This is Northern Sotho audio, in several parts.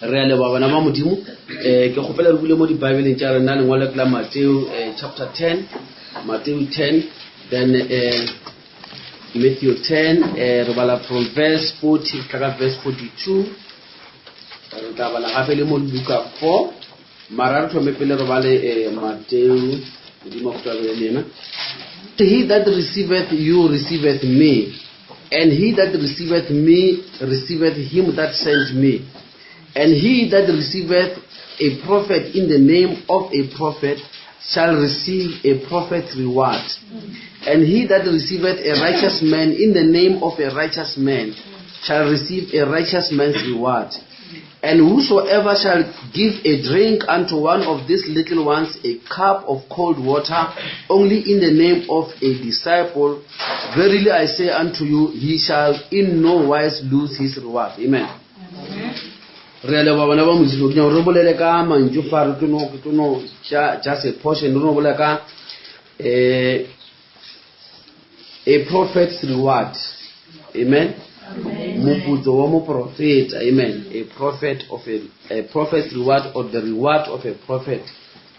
Re a leboga bana ba Modimo. Eh, ke kgopela re bule mo dibaebeleng tša rena lengwalo ke la Mateo eh, chapter 10, Mateo 10, then eh, Matthew 10, eh, re bala from verse 40 go tla ka verse 42. Re tla bala gape le mo Luka 4. Mara re thome pele re bale eh, Mateo, Modimo a go tla be le yena. He that receiveth you receiveth me, And he that receiveth me receiveth him that sent me. And he that receiveth a prophet in the name of a prophet shall receive a prophet's reward. And he that receiveth a righteous man in the name of a righteous man shall receive a righteous man's reward. And whosoever shall give a drink unto one of these little ones a cup of cold water, only in the name of a disciple, verily I say unto you, he shall in no wise lose his reward. Amen. re a leboga bana ba modimo ke nyaka re bolele ka mantšu fa re tlo ke tlo no just a portion re no bolela ka um a prophet's reward amen moputso wa moprofeta amen a prophet of a, a prophet's reward or the reward of a prophet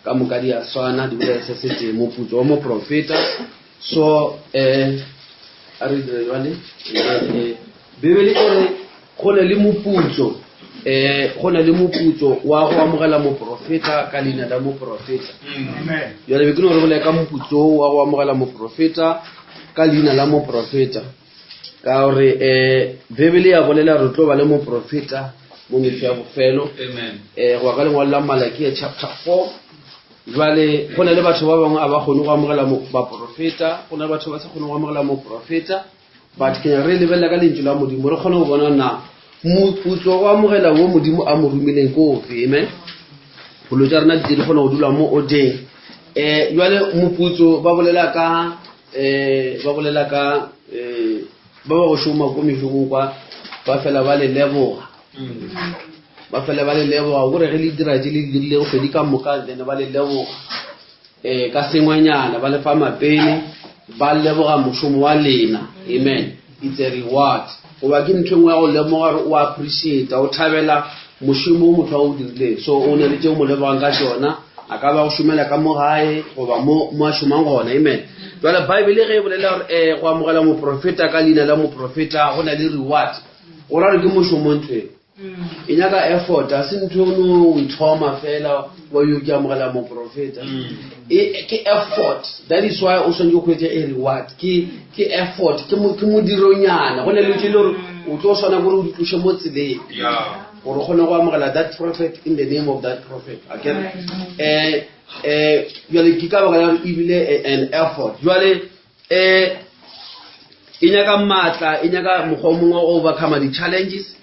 ka moka di a swana di bolela se se tee moputso wa moprofeta so um a re dire jale eh, bibele e re go na le moputso um go na le moputso wa go amogela moprofeta ka leina la moprofeta jale be ke no re bolela ka moputso wa go amogela moprofeta ka leina la moprofeta ka gore um bibele ya bolela re tlo ba le moprofeta mo mehlo ya bofelo um go ya ka lengwalo la malakia chapter 4 jale go na le batho ba bangwe a ba kgone go amogela baprofeta go na le batho ba sa kgone go amogela moprofeta but ke re lebelela ka lentšu la modimo re kgone go bona na moputso go amogela wo modimo a mo romileng ko ofe amen dilo tša rena di kgone go dula mo odeng um jale moputso ba bolela ka um ba bolela ka um ba ba go šoma ko mešomong kwa ba fela ba le leboga ba fela ba le leboga kore ge le dira tše le di dirile kgwedi ka moka then ba le leboga um ka sengwenyana ba lefa mapele ba leboga mošomo wa lena amen it's a reward goba ke ntho e nngwe ya go lemoga gore o appreciate o thabela mošomo o motho a o dirileng so o ne le tše o mo lebogang ka tšona a ka ba go šomela ka mo gae goba mo mo a šomang gona amen jale bible ge e bolela gore um go amogela moprofeta ka leina la moprofeta go na le reward go ra gore ke mošomo ntho e e nyaka effort a se ntho o no ithoma fela wa yo ke amogela moprofeta e ke effort that is why o swanetse go hwetša a reward ke ke effort ke mo ke modironyana go na le tse le gore o tlo swana gore o di tloše mo tseleng gore o kgone go amogela that prophet in the name of that prophet akere eh eh jale ke ka baka la gore ebile an effort jale um e nyaka maatla e nyaka mokgwa o mongwe o overcome di-challenges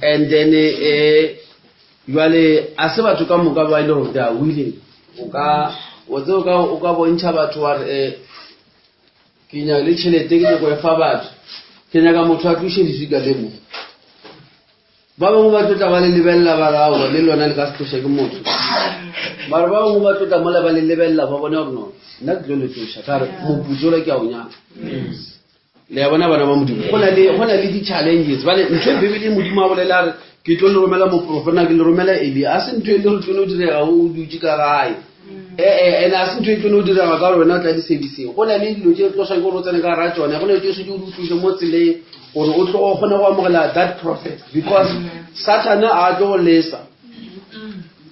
and then um jale a se batho ka moka ba e le gore they are willing o ka o tse o ka bontšha batho wa re um ke nyaka le tšhelete ke nyako e fa batho ke nyaka motho a tloše leswika le mo Ba bangwe ba tlo tla ba le lebelela ba re aowa le lona le ka se tloše ke motho. Mara ba bangwe ba tlo tla mola ba le lebelela ba bone gore no nna ke tlo le tloša ka re moputso ola ke a o nyaka. Le a bona bana ba Modimo go na le go na le di-challenges bale ntho e Bibele Modimo a bolela re ke tlo le romela moprofeta ke le romela Elia a se ntho e le gore tlo no direga o dutše ka gae ee ene a se ntho e tlo no direga ka gore wena o tla di-serviceng go na le dilo tse tlo swanke gore o tsene ka gara tsone go na le tse setse o di tlose mo tseleng gore o tlo go kgone go amogela that prophet because satan a tlo go lesa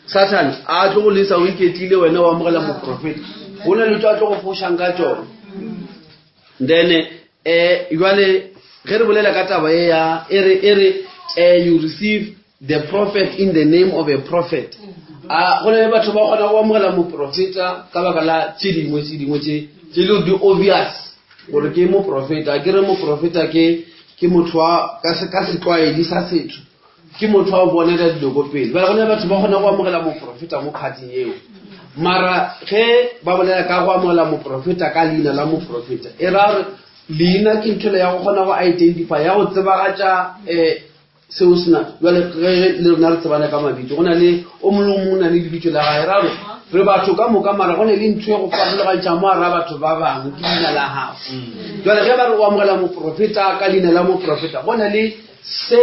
satan a tlo go lesa o iketlile wena o amogela moprofeta go na le tso a tlo go fošang ka tsone then um jale ge re bolela ka taba e ya e re e re um you receive the prophet in the name of a prophet a go na le batho ba kgona go amogela moprofeta ka baka la tse dingwe tse dingwe tse tse le di obvious gore ke moprofeta ke re moprofeta ke ke motho wa ka se ka setlwaedi sa setho ke motho wa go bonela dilo ko pele bjale go na le batho ba kgona go amogela moprofeta mo kgating eo mara ge ba bolela ka go amogela moprofeta ka leina la moprofeta e ra gore leina ke ntho ya go kgona go identify ya go tsebagatša um seo sena jale ge le rena re tsebana ka mabitso go na le o mongwe le o mongwe o na le lebitso la gae ra re re batho ka moka mara go ne le ntho e go farologantšha mo ara batho ba bangwe ke leina la gago jale ge ba re o amogela moprofeta ka leina la moprofeta go na le se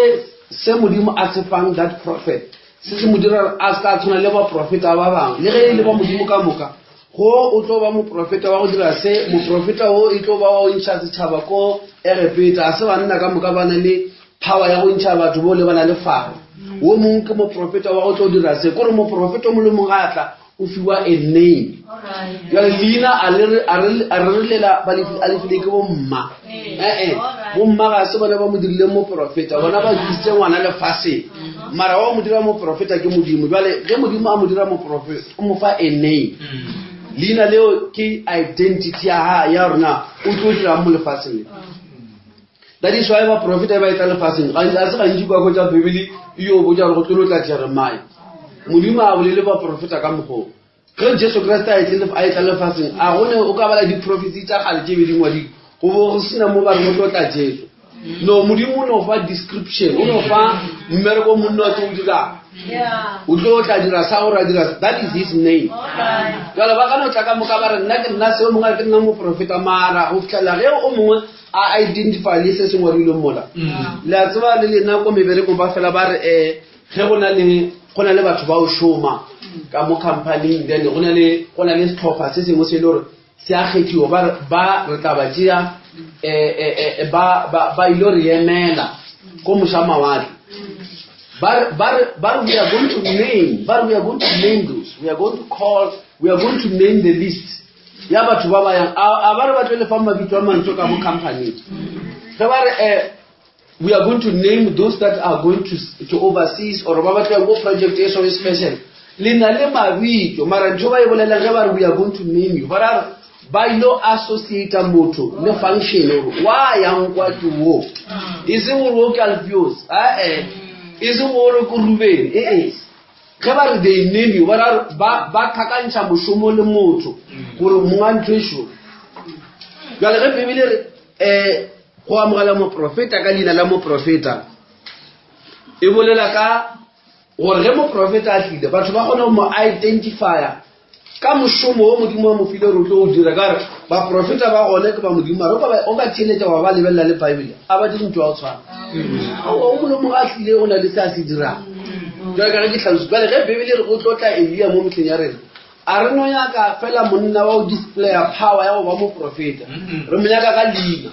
se modimo a se fang that prophet. Se se mo dira gore a se ka a tshwana le baprofeta ba bangwe, le ge e le ba Modimo ka moka. Go o tlo ba moprofeta wa go dira se, moprofeta wo e tlo ba wa go ntšha setšhaba ko Egepeta. A se banna ka moka ba na le power ya go ntšha batho bo lebana le Faro. Wo mongwe ke moprofeta wa go tlo dira se. Kore moprofeta o mongwe le mongwe a tla, o fiwa a name. Jale leina a le re- a re a re lela ba le a le file ke bomma. Eh-eh, bomma ga se bona ba mo dirileng moprofeta, bona ba tlisitse ngwana lefaseng. Mara wa mo dira moprofeta ke Modimo. Jale ge Modimo a mo dira moprofeta, o mo fa a name. Leina leo ke identity ya ha ya rona o tlo dirang mo lefatsheng le. That is why baprofeta ba etla lefaseng gantsi a se gantsi kwa hwetša Bibele e yo botša gore go tlo tla Jeremiah. Modimo a bolele baprofeta ka mokgwa o. Ge Jesu Kriste a etle a etla lefaseng, a go ne o ka bala diprofesi tša kgale tše be di ngwadilwe, go bo go sena mo ba re go tlo tla Jesu. No, Modimo o no fa description, o no fa mmereko o monna o tlo o dirang. O tlo tla dira sa gore a dira se. That is his name. Jwale ba ka no tla ka moka ba re nna ke nna se o mongwe a re ke nna moprofeta mara go fihlela ge o mongwe a identify le se se ngwadilweng mola. Le a tseba le lena ko meberekong ba fela ba re um ge go na le go na le batho ba o šoma ka mo company then go na le go na le setlhopha se sengwe se e le gore se a kgethiwa ba re ba re tla ba tšea eh, eh, eh, ba ba ba ile re emela ko moša mawatle ba re ba re ba re we are going to name ba re we are going to name those we are going to call we are going to name the list ya batho ba ba yang a ba re ba tlo lefang mabitso a mantswe ka mo company ge ba re eh we are going to name those that are going to, to overseas or ba batla go project e so e special le na le mabitso mara ntho ba e bolelang ge ba re we are going to name you ba ra ba ilo associate motho le function gore wa yang kwa ke wo e seng gore o ke alfios ae e seng gore ke ruben ee ge ba re they name you ba ra ba ba tlhakantšha mošomo le motho gore monga ntho e šo jale ge bibele re um go amogela moprofeta ka leina la moprofeta e bolela ka gore ge moprofeta a tlile batho ba kgone go mo identifya ka mošomo wo modimo wa mo file gore o tlo o dira ka gore baprofeta ba gone ke ba modimo mara o ka theeletša wa ba lebelela le bible a ba dire ntho ya go tshwana aowa o molomo ga a tlile o na le se a se dirang jale ka ge ke tlhaloso jale ge bibele re go tlo tla elia mo metlheng ya rena a re no nyaka fela monna wa go displaya power ya go ba moprofeta re mo nyaka ka leina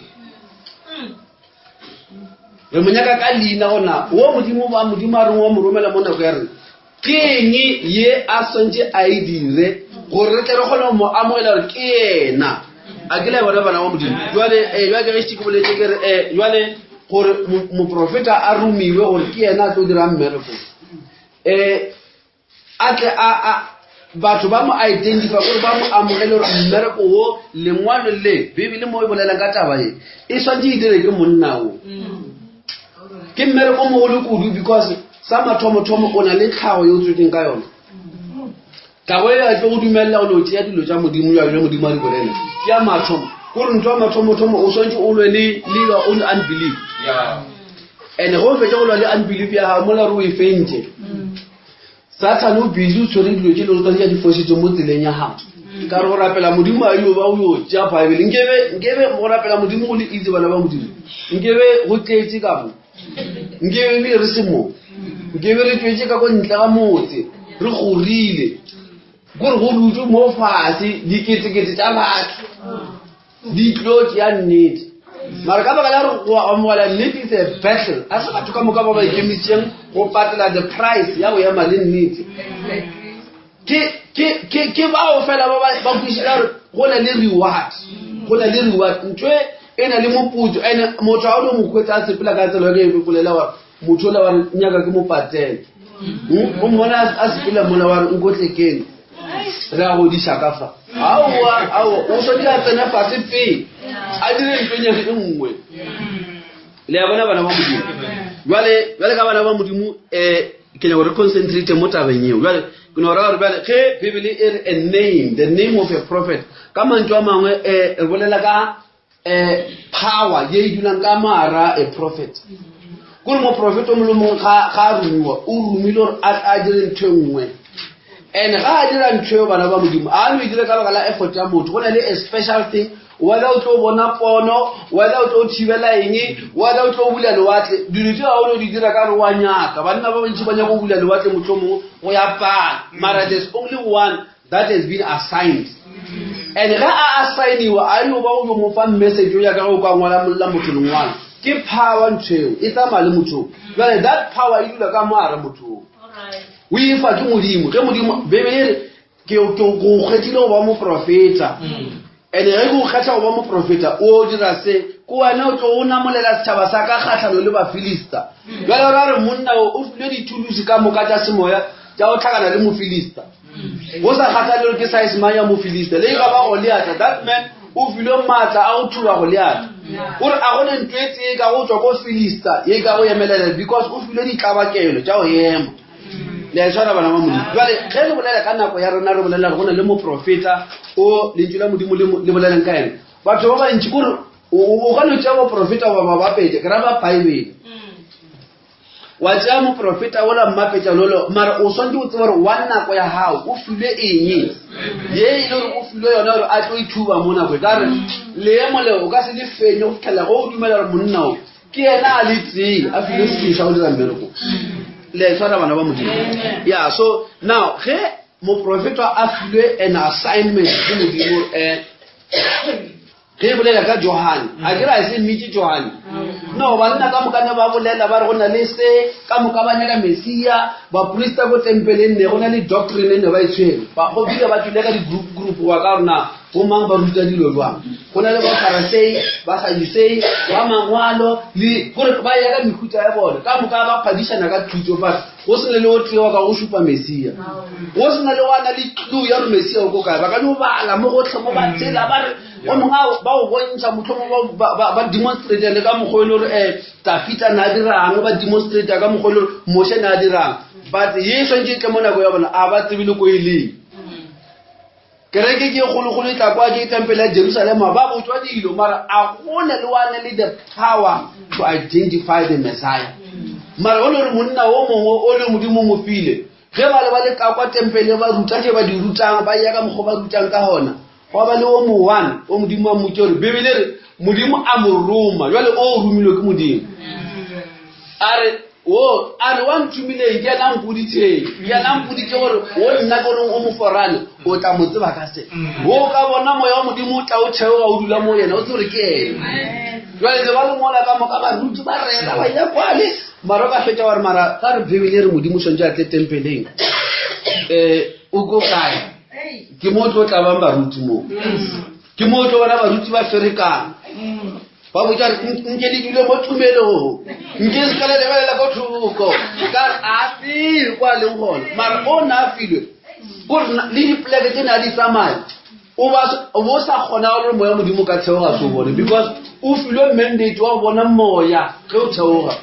re mo nyaka ka leina gona wo modimo ba modimo a reng wa mo romela mo nako ya rena ke eng ye a swantše a e dire gore re tle re kgone go mo amogela gore ke yena a ke le bona bana ba modimo jale um jale ke ge ke boletse ke re um jale gore moprofeta a romiwe gore ke yena a tlo dirang mmereko um a tle a a batho ba mo identify gore ba mo amogele gore mmereko wo lengwalo le bibele mo e bolelang ka taba ye e swantse e dire ke monna wo ke mmereko o mogolo kudu because sa mathomothomo o na le tlhago ye o tswetseng ka yona tlhago e a tlo go dumelela go no tšea dilo tša modimo jwa bjo modimo a di bolela ke ya mathomo kore ntho ya mathomothomo o swantse o lwe le your own unbelief and ge o fetša go lwa le unbelief ya gago mola re o e fentše Sathane o busy o tshwere dilo tše le gore tsa di fošitse mo tseleng ya gago. Ka re go rapela Modimo a yo ba o yo tšea Bible. Nkebe nkebe go rapela Modimo go le itse bana ba Modimo. Nkebe go tletše ka mo. Nkebe ebile re se mo. Nkebe re tšwetše ka ko ntle ga motse. Re gorile. Gore go dutšwe mo fase diketekete tša batho. Di tlo tšea nnete. Mara ka baka la gore go amogela nnete is a battle. A se batho ka moka ba ba ikemišitšeng go patela the price ya go ema le nnete. Ke ke ke ke bao fela ba ba kwešiša gore go na le reward. Go na le reward. Ntho e e na le moputso and motho ga o no mo hwetša a sepela ka tsela e ke bolela gore motho ola wa re nyaka ke mo patele. Hmm? O mmona a sepela mola wa re nkotlekeng. Re a godiša ka fa. Aowa, aowa, o swanetše a tsene fase pele a dire ntwenyana e nngwe. Le a bona bana ba Modimo. Jwale, jwale ka bana ba Modimo, um ke nyaka gore re concentrate mo tabeng eo. Jwale, ke no ra gore bjale ge Bibele e re a name, the name of a prophet, ka mantšu a mangwe um re bolela ka um power ye e dulang ka mara a prophet. Kore moprofeta o mongwe le mongwe ga ga a romiwa, o romile gore a a dire ntho e nngwe. And ga a dira ntho eo bana ba Modimo, a no e dire ka baka la effort ya motho. Go na le a special thing. Whether o tlo bona pono, whether o tlo thibela eng, whether o tlo bula lewatle, dilo tše ga o no di dira ka gore wa nyaka. Banna ba bantši ba nyaka go bula lewatle mohlomongwe go ya pala, mara there's only one that has been assigned. And ge a assigniwa, a yo ba o yo mo fa message o ya ka ge o ka ngwala la motho lengwalo. Ke power ntho eo, e tsamaya le motho o. Jwale that power e dula ka mo gare motho o. O e fa ke Modimo. Ge Modimo, Bibele e re, ke ke go kgethile go ba moprofeta. And ge ke go kgetha go ba moprofeta, o dira se, ke wena o tlo o namolela setšhaba sa ka kgahlano le Bafilista. Jwale ra re monna o o filwe dithulusi ka moka tša semoya tša go hlakana le Mofilista. Go sa kgathale gore ke size mang ya Mofilista, le e ka ba Goliata, that man o filwe maatla a go thuba Goliata. O re a go ne ntho e tee ka go tšwa ko Filista ye ka go emelela because o filwe ditlabakelo tša go ema. Le a e tshwara bana ba Modimo. Jwale ge re bolela ka nako ya rena re bolela gore go na le moprofeta o lentšu la Modimo le bolelang ka yena. Batho ba bantši kore o ka no tšea moprofeta wa ba bapetša, ke ra ba Bible. Wa tšea moprofeta ola mmapetša lolo, mara o swanetše go tseba gore wa nako ya gago o filwe eng ye e le gore o filwe yona gore a tlo ithuba mo nako e ka re leemo leo o ka se le fenye go fitlhela go o dumela gore monna o ke yena a le tsee a filwe selo sa go dira mmereko. Le a e tshwara bana ba Modimo? Yeah, so now ge moprofeta a filwe an assignment ke Modimo um Ge e bolela ka Johane, a ke ra e se mmitše Johane? No, banna ka moka ne ba bolela ba re go na le se, ka moka ba nyaka Mesia, baprista ko tempeleng ne go na le doctrine ne ba e tshwere. Ba go bile ba tšwile ka di-group group wa ka rona bo mang ba ruta dilo jwang. Go na le Bafarasei, Basadusei, ba mangwalo le gore ba ya ka mehuta ya bone. Ka moka ba phadišana ka thuto but go se na le o tee wa ka go šupa Mesia. Go se na le wa na le clue ya gore Mesia o ko kae. Ba ka no bala mo gotlhe mo ba tsela ba re o mongwe a- ba o bontšha mohlomongwe ba- ba ba demonstrate le ka mokgwa e le gore um Dafita ne a dirang, ba demonstrate ka mokgwa e le gore Moshe ne a dirang. But ye e swantše e tle mo nako ya bona a ba tsebe le ko e leng. Kereke ke e kgolokgolo e tla kwa ke tempele ya Jerusalema ba botšwa dilo mara a gone le wane le the power to identify the Messiah. Mara o le gore monna o mongwe o le Modimo o mo file ge ba le ba le ka kwa tempele ba ruta tše ba di rutang ba ya ka mokgwa ba rutang ka gona gwa ba le o mo-one o Modimo a mmotše gore Bibele re Modimo a mo roma jwale o romilwe ke Modimo a re O a re, Wa nthomileng ke yena a mpoditšeng, yena a mpoditše gore wo nna ke reng o moforane, o tla mo tseba ka se. Wo ka bona moya wa Modimo o tla o theoga o dula mo yena, o tsebe gore ke yena. Jwale le ba le mola ka moka baruti ba rera ba ya kwale, mara o ka fetša wa re mara ka re Bibele e re Modimo o swanetše a tle tempeleng. Um o ko kae? Ke mo o tlo tlabang baruti mo. Ke mo o tlo bona baruti ba ferekana. Ba botša re, Nke le dule mo tumelong, nke se ka la lebelela ko thoko. Ka re, a tsebe kwa a leng gona. Mara o na a filwe, ko re le dipoleke tše ne a di tsamaya, o ba o bo sa kgona gore moya Modimo o ka theoga se o bone, because o filwe mandate wa go bona moya ge o theoga.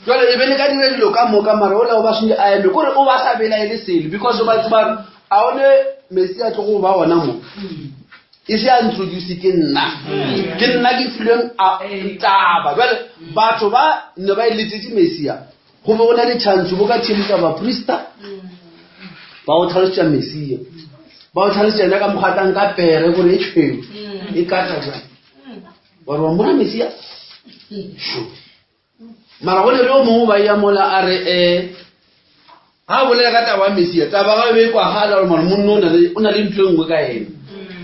Jwale e be le ka dira dilo ka moka, mara ola o ba swantše a eme, kore o ba sa belaele selo, because o ba tseba gore a one Mesia tlo go ba gona mo. E se a introduce ke nna, ke nna ke filweng a taba. Jwale batho ba ne ba e letetše Mesia, go be go na le chance bo ka theeletša baprista ba go tlhalosetša Mesia, ba go tlhalosetša yena ka mokgwa a tlang ka pere gore e tšhweu e kata jang, ba re wa mmona Mesia. Sure. Mara go ne le yo mongwe ba ya mola a re um ga a bolela ka taba ya Mesia, taba ga e be e kwagala gore mara monna o na le o na le ntho e nngwe ka ena.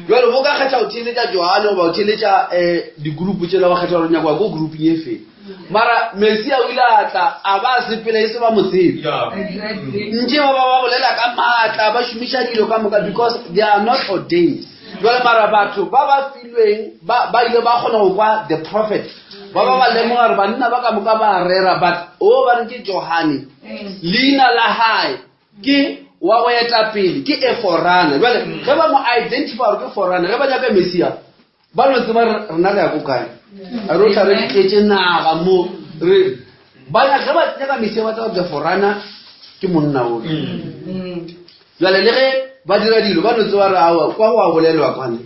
Jwale bo ka kgetha go theeletša Johane goba go theeletša um di-group tšela, wa kgetha gore nyaka ko grouping e fe. Mara Mesia o ile a tla a ba a sepela e se ba mo tsebe. Ntše ba ba ba bolela ka maatla ba šomiša dilo ka moka because they are not ordained. Jwale mara batho ba ba filweng ba ba ile ba kgona go kwa the prophet. Ba ba ba lemoga gore banna ba ka moka ba rera but o ba re ke Johane leina la hae ke wa go eta pele ke e forana. Jwale ge ba mo identify gore ke forana ge ba nyaka Mesia ba no tseba rena re ya ko kae. A re o tla re tletše naga mo re ba ge ba nyaka Mesia ba tseba the forana ke monna o. Jwale le ge ba dira dilo ba no tseba re aowa kwa go a bolelwa kwane.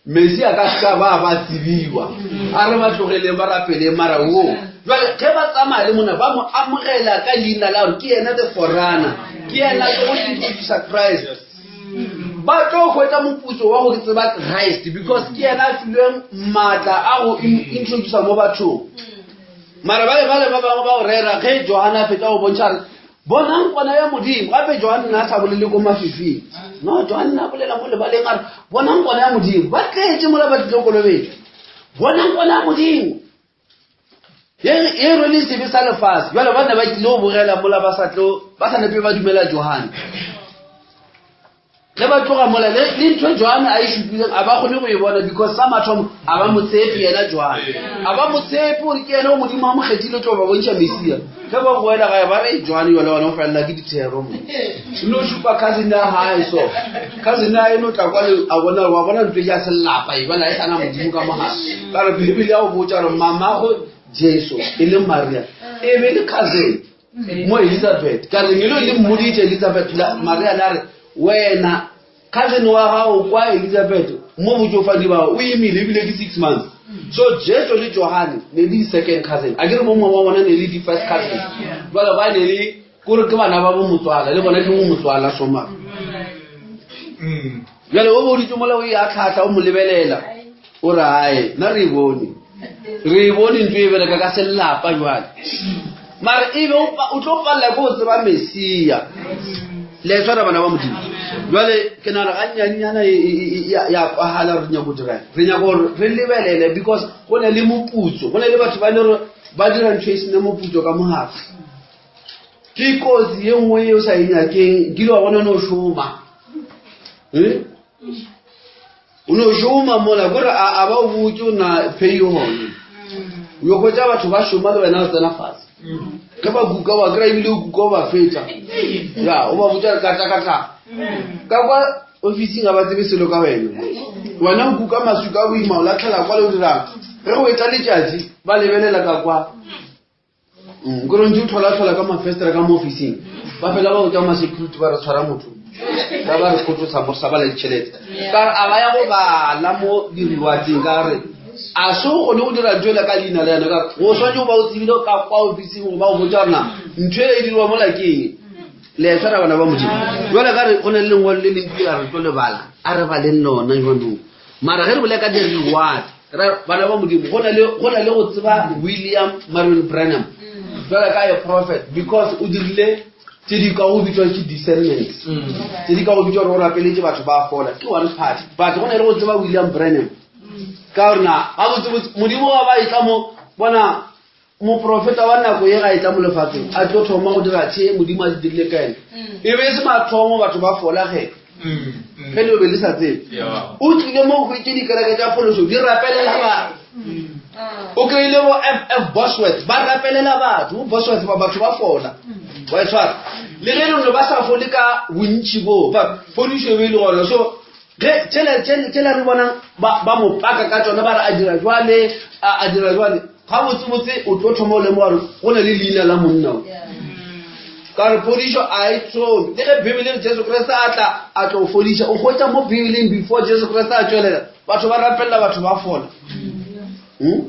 Metsi a ka seka ba ba tsebiwa. A re ba tlogeleng ba rapeleng mara wo. Jwale ge ba tsamaya le monna ba mo amogela ka leina la gore ke yena the forerunner. Ke yena ke go introduce Christ. Ba tlo hwetša moputso wa go tseba Christ because ke yena a filweng maatla a go introducer mo bathong. Mara bale bale ba bangwe ba go rera ge Johane a fetša go bontšha re bonang kwana ya Modimo gape Johane na a sa bolele ko mafifing. No, Johane na bolela mo lebaleng a re bonang kwana ya Modimo. Ba tletše mola ba tlile kolobetšwa. Bonang kwana ya Modimo. Ye e rwele sebe sa lefase. Bjale ba ne ba tlile go bogela mola ba sa tlo ba sa nepe ba dumela Johane. Ge ba tloga mola le le ntho Johane a e šupileng a ba kgone go e bona because sa mathomo a ba mo tshepe yena Johane. A ba mo tshepe gore ke yena o Modimo a mo kgethile tlo ba bontšha Mesia. Ge ba boela gae ba re Johane yona gona o felela ke dithero mo. No šupa cousin ya hae so. Cousin ya hae no tla kwa le a bona wa bona ntho ya selapa e bana e sana Modimo ka mogare. Ka re Bibele ya go botša gore mamago Jesu e le Maria e be le cousin mo Elizabeth. Ka re ngelo le mmoditše Elizabeth Maria la re wena cousin wa gago kwa Elizabeth mo botšofadi ba o imile ebile ke 6 months. So Jesu le Johane ne le second cousin. A ke re bo mama wa bona ne le di first cousin. Jwale ba ne le kore ke bana ba bo motswala le bona ke bo motswala so mara. Jwale o boditse mola o ya tlhatlha o mo lebelela o re ae nna re e bone re e bone ntho e bereka ka selapa jwale mara e be o tlo palela ke go tseba mesia le tshwara bana ba modimo jwale ke nagana ga nnyanyana e, e, e, ya kwagala re nyako dirang re nyako gore re lebelele because go na le moputso go na le batho ba e le gore ba dira ntho e sena moputso ka mogare ke kotsi ye nngwe ye o sa e nyakeng kile wa bona no šoma eh? O no šoma mola kore a ba o botse o na pay gone o yo hwetša batho ba šoma le wena o tsena fase ge ba kuka wa kry ebile o kuka o ba fetša ya o ba botša ka tla ka tla ka kwa ofising ga ba tsebe selo ka wena wena o kuka masuka a boima o latlhela kwa le o dirang ge go etla letšatši ba lebelela ka kwa Mm, kore ntse o tlhola-tlhola ka mafestere ka mo officing ba fela ba botsa ma-security ba re tshwara motho ba ba re kgotsosa mo sa bala ditšhelete ka re a ba ya go bala mo di-rewarding ka re a se o kgone go dira ntho ele ka leina le yone ka re go tshwanetse go ba o tsebile ka kwa officing go ba go botsa gorena ntho e diriwa mola ke eng le e tshwara bana ba modimo jale ka re go na le lengwalo le leng kile re tlo lebala a re baleng lona jwanong mara ge re bolela ka di-reward bana ba modimo go na le go tseba william marion branham jala ka a prophet because o dirile tse di ka go bitswa ke discernment tse di ka go bitswa gore o rapeletse batho ba fola ke one part but go na le go tseba william branham ka gore na gabotsebotse modimo wa ba e tla mo bona Moprofeta wa nako ye ga e tla mo lefatsheng a tlo thoma go dira tše Modimo a di dirile ka ena. Mm. E be e se mathomo batho ba fola ge. Mm, mm. Ge le be le sa tsebe. O tlile mo go hwetše dikereke tša phološo di rapelela batho. O kry-ile bo FF Bosworth ba rapelela batho, bo Bosworth ba batho ba fola. Wa e tshwara. Le ge le ba sa fole ka bontši bo, ba fodišo e be e le gona. So ge tšela tšela re bonang ba ba mo paka ka tšona ba re a dira jwale a dira jwale gabotsebotse o tlo thoma o lemoga gore go na le leina la monna o ka re phodišo a e thome le ge bibele re jesu kriste a tla a tlo fodiša o hwetša mo bibeleng before jesu kriste a tšwelela batho ba rapelela batho ba fola hmm?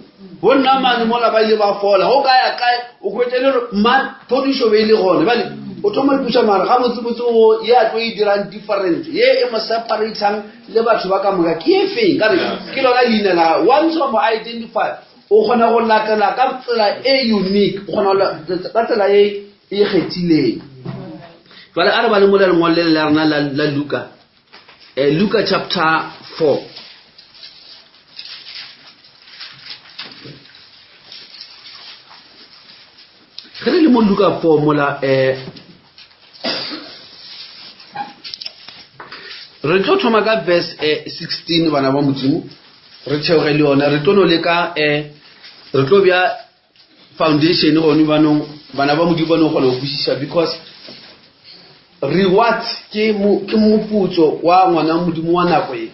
bo nna mane mola ba ile ba fola go ka ya kae o hwetše le gore man phodišo be e le gone bale o thoma ipuša mara ga botsebotse o ye a tlo e dirang different ye e mo separatang le batho ba ka moka ke e feng ka re ke lona leina la once wa mo identify o kgona go latela ka tsela e unique o kgona go ka tsela e e kgethileng jale a re ba le mo le lengwalo le la rena la luka eh, luka chapter 4 ge re le mo luka 4 mola um re tlo thoma ka verse 16 eh, bana ba modimo re theoge le yona re tlo no leka um re tlo bja foundation gone banong bana ba modimo ba no kgona go kwešiša because reward ke ke moputso wa ngwana modimo wa nako e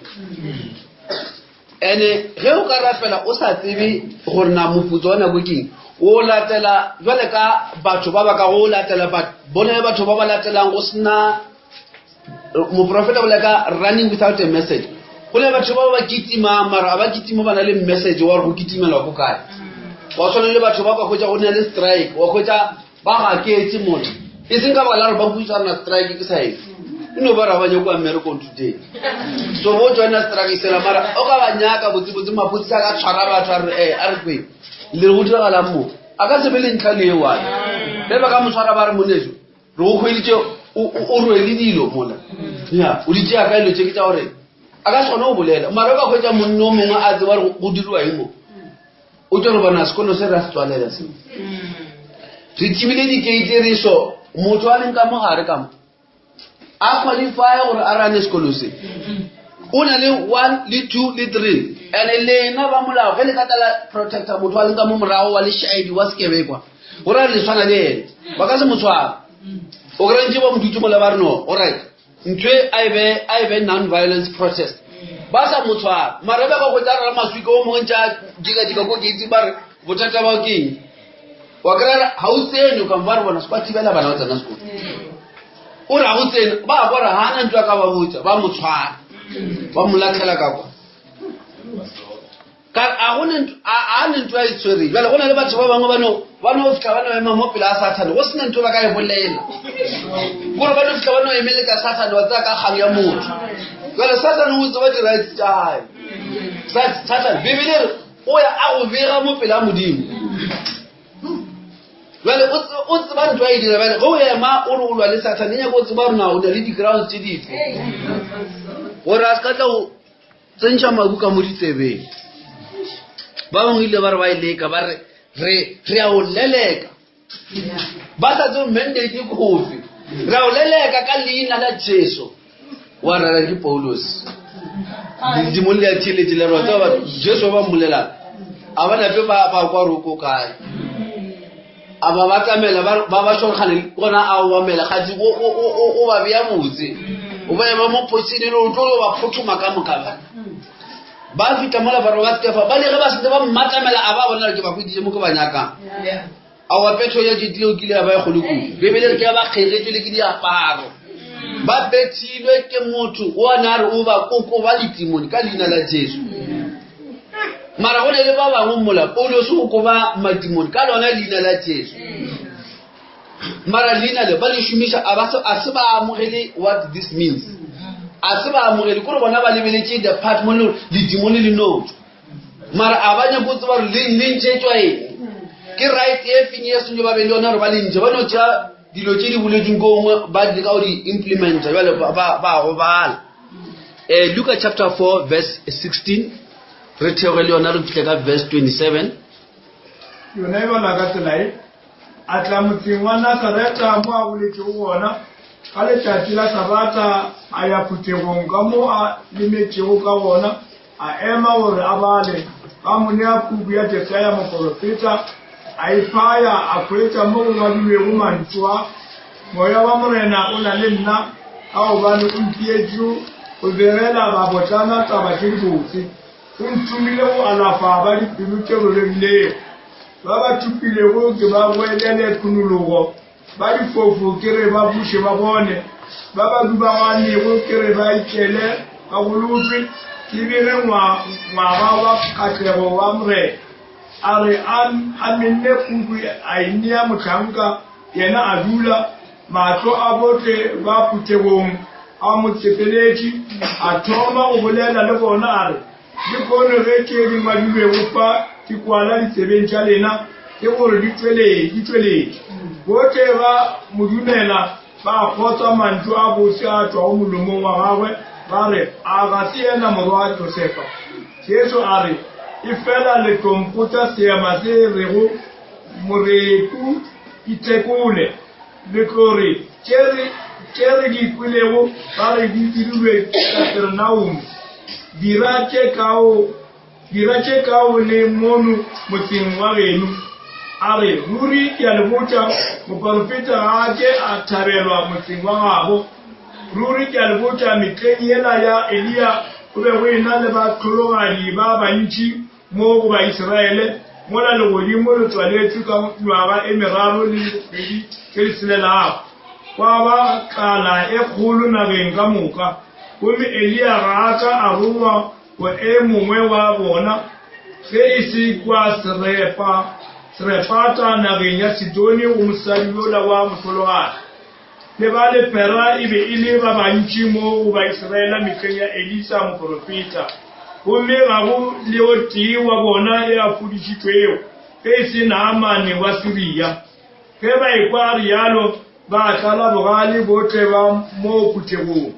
ene ge o ka rapela o sa tsebe gore na moputso wa nako keng o latela jwale ka batho ba ba ka go latela bone batho ba ba latelang go sena moprofeta bolela ka running without a message go le batho ba ba kitimang mara ba kitima ba na le message wa gore go kitimelwa ko kae wa tshwana le batho ba ka hwetša go na le strike wa hwetša ba gaketse motho e seng ka baka la gore ba buisana strike ke sa eng. E no ba ra ba nyako mmerekong today. So bo joina strike sela mara o ka ba nyaka botsebotse mapodisa a ka tshwara batho a re eh a re kweng le re go diragalang mo a ka se be le ntlha le e one ge ba ka mo tshwara ba re moneso re go hweditše o rwele dilo mola ya o di tšea ka dilo tše ke tša gore a ka se kgone go bolela mara o ka hwetša monno o mongwe a tseba gore go diriwa eng mo o tlo re bona sekolo se re a se tswalela se re thibile dikeite re so motho a leng ka mogare ka mo a qualify gore a rane sekolo se o na le one le two le three and lena ba molao ge le ka tla la protecta motho a leng ka mo morago wa lešaedi wa sekebekwa go ra le tshwana le ene ba ka se mo tshwara o kry ntse ba mo dutse mola ba re no alright ntho e a e be a e be non violence protest ba sa mo tshwara mara ba ka hwetsa ra maswika o mongwe ntse a jikajika ko keitse ba re bothata ba ke eng wa kry-a ga o tsene o ka ba re bona se ba thibela bana ba tsena sekolo o re ga o tsene ba kwa re ga ana ntlo a ka ba botsa ba mo tshwara ba mo latlhela ka kwa ka a go ne a ne ntlo a e tshwereng jale go na le batho ba bangwe ba no ba no fitlha ba no ema mo pele a sathane go sena ntho ba ka e bolela gore ba no fitlha ba no emeletsa sathane wa tsaya ka kgang ya motho jale sathane o tseba di-rights tša gae sathane bibele re o ya a go bega mo pele a modimo jale o tseba ntho a e dira bjale ge o ema o re o lwa le sathane e nyaka o tseba gore na o na le di-grounds tse dife gore a se ka tla o tsentšha mabu ka mo ditsebeng ba bangwe ile ba re ba e leka ba re re a o leleka ba sa tsebe mandate ke kofe re a o leleka ka leina la jesu wa rara ke paulos ledimong le a theletše le re tseba jesu ba mmolelang a ba nape ba kwa roko kae a ba ba tlamela ba ba šorogane gona a obamela gatse o ba bea botse o ba ema mo posine le o tlo ba phothoma ka moka ba ba fihla mola ba re ba stefa ba le ge ba setse ba mmatlamela a ba bona ke ba hweditše mo ke ba nyakang a wa petho ya jetlile o kile ya ba e kgolo kudu bebele re ke ya ba kgegetšwe le ke diaparo ba bethilwe ke motho o a ne a re o ba koko ba letimone ka leina la jesu mara go ne le ba bangwe mola paulos o koba madimone ka lona leina la jesu mara leina le ba le šomiša a se ba amogele what this means a se ba amogele kore bona ba lebeletše the part mo le ledimone le no mara a ba nyako tseba gore le ntšhetšwa eng ke right e feng e sentse ba be le yona gore ba le ntšhe ba no tšea dilo tše di boletsweng ko gongwe ba leka go di implementa jale ba gobala um Luka chapter 4 verse 16 re theoge le yona re fihle ka verse 27 yona e bala ka tsela e a tla motseng wa Nasareta mo a boletšego gona ka letšatši la Sabata a ya phuthegong ka mo a lemetšego ka gona a ema gore a bale ba mo nea puku ya Jesaya moporofeta a e phaya a hwetša mo go ngwadilwego mantšu a Moya wa Morena o na le nna ka gobane o mpietše go begela babotlana taba tše dibotse o nthomile go alafa ba dipelo tše robegilego ba ba thopilego ke ba goelele khunologo ba difofu ke re ba buše ba bone ba ba dubaganego ke re ba itlele ba bolotšwe ke bege ngwaga wa katlego wa Morena a re a menne puku a e nea mohlanka yena a dula mahlo a bohle ba phuthegong a mo tsepeletše a thoma go bolela le bona a re lehono ge tše di ngwadilwego fa di kwala ditsebeng tša lena ke gore di tšweletše bohle ba mo dumela ba kgotswa mantšu a bose a tšwago molomong wa gagwe ba re a ga se yena morwa wa Josefa Jesu a re efela le tlo mpotša seema se rego moreku itekole le tlo re tše re di kwelego ba re di dirilwe Kapernaum dira tše kao dira tše kao le mono motseng wa geno a re ruri ke a le botša moporofeta ga a ke a thabelwa motseng wa gabo ruri ke a le botša mehleng yela ya Eliya go be go ena le bahlologadi ba bantši mo go Baisraele mola legodimo le tswaletšwe ka nywaga e meraro le dikgwedi tše di selelago gwa ba tlala e kgolo nageng ka moka gomme Eliya ga a ka a rongwa go e mongwe wa bona ge e se kwa Serepata nageng ya Sidone go mosadi yola wa mohlologadi. Le ba lepera e be e le ba bantši mo go Baisraele mehleng ya Elisa moporofeta, gomme ga go le o tee wa bona e a fodišitšwego, ge e se Naamane wa Siria. Ge ba ekwa a realo, ba tlala bogale bohle ba moo phuthegong.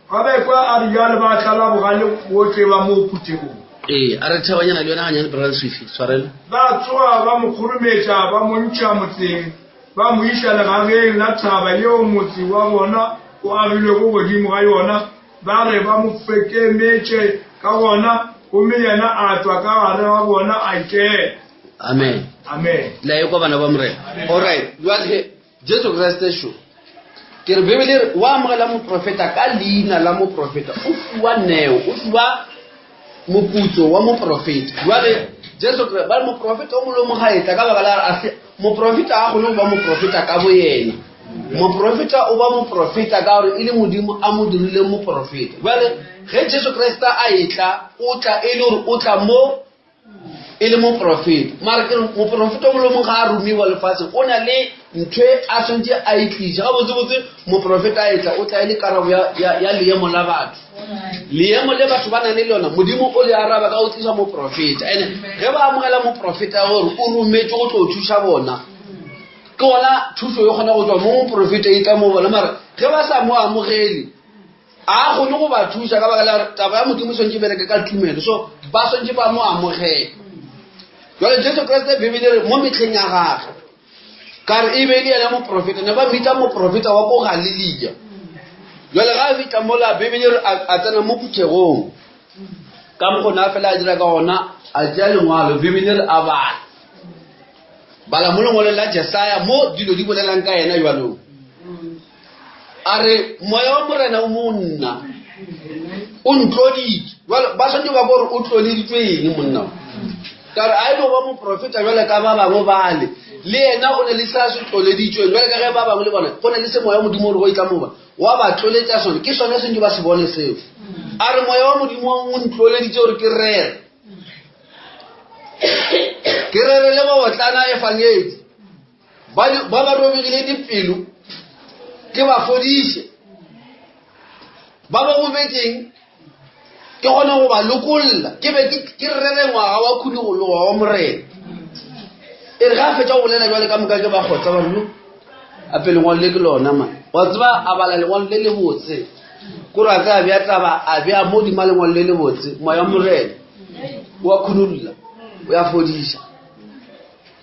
Ga ba ekwa a realo, ba tlala bogale bohle ba moo phuthegong. Ee, a re theoganyana le yona ganyane, Brother Swifi, tshwarelo. Ba tsoga ba mo kgorometša ba mo ntšha motseng, ba mo iša legageng la thaba yeo motse wa bona o agilwego godimo ga yona, ba re ba mo fekemetše ka gona, gomme yena a tšwa ka gare ga bona a ikela. Amen. Amen. La ekwa bana ba Morena. All right, jwale Jesu Kriste šo. Ke re Bibele e re wa amogela moprofeta ka leina la moprofeta, o fiwa neo, o fiwa moputso wa moprofeta. Jwale Jesu Kriste ba re moprofeta o molomo ga etla ka baka la gore a se moprofeta a kgone go ba moprofeta ka boyena. Moprofeta o ba moprofeta ka gore e le Modimo a mo dirile moprofeta. Jwale ge Jesu Kriste a etla, o tla e le gore o tla mo e le moprofeta. Mara ke re moprofeta o mongwe le mongwe ga a romiwa lefatsheng o na le ntho e a tshwanetse a e tliše. Gabotsebotse moprofeta a etla o tla e le karabo ya, ya, ya leemo la batho. Leemo le batho ba nang le lona Modimo o le araba ka go tliša moprofeta. Ene ge ba amogela moprofeta gore o rometšwe go tlo thuša bona, ke gona thušo e kgona go tšwa mo moprofeta e tla mo bona. Mara ge ba sa mo amogele, a kgone go ba thuša ka baka la gore taba ya Modimo e swanetše e bereke ka tumelo, so ba swanetše ba mo amogele. Jwale Jesu Kriste Bibele e re mo mehleng ya gagwe ka re e be e le yena moprofeta, ne ba mmitsa moprofeta wa ko Galilea. Jwale ga a fihla mola Bibele e re a tsena mo phuthegong ka mokgona a fela a dira ka gona, a tšea lengwalo, Bibele e re a bala bala mo lengwalong la Jesaya mo dilo di bolelang ka yena jwalong. A re, Moya wa Morena o mo nna, o ntloditše. Jwale ba swanetše ba gore o tloleditšwe eng monna o? Ka re a e no ba moprofeta jwale ka ba bangwe bale, le yena o ne le se a se tloleditšweng jwale ka ge ba bangwe le bona go ne le se moya wa Modimo o re go e tla mo ba wa ba tloletša sone. Ke sone sentše ba se bone seo. A re moya wa Modimo o ntloleditše gore ke rere, ke rere le babotlana efangedi. Ba ba ba robegile dipelo ke ba fodiše, ba ba gobetšeng ke kgone go ba lokolla, ke be ke rere ngwaga wa khudigologo wa Morena. E re ga a fetša go bolela jwale ka moka ke ba kgotsa ba re ape lengwalo le ke lona man. Wa tseba a bala lengwalo le le botse, kore a tla bea taba a bea mo dima lengwalo le le botse, moya wa Morena wa khunolla, o ya fodiša.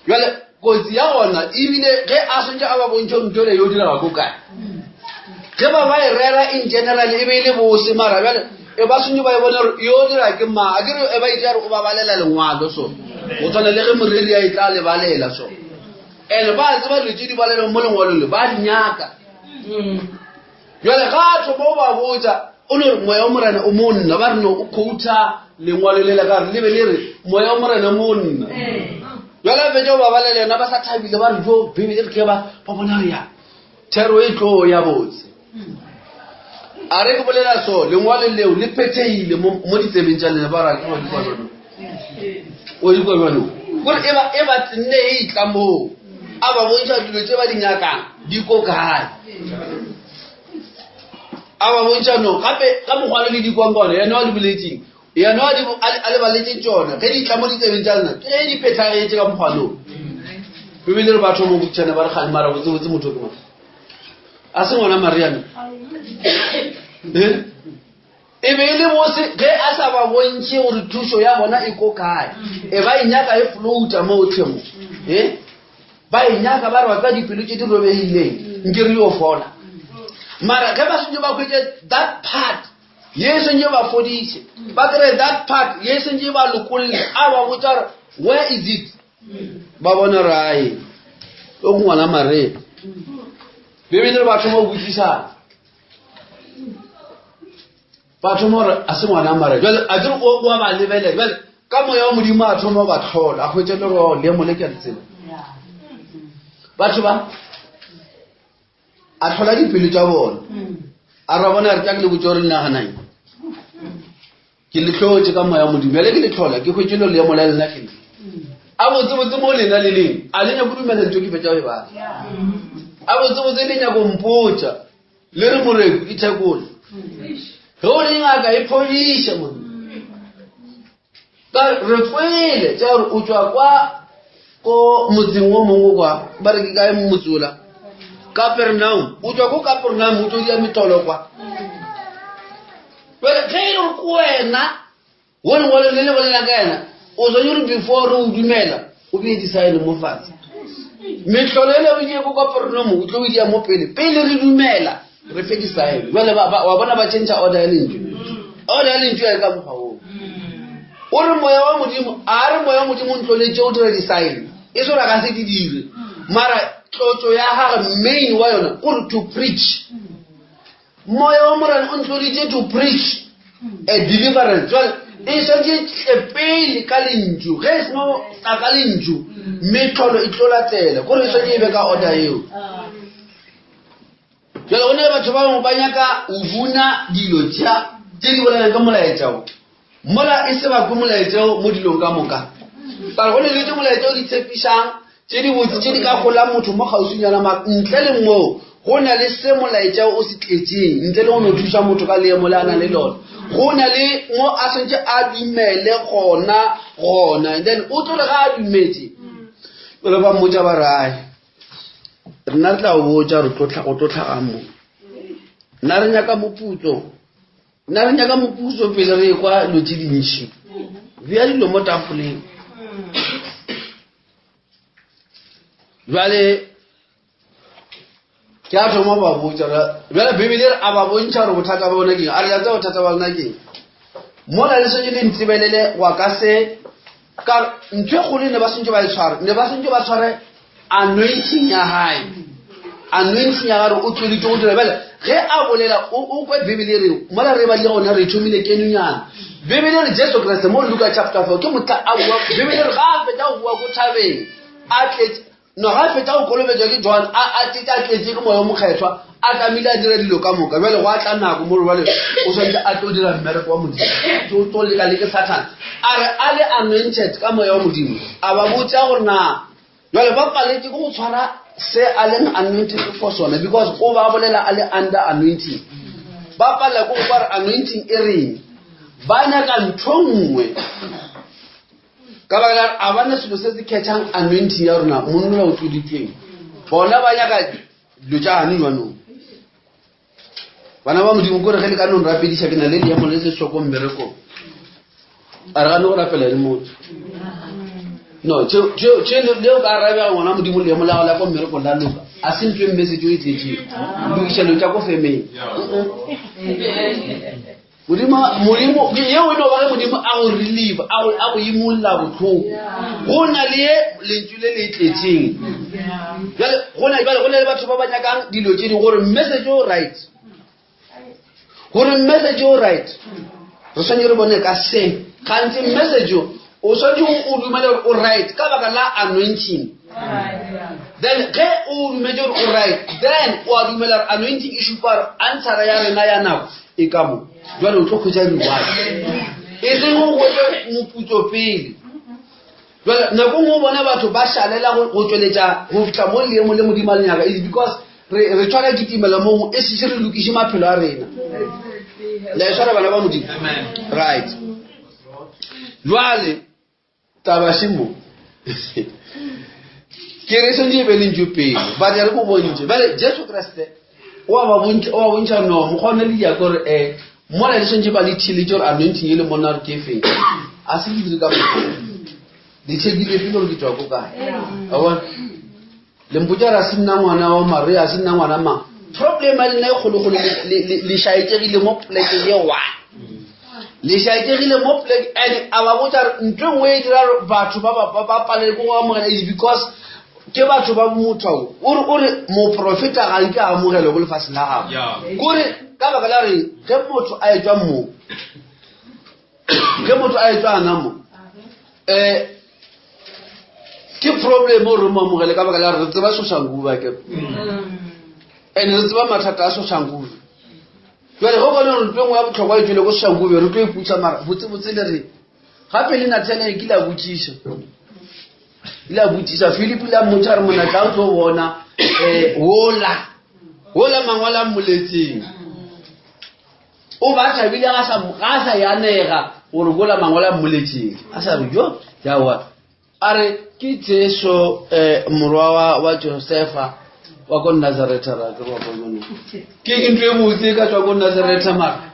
Jwale kotsi ya gona ebile ge a swantše a ba bontšha ntho ele yo direga ko kae. Ge ba ba e rera in general e be e le bose, mara bjale e ba swantše ba e bone gore yo dira ke mang. A ke re e ba itse gore o ba balela lengwalo so, go tshwana le ge moreri a e tla le balela so. And ba tseba dilo tše di balelwang mo lengwalong le, ba di nyaka. Jwale ga a thoma o ba botša, o no re moya wa Morena o mo nna. Ba re no o quota lengwalo lela ka gore le be le re moya wa Morena o mo nna. Jwale a fetša go ba balela yona ba sa thabile, ba re jo Bibele re ke ba ba bona re ya thero e tlo ya botse. A re ke bolela so, lengwalo leo le phethegile mo mo ditsebeng tša lena, ba ra ke wa di kwa jalo. O di kwa jalo. Gore e ba e ba tenne e tla moo. A ba bontšha dilo tše ba di nyakang di ko kae. A ba bontšha no gape ka mokgwa le di kwang gona, yena wa di boletseng, yena wa di a le baletseng tšona, ge di tla mo ditsebeng tša lena, ke ge di phethagetše ka mokgwa loo. Bibele re batho mo botšana ba re gane mara botse botse motho ke mang? A se ngwana Maria no? Eh? E be e le bose ge a sa ba bontšhe gore thušo ya bona e ko kae. E ba e nyaka e floata mo otlhe mo. Eh? Ba e nyaka ba re ba tsaya dipelo tše di robegileng nke re yo fola. Mara ge ba sentše ba hwetše that part ye sentše ba fodiše, ba kry that part ye sentše ba lokolle, a ba botša gore where is it? Ba bona gore ae o ke ngwana Maria. Bibele re ba thoma go botšišana. Ba thoma gore a se ngwana Maria. Jwale a ke re o wa ba lebelela. Jwale ka moya wa Modimo a thoma go ba tlhola, a hwetša le gore leemo le ke a le tseba. Batho ba a tlhola dipelo tša bona. A ra bona re tla ke le botša gore le naganang. Ke le hlotše ka moya wa Modimo. Bjale ke le hlola, ke hwetše lo leemo la lena ke le. A botsebotse mo lena le leng, a le nyako dumela ntho ke fetša go e bala. A botsebotse le nyako mpotša le re moreku ithekole ge o le ngaka e phodiša monna ka re kwele tša gore o tšwa kwa ko motseng wo mongwe kwa ba re ke kae motsola kapernaum o tšwa ko kapernaum o tlo dia metlolo kwa jale ge e le gore ko wena wo lengwalo le le bolela ka yena o swanetse gore before re o dumela o bee disaene mo fatshe metlolo ele o die ko kapernaum o tlo o dia mo pele pele re dumela re fe disaene jale wa bona ba change order ya lentšu order ya lentšu ya ka mokgwa oo o re moya wa modimo a re moya wa modimo ntloletše o dira disaene e se gore a ka se di dire mara tlotso ya gage main wa yona o re to preach moya wa morena o ntloditše to preach a deliverance jale e santse tle pele ka lentšu ge e seno tla ka lentšu metlholo e tlo latela kore e santse e be ka order eo jale go ne le batho ba bangwe ba nyaka o buna dilo tša tše di bolelang ka molaetša o mola e se ba kwe molaetša o mo dilong ka moka kare go ne le tše molaetša o di tshepišang tše di botse tše di ka golang motho mo kgauswinyana mara ntle le moo go na le se molaetša o se tletšeng ntle le go no thuša motho ka leemo le a nang le lona go na le mo a swantse a dumele gona gona and then o tlo re ga a dumetse jale ba mmotsa ba rae rena re tla o botsa re o tlo tlhaga mo nna re nyaka moputso nna re nyaka moputso pele re kwa dilo tse dintšhi bea dilo mo tafoleng jale ke a thoma ba botsa bjale bibele re a ba bontšha gore bothata ba bona keng a re la tseba bothata ba lona keng mola le swantse le ntebelele wa ka se ka ntho e kgolo ne ba swantse ba e tshware ne ba swantse ba tshware anointing ya gae anointing ya gare o tswelitse go dira bjale ge a bolela o kwe bibele e re mola re badile gona re thomile kenyonyana bibele re jesu kriste mo luka chapter 4 ke motla a bua bibele re ga a fetsa go bua ko thabeng a tletse No, ga a fetša go kolobetšwa ke John, a, a tšetše a tletše ke Moya o Mokgethwa, a tlamehile a dira dilo ka moka. Bjale gwa tla nako mo bjale o swanetše a tlo dira mmereko wa Modimo. Tlo tlo leka le ke Satan. A re a le anointed ka Moya wa Modimo, a ba botša gore na bjale ba paletše ke go tshwara se a leng anointed for sona because o ba bolela a le under anointing. Ba palela ke go kwa re anointing e reng. Ba nyaka ntho nngwe ka baka la a bana selo se se kgethang anointing ya rona monnola o tloditsweng bona ba nyaka dilo tša gane jwanong bana ba modimo kore ge le ka nong rapediša ke na le leemo le se hloko mmerekong a re gane go rapela le motho no leo ka arabega ngwana modimo leemo la go la ko mmerekong la loka a se ntho e message o e tletseng lokiša dilo tša ko femeng Modimo, Modimo, yeo e no ba ge Modimo a go relieve, a go, a go imolla bohloko. Go na le ye lentšu le le tletšeng. Bjale, go na, bjale go na le batho ba ba nyakang dilo tše dingwe gore message o right. Gore message o right. Re swanetše re bone ka se. Gantsi message o, o swanetše o dumele gore o right ka baka la anointing. Then ge o dumetse gore o right, then o a dumela gore anointing e šupa gore answera ya rena ya nako e ka mo jale o tlo kgwetsa reward e seng go hwetsa moputso pele jale nako nngwe o bona batho ba šalela go tšweletša go fihla mo leemo le modimo a le nyaka is because re tshwara ke timela mongwe e sese re lokiše maphelo a rena la e tshwara bana ba modimo right jwale Taba še mo. Ke re sentse e be lentšu pele, but re ko bontše. Bjale Jesu Kriste o a ba bontšha, o a bontšha no, mokgwa one le dia kore eh mola le sentse ba le theeletše gore anointing e le monna gore ke efeng. A se ke dire ka mokgwa. Le checkile pele gore ke tšwa ko kae. A bona? Le mpotša gore a se nna ngwana wa Maria, a se nna ngwana mang. Problem ya lena e kgologolo le šaetšegile mo polekeng ye one. Le šaetšegile mo poleke and a ba botša gore ntho e nngwe e dira gore batho ba ba ba palele ke go amogela is because ke batho ba motho ao. O re o re moprofeta ga nke a amogelwe ko lefatsheng la gagwe. Kore ka baka la gore ge motho a etšwa mo ge motho a etšwa ana mo um ke problem gore mo amogele ka baka la re tseba soshanguve ke and re tseba mathata a soshanguve jale go bone gore ntho e nngwe ya botlhokwa e tswele ko soshanguve re tlo iputsa mara botsebotse le re gape le nathane ke la botsiša ile a botsiša philip ile a mmotsa re monatla o tlo bona. um wola wola mangwalo a mmoletseng o ba thabile ga a sa yanega gore kola mangwalo a mmoletseng a sa re jo jawa a re ke jesu um morwa wa wa josefa wa ko nazaretha ra ke wa bonone ke ke ntho e botse ka tswa ko nazaretha mara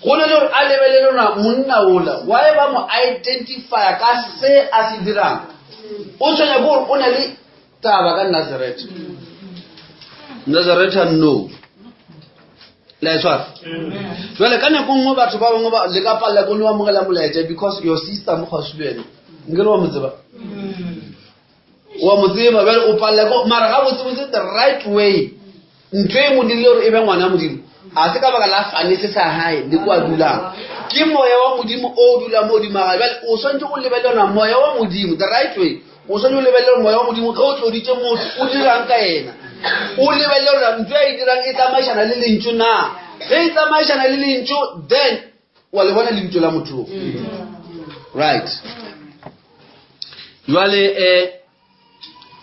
go ne le gore a lebelele rona monna ola wa e ba mo identifya ka se a se dirang o tshwenya ke gore o na le taba ka nazaretha nazaretha no la e tshwara jale ka nako nngwe batho ba bangwe le ka palela ko ne o amogela molaetša because your sister mo kgauswi le wena nkere wa mo tseba wa mo tseba jale o palela ko mara ga botsebotse the right way ntho e mo dirile gore e be ngwana modimo ga se ka baka la fane se sa gae le kwa dulang ke moya wa modimo o dulang mo godimo ga jale o tshwanetse o lebelele ona moya wa modimo the right way o swanetše o lebelele gore moya wa modimo ge o tloditše motho o dirang ka yena o lebelele gore ntho ya e dirang e tsamaišana le lentšu na ge e tsamaišana le lentšu then wa le bona lebitso la motho right jwale um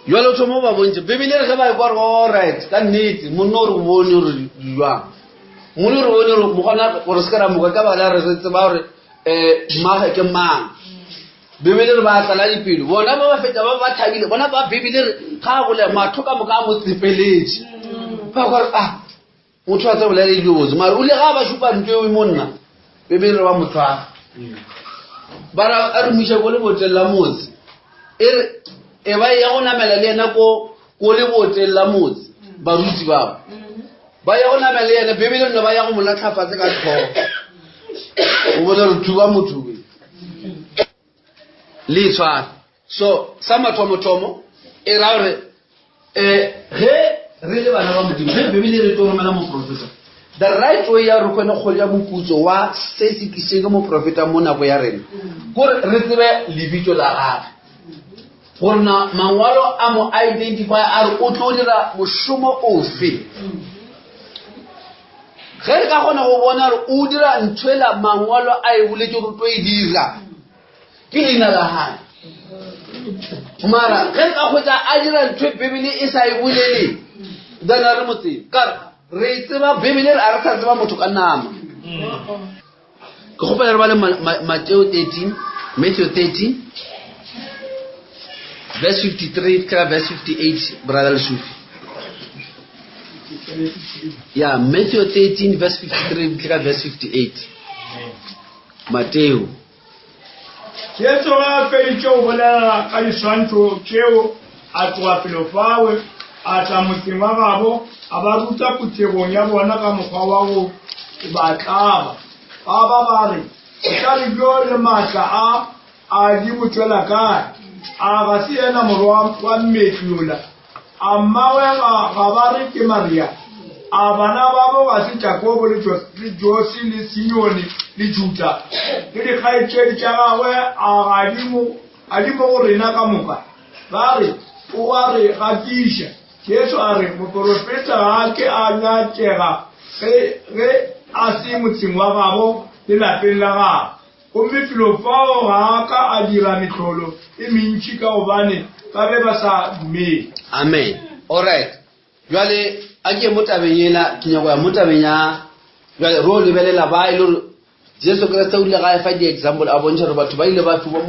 jwale o thoma o ba bontšhe bibele re ge ba ekwa gore all right ka nnete monna o re bone gore jwang monna o re bone gore mokgona gore se ka ra moka ka baka la re re tseba gore um mmage ke mang Bibele re ba tlala dipelo bona ba ba feta ba ba thabile bona ba Bibele re ga a bolela matho ka moka a mo tsepeletše ba gore ah motho a tsa bolela dilo botse mara o le ga ba šupa ntho eo mo nna Bibele re ba mo tshwara ba ra a re mo ko leboteng la motse e re e ba ya go namela le yena ko ko leboteng la motse baruti bao ba ya go namela le yena Bibele nne ba ya go mo latlhafatse ka tlhogo o bone re thuba motho le tshwara so sa mathomothomo e ra gore um ge re le bana ba modimo ge bibele re tlo romela moprofeta the right way ya re kgone go ja moputso wa se se tliseng ke moprofeta mo nako ya rena kore re tsebe lebitso la gage gore na mangwalo a mo identify a re o tlo dira mošomo ofe Ge re ka kgona go bona gore o dira nthwela mangwalo a e boletse gore tlo e dira ke leina la gae mara ge re ka kgwetsa a dira ntho e bibele e sa e bolele then a re mo tsebe ka re tseba bibele re a re sa tseba motho ka nama ke kgopela re ba le mateo 13 matthew 13 verse 53 ka verse 58 brother lesufi ya matthew 13 verse 53 ka verse 58 mateo Jesu ge a feditše go bolela ka diswantšho tšeo, a tloga felo fawe, a tla motseng wa gabo, a ba ruta phuthegong ya bona ka mokgwa wa go ba tlaba. Ba ba ba re, Bohlale bjo le maatla a, a di mo tšwela kae? A ga se yena morwa wa mmetli yola? A mmagwe ga, ga ba re ke Maria? A bana babo ga se Jakobo le, jo, le Jose le Simeone le Juda? Le dikgaetšedi tša gagwe a ga di mo, a di mo go rena ka moka? Ba re, O a re gatiša. Jesu a re, Moporofeta ga a ke a nyatšega ge, ge a se motseng wa gabo le lapeng la gabo. Gomme felo fao ga a ka a dira mehlolo e mentši ka gobane ba be ba sa dumele. Amen. Alright. Bjale a ke ye mo tabeng yela, ke nyako ya mo tabeng ya bjale ro lebelela ba e le gore Jesu Kriste o ile ga efa di-example a bontšha gore batho ba ile ba fiwa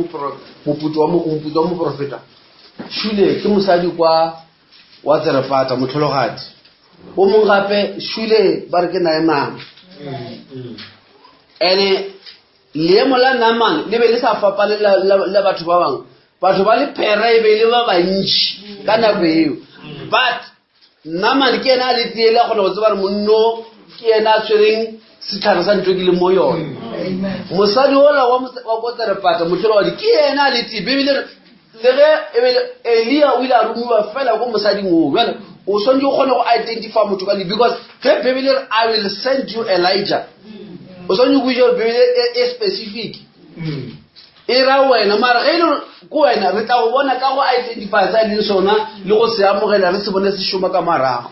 moputso wa moputso wa moprofeta. Šule ke mosadi kwa wa Tserepata, mohlologadi. O mongwe gape Šule ba re ke Naemane. Ene leemo la Naamane le be le sa fapane la, la, la batho ba bangwe. Batho ba lephera e be e le ba bantši ka nako eo. But Naamane ke yena a le tee le a kgona go tseba gore monno ke yena a tshwereng setlhare sa ntho ke le mo yone. Mosadi ola wa wa ko Tsarepata, mohlologadi, ke yena a le tee. Bibele re le ge e be Eliya o ile a romiwa fela ko mosading oo. Bjale o swanetše o kgone go identify motho ka le because ge Bibele re I will send you Elijah, o swanetše o kwešiše gore Bibele e, e specific. E ra wena, mara ge e le gore ko wena re tla go bona ka go identify sa e leng sona le go se amogela re se bone se šoma ka morago.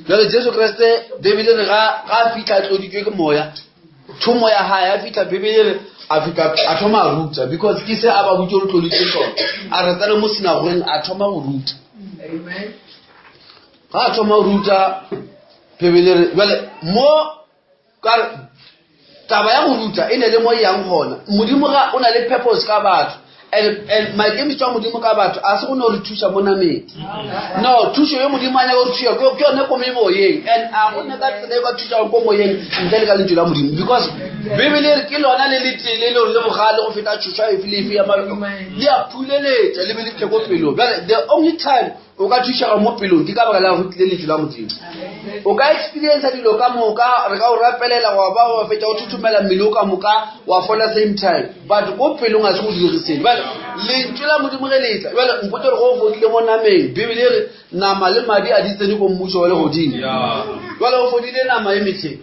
Jale Jesu Kriste Bibele re ga ga a fitlha a tloditšwe ke moya thomo ya gae a fitlha Bibele re a fitlha a thoma a ruta because ke se a ba botse gore tloditše sona a re tsena mo sinagogeng a thoma go ruta. Ga a thoma go ruta Bibele re bjale mo ka re taba ya go ruta e ne le mo e yang gona. Modimo ga o na le purpose ka batho. And, and maikemišetšo a Modimo ka batho a se go no re thuša mo nameng. No, thušo ye Modimo a nyaka go re thuša ke ke yone ko memoyeng. And a go ne ka tsela e ka thušago ko moyeng ntle le ka lentšu la Modimo. Because Bibele e re ke lona le le tee le le gore le bogale go feta tšhoša efe le efe ya maloko. Le a phuleletša le be le tle ko pelong. Bjale the only time o ka thušega mo pelong ke ka baka la go tlile lentšu la modimo o ka experience dilo ka moka re ka o rapelela wa ba wa fetša o thuthumela mmele o ka moka wa fola same time but ko pelong a se go direge selo bjale lentšu la modimo ge letla bjale mpotse gore go o fodile mo nameng bibele e re nama le madi a di tsene ko mmušo wa legodimo jale o fodile nama e metlheng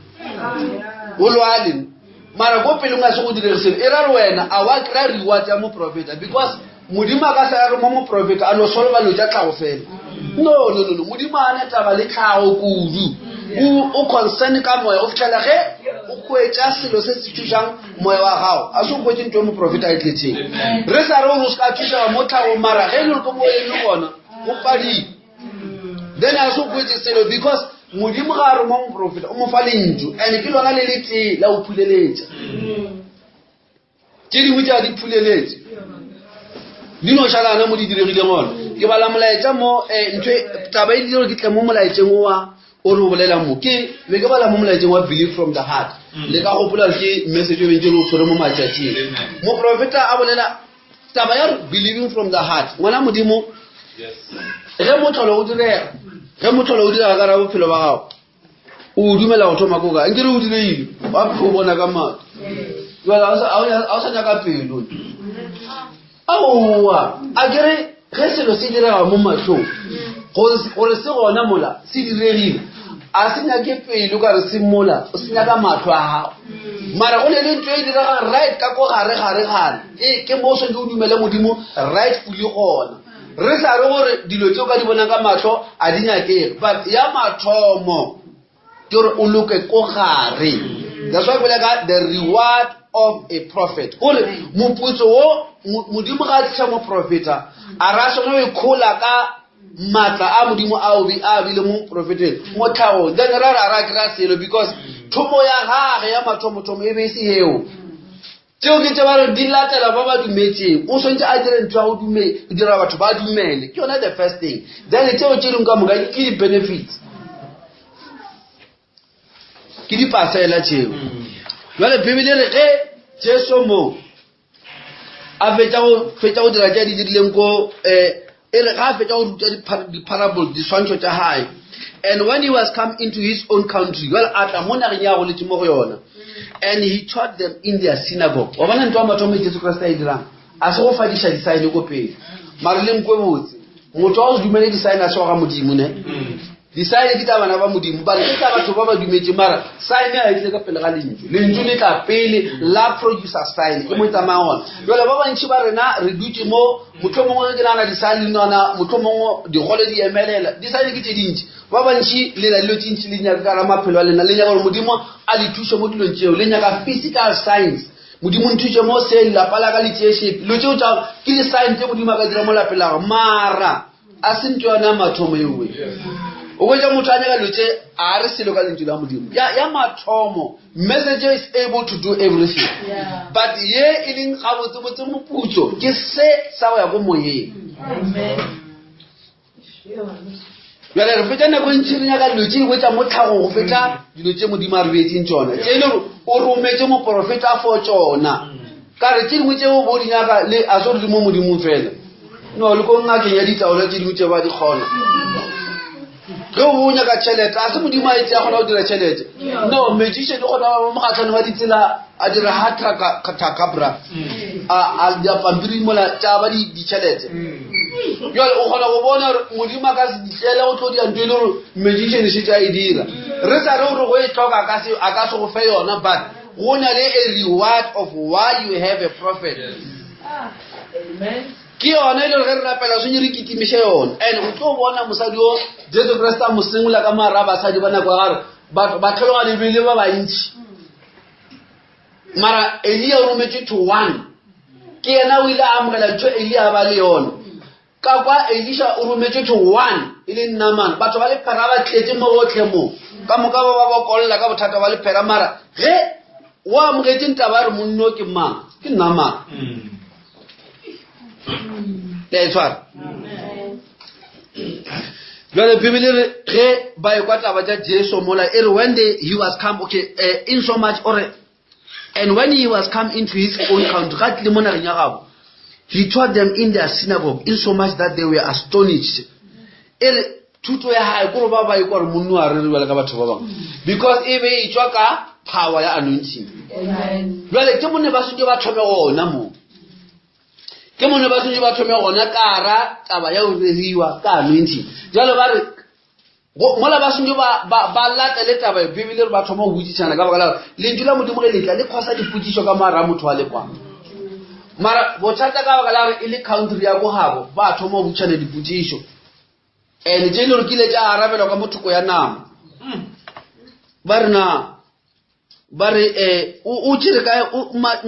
o lwale mara ko pelong a se go direge selo e ra re wena a wa kry-a reward ya moprofeta because modimo a ka sa re mo moprofeta a no solva dilo tša tlhago fela no no no no modimo a ne taba le tlhago kudu o concern ka moya o fitlhela ge o hwetša selo se se thušang moya wa gago a se o hwetše ntho e moprofeta a e tletseng re sa re gore o se ka thušega mo tlhagong mara ge e le gore ko moyeng gona go padile then a se o hwetše selo because modimo ga a re mo moprofeta o mo fa lentšu and ke lona le le tee la o phuleletša tše dingwe tša di phuleletše di no šalana mo di diregileng gona ke bala molaetša mo um ntho e, taba e dire gore ke tle mo molaetšeng wa o re o bolelang mo ke be ke bala mo molaetšeng wa believe from the heart mm. le ka gopola gore ke message e bentse le o tshwere mo matšatšing moprofeta a bolela taba ya believing from the heart ngwana modimo ge motlholo o direga ge motlholo o direga ka ra bophelo ba gago o dumela go thoma ko kae nke re o direile wa o bona ka maatla jale a o sa nyaka pelo aowa a kere ge selo se direga mo matlhong gore se gona mola se diregile a se nyake pelo ka re se mola o se nyaka matlho a gago mara go ne le ntho e diregang right ka ko gare gare gare ee ke mo o tshwanetse o dumele modimo right fully gona re sa re gore dilo tse o ka di bonang ka matlho a di nyakege but ya mathomo ke gore o loke ko gare that's why bolela ka the reward of a prophet gore moputso wo modimo ga a tliša moprofeta a ra sone o ikhola ka maatla a modimo a a bile mo profeteng mo tlhagong then ra re a ra kry-a selo because thomo ya gage ya mathomothomo e be e se eo Tšeo ke tše ba re di latela ba ba dumetšeng. O swantše a dire ntho ya go dume, dira batho ba dumele. Ke yona the first thing. Then tšeo tše dingwe ka moka ke di-benefits. Ke dipasela tšeo. Jwale Bibele re ge Jesu mo a fetša go fetša go dira tše a di dirileng ko um E re ga a fetša go ruta di-parable, diswantšho tša gae, and when he was come into his own country, jale a tla mo nageng ya goletše mo go yona, and he taught them in their synagogue. Wa bona ntho ya mathomo e Jesu Kriste a e dirang, a se go fadiša disaene ko pele. Mare le nkwe botse, motho wa go se dumele disaene a se wa ga Modimo ne. Disaene ke tša bana ba Modimo, ba re ke tša batho ba ba dumetše, mara saene a e tle ka pele ga lentšu. Lentšu le tla pele la producer saene, ke mo e tsamaya gona. Jale ba bantši ba rena re dutše mo, motlho mongwe ke nagana disaene di nona, motlho mongwe digole di emelela, disaene ke tše dintši. Ba bantši le na dilo tše ntši le nyaka ka ra maphelo a lena, le nyaka gore Modimo a le thuše mo dilong tšeo, le nyaka physical signs. Modimo nthuše mo se, lapa la ka le tšee shape. Dilo tšeo tša ke di-sign tše Modimo a ka dira mo lapeng la gago, mara a se ntho yone ya mathomo ewe o hwetša motho a nyaka dilo tše a re selo ka lentšu la modimo ya, ya mathomo message is able to do everything yeah. but ye e leng gabotsebotse moputso ke se sa go ya ko moyeng bjale re fetša nako e ntšhi re nyaka dilo tše dingwe tša mo tlhagong go fetša dilo tše modimo a re beetseng tšona tše e le gore o rometse moporofeta for tšona ka re tše dingwe tše o bo di nyaka le a se gore di mo modimong fela no le ko ngakeng ya ditaola tše dingwe tše ba di kgona ge o bo nyaka tšhelete a se modimo a etse a kgona go dira tšhelete no magician o kgona go mogatlhano wa ditsela a dira ha thakabra a dipampiri mola tša ba ditšhelete jale o kgona go bona gore modimo a ka se ditlele go tlo dia ntho e le gore magician e šetse a e dira re sa re gore go e tlhoka a ka se go fe yona but go na le a reward of why you have a prophet ke yone e le gore ge re rapela tshwanetse re kitimiše yone and o tlo bona mosadi o jesu kriste a mo sengola ka mara a basadi ba nako ya gare batho ba tlhologane bele ba bantši mara elia o rometše to one ke yena o ile a amogela ntho elia a ba le yone. Ka kwa Elisha o rometšwe to one e le Naaman. Batho ba lephera ba tletše mo gohle mo. Ka moka ba ba bokolla ka bothata ba lephera mara ge o amogetše ntaba ya re monno ke mang? Ke Naaman. Le a e tshwara? Jwale Bibele re ge ba ekwa taba tša Jesu mola e re when they, he was come okay uh, in so much or And when he was come into his own country, ga tlile mo nageng ya gabo, he taught them in their synagogue, in so much that they were astonished. E re thuto ya hae kore ba ba ikwa gore monno a re bjale ka batho ba bangwe because e be e tswa ka power ya anointing. Jwale ke mone ba sentse ba thome gona mo. Ke mone ba sentse ba thome gona ka ra taba ya go reriwa ka anointing. Jwale ba re Mola ba swanetše ba, ba, ba latele taba ye, Bibele re ba thoma go botšišana ka baka la gore lentšu la Modimo ge letla le khosa dipotšišo ka mara motho wa lekwa. Mara bothata ka baka la gore e le country ya ko gabo, ba thoma go botšišana dipotšišo. And tše e le gore kile tša arabelwa ka mothoko ya nama. Ba re na ba re um o tšere kae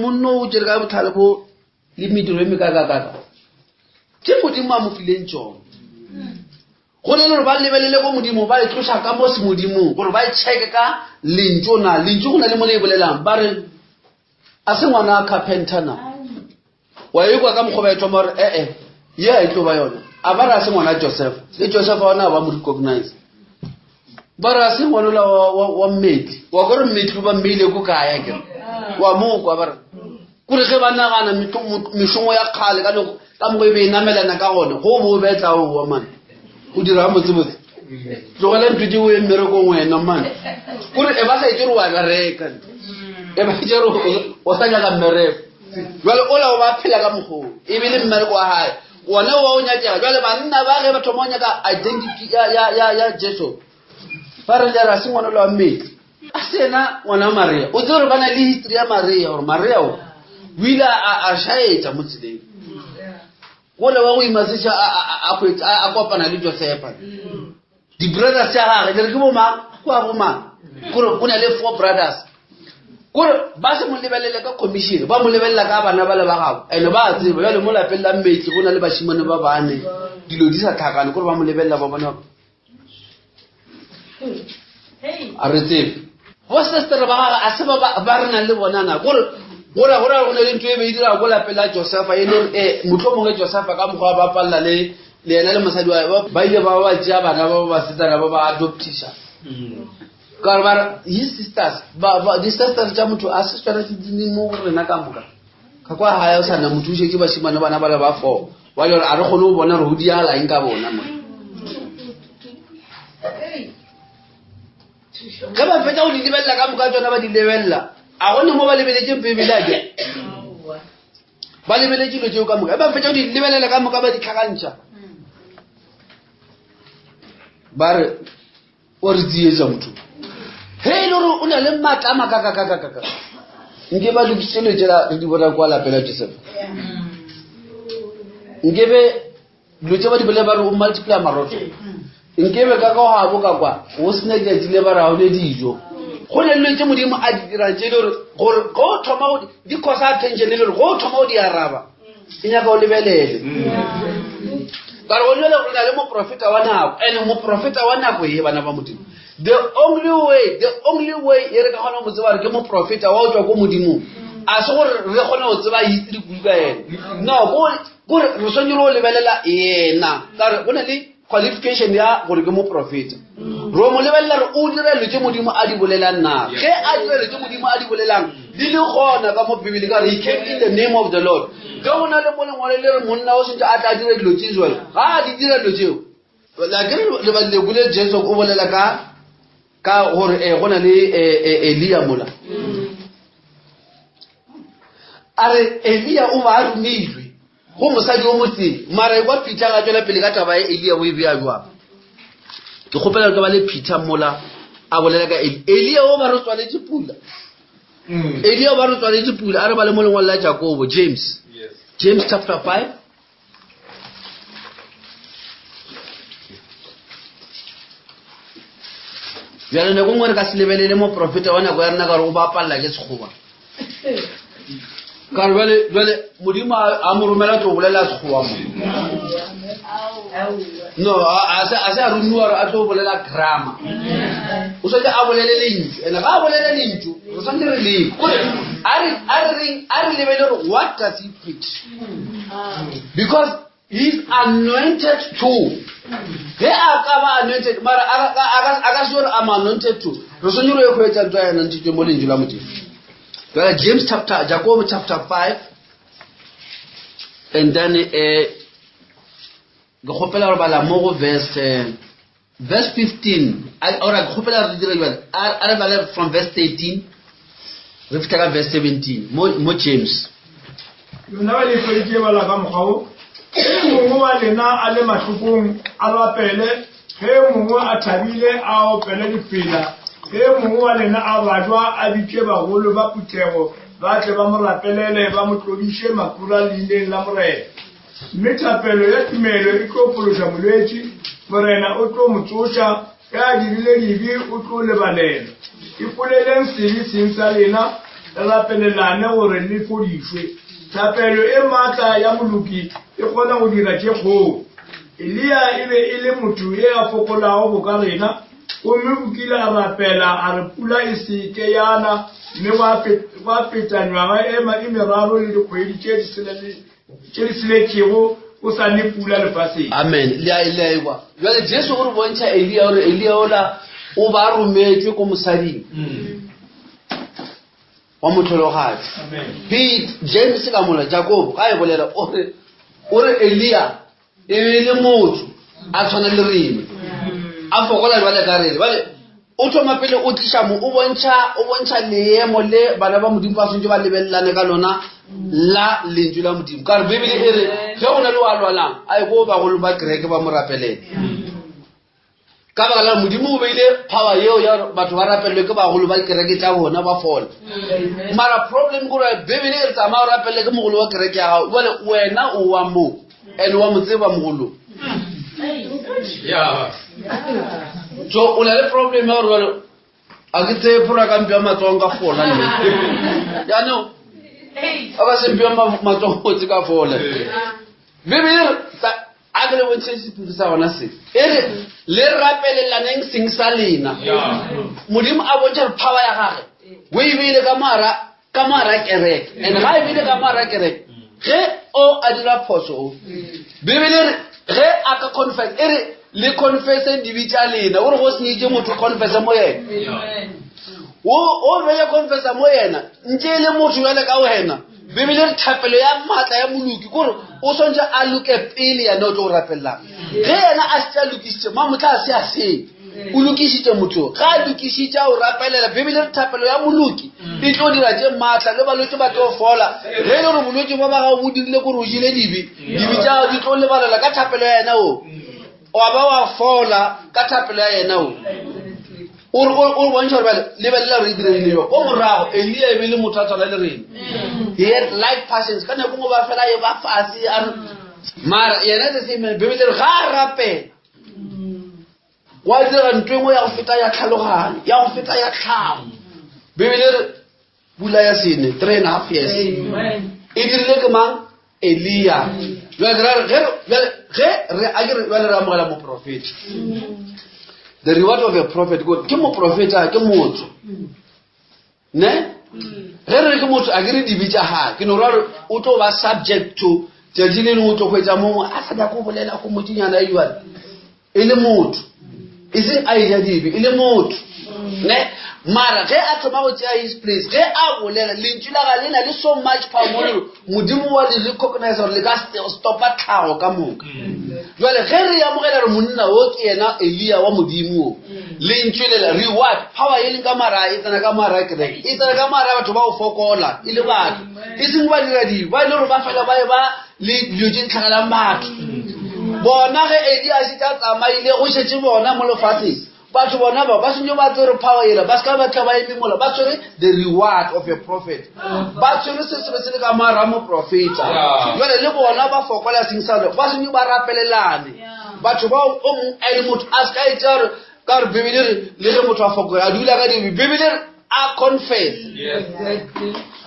monno o tšere kae botlhale bo le mediro e mekakakaka tše Modimo a mo fileng tšona. Go ne le gore ba lebelele ko Modimo, ba e tloša ka mo semodimong, gore ba e checke ka Lentšu na. Lentšu go na le mo le e bolelang. Ba re, A se ngwana a carpenter na? Wa e kwa ka mokgwa ba e thoma gore, ee, ye a e tlo ba yona. A ba re a se ngwana Joseph. Le Joseph ona a ba mo recognize. Ba re a se ngwana ola wa, wa, wa mmetli. Wa kore mmetli ba mmeile ko kae akere? Wa mo kwa ba re. Kore ge ba nagana mešomo ya kgale ka nako ka mokgwa e be e namelana ka gone, go bo betla owa man. O dira motsebotse. Tlogela ntho tše o ye mmerekong wena man. Kore e ba sa itse gore wa bereka. E ba itse gore o sa nyaka mmereko. Jwale ola o ba phela ka mokgwa o. E be le mmereko wa hae. Wona wa o nyakega. Jwale banna ba ge ba thoma go nyaka identity ya, ya, ya, ya Jesu. Ba re le ra se ngwana wa mmetli. A se yena ngwana wa Maria. O tsebe gore ba na le history ya Maria gore Maria o o ile a šaetša mo tseleng. Gole wa go imasetša a kopana le Josefa. Di-brothers tša gage ke re ke bomang kwa bomang kore o na le four brothers kore ba se mo lebelele ka commission ba mo lebelela ka bana ba le ba gabo and ba tseba jale mo lapeng la mmetli go na le bashimane ba bane dilo di sa tlhakane kore ba mo lebelela ba bona a re tsebe bo sister ba gage a se ba ba re nang le bona na kore gore gore go ne le ntho e be e dira ko lapeng la Josefa e le gore eh motlho mongwe Josefa ka mokgwa ba palela le le yena le mosadi wa ba ile ba ba tšea bana ba ba basetsana ba ba adoptisa ka gore ba re his sisters ba ba di-sisters tša motho a se tswana se di mo go rena ka moka ka kwa gae o sa na motho o šetše bašimane bana ba le ba four wa le gore a re kgone go bona gore go diagala eng ka bona mo ge ba fetsa go di lebelela ka moka tsona ba di lebelela a gone mo ba lebeletseng bebele ake ba lebeletse dilo tseo ka moka ba fetsa go di lebelela ka moka ba di tlhakantšha ba re o re tsietsa motho ge e le gore o na le maatla a makakakakakaka nke ba lokisitse dilo tsela re di bona kwa lapela joseph nke be dilo tse ba di bolele ba re o multiply marotho nke be ka ka gabo ka kwa go sena letšatši le ba re ga o ne dijo go ne dilo tse modimo a di dirang tse e le gore gore go o thoma go di cause attention e le gore go o thoma go di araba e nyaka o lebelele ka re go lebele gore na le moprofeta wa nako and moprofeta wa nako ye bana ba modimo the only way the only way e re ka kgona go mo tseba gore ke moprofeta wa o tswa ko modimong a se gore re kgone go tseba history kudu ka ene no kore re swanetse go lebelela yena ka re go na le qualification ya gore ke moprofeta ro mo lebelela re o dira dilo tse modimo a di bolelang na ge a dira dilo tse modimo a di bolelang di le gona ka mo bibele ka re he came in the name of the lord ge go na le mo lengwalo le re monna o sentse a tla dira dilo tse jalo ga a di dira dilo tseo la ke le badile kule jesu o bolela ka ka gore eh, go na le eh, eh, elia mola a re elia o ba a romilwe go mosadi o motee mara e kwa peter ga tswela pele ka taba ya elia o e bea jwang ke kgopela ke ba le peter mola a bolela ka elia elia o ba re tswaletše pula mm. elia o ba re tswaletše pula a re ba le mo lengwalo la jakobo james james chapter 5 bjale nako nngwe re ka se lebelele moprofeta wa nako ya rena ka gore o bapalela ke sekgoba. Ka re bjale bjale Modimo a mo romela tlo bolela Sekgowa mo. No, a se a se a romiwa gore a tlo bolela grammar. O swanetše a bolele lentšu. And ga a bolele lentšu, re swanetše re leke. Kore a re a re reng a re lebele gore what does he preach? Because He's anointed to. Ge a ka ba anointed, mara a ka se gore I'm anointed to. Re swanetše re ye hwetša ntwa ya anointed mo lentšu la Modimo. Jale James chapter, Jakobo chapter 5 and then eh ke kgopela gore bala mo go verse eh, verse 15 ora ke kgopela re dire jale a re bale from verse 13 re fihla ka verse 17 mo, mo James. Lona ba le hweditše bala ka mokgwa wo, Ge mongwe wa lena a le mahlokong, a rapele, ge mongwe a thabile, a opele difela, ge mongwe wa lena a babja, a bitše bagolo ba phuthego, ba tle ba mo rapelele, ba mo tlodiše makhura leineng la Morena. Mme thapelo ya tumelo e tlo phološa molwetši, Morena o tlo mo tsoša, ge a dirile dibe o tlo lebalelwa. Ipoleleng sebe seng sa lena, le rapelelane gore le fodišwe. Thapelo e matla ya moloki e kgona go dira tše kgolo. Eliya e be e le motho e a fokolago boka rena, gomme o kile a rapela a re pula e se ke ya na, mme gwa feta nywaga e meraro le dikgwedi tše tše di tsheletšego o sa ne pula lefaseng. Amen. Le a le a ekwa. Jwale Jesu o re bontšha Elia gore Elia ola o ba rometšwe ko mosading wa motlhologadi. Pete, James ka mola, Jakobo ga e bolela o re o re Elia e be e le motho a tshwana le rene a fokola jwale ka rene bale o thoma pele o tliša mo o bontšha o bontšha leemo le bana ba modimo ba swantse ba lebelelane ka lona la lentšu la modimo ka gore bibele e re ge go na le wa lwalang a ye ko bagolo ba kereke ba mo rapelele ka baka la modimo o beile power yeo ya gore batho ba rapelelwe ke bagolo ba kereke tša bona ba fola mara problem kore bibele e re tsamaya o rapelele ke mogolo wa kereke ya gago jale wena o wa mo and wa mo tseba mogolo so o na le problem ya gore jale a ke tseye phora ka mpea matswang ka fola nne jaanong a ba se mpea matswang otse ka fola bibele A ke le bontšhe sephiri sa gona se. E re, le rapelelaneng seng sa lena. Modimo a bontšha gore power ya gage o e beile ka moara ka moara kereke. And ga e beile ka moara kereke, ge o a dira phoso o, Bibele re ge a ka confess, e re le confesse dibe tša lena. O re go senyetše motho confesse mo yena. O o beya confessa mo yena, ntše e le motho jwale ka wena. Bibele re thapelo ya maatla ya moloki kore o swantse a loke pele yena o tlo go rapelelang. Ge yena a setse a lokišitše mamotla a se a seng o lokišitše motho ga a lokišitše a o rapelela. Bibele re thapelo ya moloki e tlo dira tše maatla le balwetse ba tlo fola. Ge e le gore bolwetse ba ba gago bo dirile kore o jele dibe, dibe tša gago di tlo lebalelwa ka thapelo ya yena o wa ba wa fola ka thapelo ya yena o. O re o bontšha gore bjale lebelela gore e diregile jang. Ko morago Elia e be le motho a tshwana le rena. He had like passions. Ka nako nngwe ba fela e ba fase a re mara yena the same man Bibele re ga a rapela wa dira ntho engwe ya go feta ya tlhaloganyo ya go feta ya tlhago. Bibele re pula ya sene 3.5 years e dirile ke mang Eliya. Bjale ra re ge bjale ge re a ke re bjale re amogela moprofeta. The reward of a prophet go ke moprofeta ke motho. Ne? Ge re ke motho a ke re dibe tša gagwe ke no ra re o tlo ba subject to tšatši le lengwe o tlo hwetša mongwe a sa nyako go bolela go motšinyana e jale e le motho e seng a eja dibe e le motho ne mara ge a thoma go tšea his place ge a bolela lentšu la ga le na le so much power mo lore modimo wa le recognize gore le ka stopa tlhago ka moka jale ge re amogela re monna o ke yena elia wa modimo o lentšu lela reward power e leng ka mara e tsena ka mara kereke e tsena ka mara batho ba go fokola e le batho e seng ba dira dibe ba e le gore ba fela ba e ba le dilo tše di tlhagelang batho bona ge edi a šetše a tsamaile go šetše bona mo lefatsheng batho bona ba ba sentse ba tsere power ela ba seka ba tla ba eme mola ba tshwere the reward of a prophet ba tshwere se sebe se le ka mara moprofeta jale le bona ba fokola seng sa ba sentse ba rapelelane batho bao o mongwe a le motho a se ka e tša gore ka gore bibele re le ge motho a fokola a dula ka dibe bibele re a confess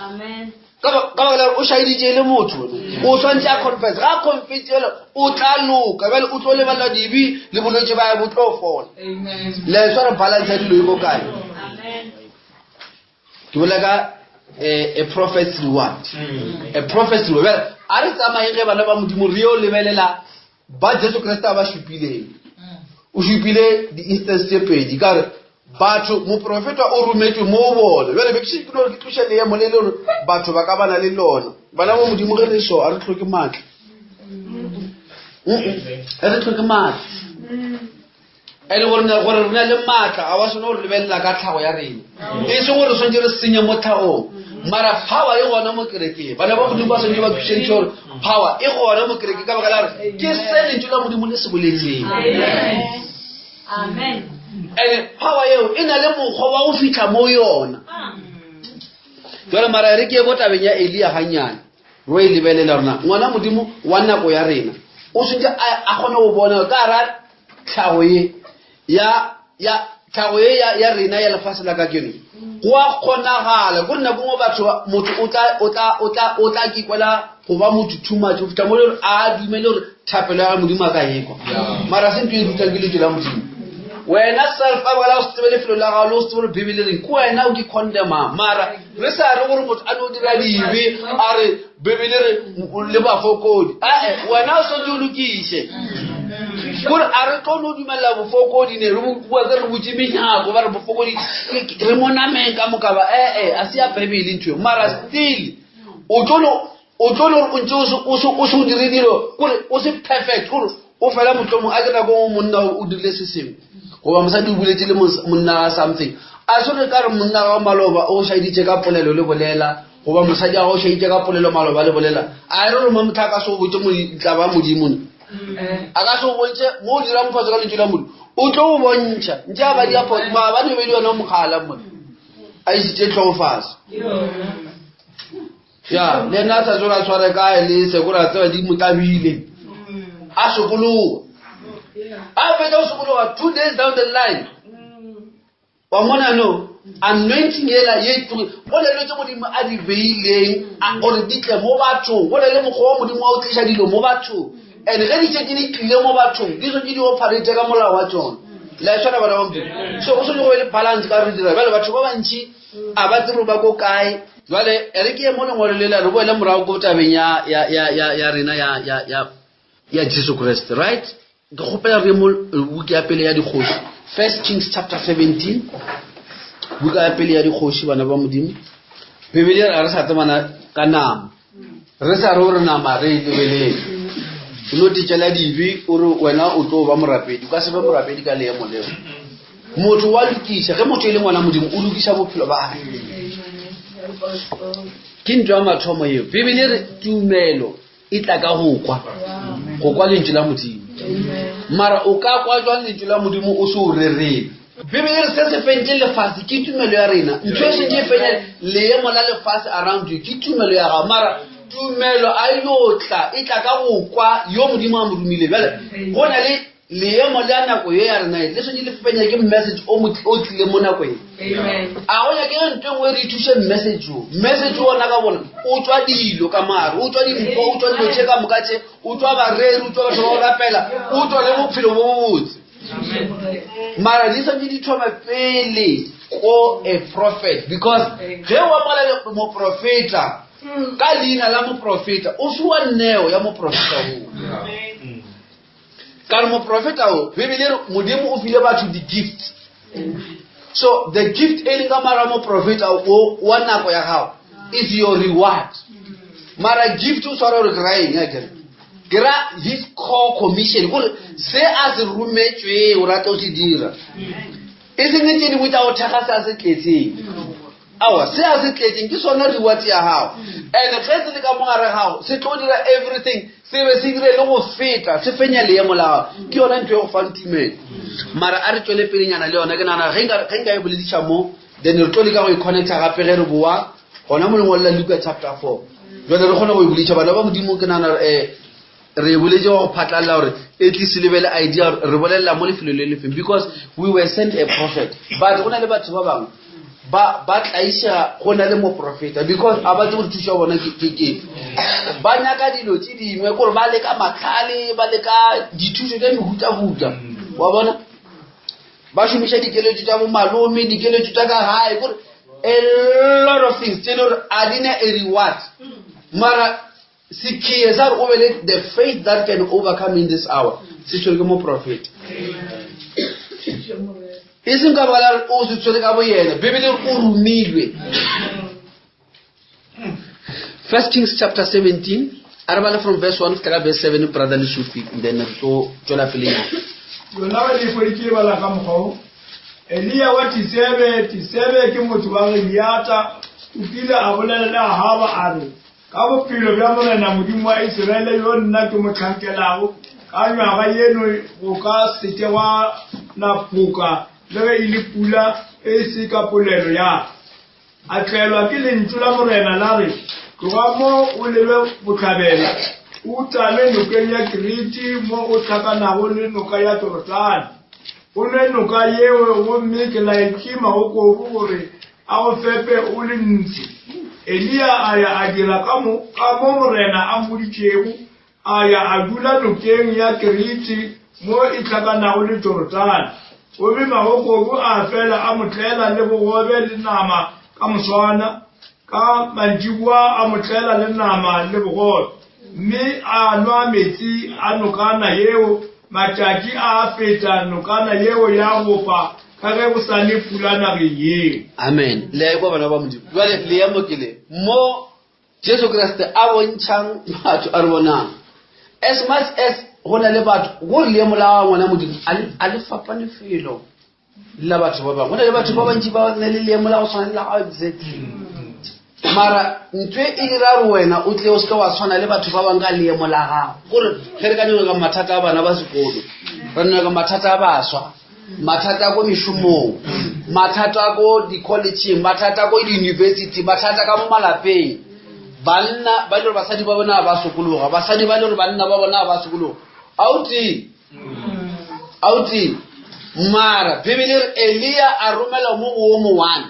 Amen. Ka baka la gore o šaeditše e le motho, o swantše a confess. Ga a confess bjale o tla loka, bjale o tlo lebalela dibe le bolwetši ba bo tlo fola. Le sware balance ya dilo e ko kae? Ke bolela ka eh, a prophet's reward. A prophet's reward. Bjale a re tsamaye ge bana ba Modimo re yo lebelela ba Jesu Kriste a ba šupileng. O šupile di-instance tše pedi ka re batho moprofeta o rometšwe mo bona. Bjale be ke šetše ke no re ke tloše leemo le le gore batho ba ka bana le lona. Bana ba Modimo ge re so a re tlhoke maatla. Ge re tlhoke maatla. Ene gore gore re na le maatla a wa swana gore lebelela ka tlhago ya rena. E seng gore re swanetše re senye mo tlhagong. Mara power e gona mo kerekeng. Bana ba Modimo ba swanetše ba kwešiše gore power e gona mo kerekeng ka baka la gore ke se lentšu la Modimo le se boletseng. Amen. Ene power yeo e na le mokgwa wa go fitlha mo yona. Jwale mara re ke ye ko tabeng ya Elia gannyane. Ro e lebelela rona ngwana Modimo wa nako ya rena. O swanetše a kgone go bona ka ra tlhago ye ya ya tlhago ye ya ya rena ya lefase la kajeno go a kgonagala ko nako ngwe batho motho o tla o tla o tla o tla kikwela go ba motho too much go fihla mo le gore a dumele gore thapelo ya modimo a ka ekwa mara se ntho e rutang ke lentšu la modimo wena self a bala o se tsebe lefelo la gago le o se tsebe gore bibele reng ke wena o ke condemang mara re sa re gore motho a no dira dibe a re bibele re le bafokodi ae wena o swantse o lokiše kore a re tlo no dumelela bofokodi ne re bua ke re butse menyako ba re bofokodi re mo nameng ka moka ba ee a se ya bibele ntho mara still o tlo no o tlo no o ntse o se o se o dire dilo kore o se perfect kore o fela mohlomong a ke nako ngwe monna o dirile se sengwe goba mosadi o buletse le monna something a se re ka re monna wa maloba o šaeditše ka polelo le bolela goba mosadi wa gago o šaeditše ka polelo maloba le bolela a re re mo motho a ka se o botse tla ba modimo ne a ka se o bontšhe mo o dirang phoso ka lentšu la modimo o tlo o bontšha ntše a ba dia phoso maabane be le yona mogala mone a isitše tlhogo fase ya le ena a sa tsora tshware kae le sekora tseba di mo tlabile a sokologa a fetsa go sokologa two days down the line wa mona no anointing ela ye tloge go na le tse modimo a di beileng gore di tle mo bathong go na le mokgwa wa modimo wa go tliša dilo mo bathong and ge di tšetse di tlile mo bathong di swanetše di operate ka molao wa tsona la tshwana bana ba modimo so go swanetše go be le balance ka re dira bjale batho ba bantši a ba tsebe ba ko kae jwale e re ke ye mo lengwalo lela re boele morago ko tabeng ya ya ya ya ya rena ya ya ya ya Jesu Kriste right ke kgopela re mo buka ya pele ya dikgoši first kings chapter 17 buka ya pele ya dikgoši bana ba modimo bibele re sa tsebana ka nama re sa re o re nama re e lebelele o no titšela dibe o re wena o tlo ba morapedi o ka se be morapedi ka leemo leo motho wa lokiša ge motho e le ngwana modimo o lokiša bophelo ba gae ke ntho ya mathomo eo bibele re tumelo e tla ka go kwa go kwa lentšu la modimo mara o ka kwa jwang lentšu la modimo o se o rerele bibele re se se fentše lefase ke tumelo ya rena ntho e sentše e fenya leemo la lefase around you ke tumelo ya gago mara tumelo a yo tla e tla ka go kwa yo modimo a mo romile bjale go na le Leemo la nako ye ya rena le swanetše le fenya ke message o o tlile mo nako ye. A go nyakege ntho e nngwe re ithuse message o. Message ona ka bona o tswa dilo ka mare, o tswa dimpho, o tswa dilo tše ka moka tše, o tswa bareri, o tswa batho ba go rapela, o tswa le bophelo bo bobotse. Mara di swanetše di thome pele ko a prophet because ge o amogela moprofeta ka leina la moprofeta o fiwa neo ya moprofeta oo. Ka re moprofeta o, Bibele e re Modimo o file batho di-gift. So the gift e leng ka mara moprofeta o wa nako ya gago is your reward. Mara gift o tshwara gore ke ra eng akere? Ke ra his core commission gore se a se rometšweng o rata o se dira. E seng tse dingwe tsa go thekga se a se tletseng. Aowa, se a se tletšeng ke sona reward ya gago. And ge se le ka mo gare gago, se tlo dira everything, se be se dire le go feta, se fenya leemo la gago. Ke yona ntho e go fang tumelo. Mara a re tšwele pelenyana le yona, ke nagana ge nka ge nka e bolediša mo, then re tlo leka go e connecta gape ge re boa gona mo lengwalo la Luka chapter 4. Jwale re kgone go e bolediša bana ba Modimo, ke nagana um re e boletše wa go phatlalela gore at least le be le idea gore re bolelela mo lefelo le lefeng because we were sent a prophet but go na le batho ba bangwe. ba ba tlaišega go na le moprofeta because a ba tsebe gore thušo ya bona ke ke ke ba nyaka dilo tse dingwe kore ba leka matlhale ba leka dithušo tša mehutahuta wa bona ba šomiša dikeletšo tša bomalome dikeletšo tša ka gae kore a lot of things tse e le gore a di na a reward mara sekhiye sa gore o be le the faith that can overcome in this hour se tshwere ke moprofeta e seng ka bala o se tshwere ka boyena bibele o romilwe first kings chapter 17 a re bale from verse 1 fitlhela verse 7 brother lesufi then re tlo tswela pelenyana yona ba di hweditše bala ka mokgwa wo eliya wa tisebe tisebe ke motho wa gileata o kile a bolela le ahaba a re Ka bophelo bja Morena Modimo wa Isiraele yo nna ke mo hlankelago, ka nywaga yeno go ka se ke gwa na phoka le ge e le pula e se ka polelo ya ka. A tlelwa ke lentšu la Morena la re, Tloga mo o lebe bohlabela, o utame nokeng ya Keriti mo o hlakanago le noka ya Jorodane. O nwe noka yeo gomme ke laetše magokobu gore a go fepe o le ntši. Eliya a ya a dira ka mo, ka mo Morena a mmoditšego, a ya a dula nokeng ya Keriti mo e hlakanago le Jorodane. Gomme magokobu a fela a mo tlela le bogobe le nama ka moswana, ka mantšiboa a mo tlela le nama le bogobe, mme a nwa metsi a nokana yeo. Matšatši a a feta, nokana yeo ya gopa ka ge go sa ne pula nageng yeo. Amen. Le a ekwa bana ba Modimo. Jwale le ya mo ke le mo Jesu Kriste a bontšhang batho a re bonang. As much as go na le batho go re leemo la ngwana Modimo a le fapane felo le la batho ba bangwe. Go na le batho ba bantši ba na le leemo la go tshwana le la gago exactly. Mara ntho e dira gore wena o tle o seke wa tshwana le batho ba bangwe ka leemo la gago. Gore ge re ka nyaka mathata a bana ba sekolo, re nyaka mathata a baswa, mathata a ko mešomong, mathata a ko di-collegeng, mathata a ko di-university, mathata ka mo malapeng. Banna ba e le gore basadi ba bona ba sokologa, basadi ba e le gore banna ba bona ba sokologa. A o tee? A o tee? Mara Bibele e re Eliya a romela mo go o mo one.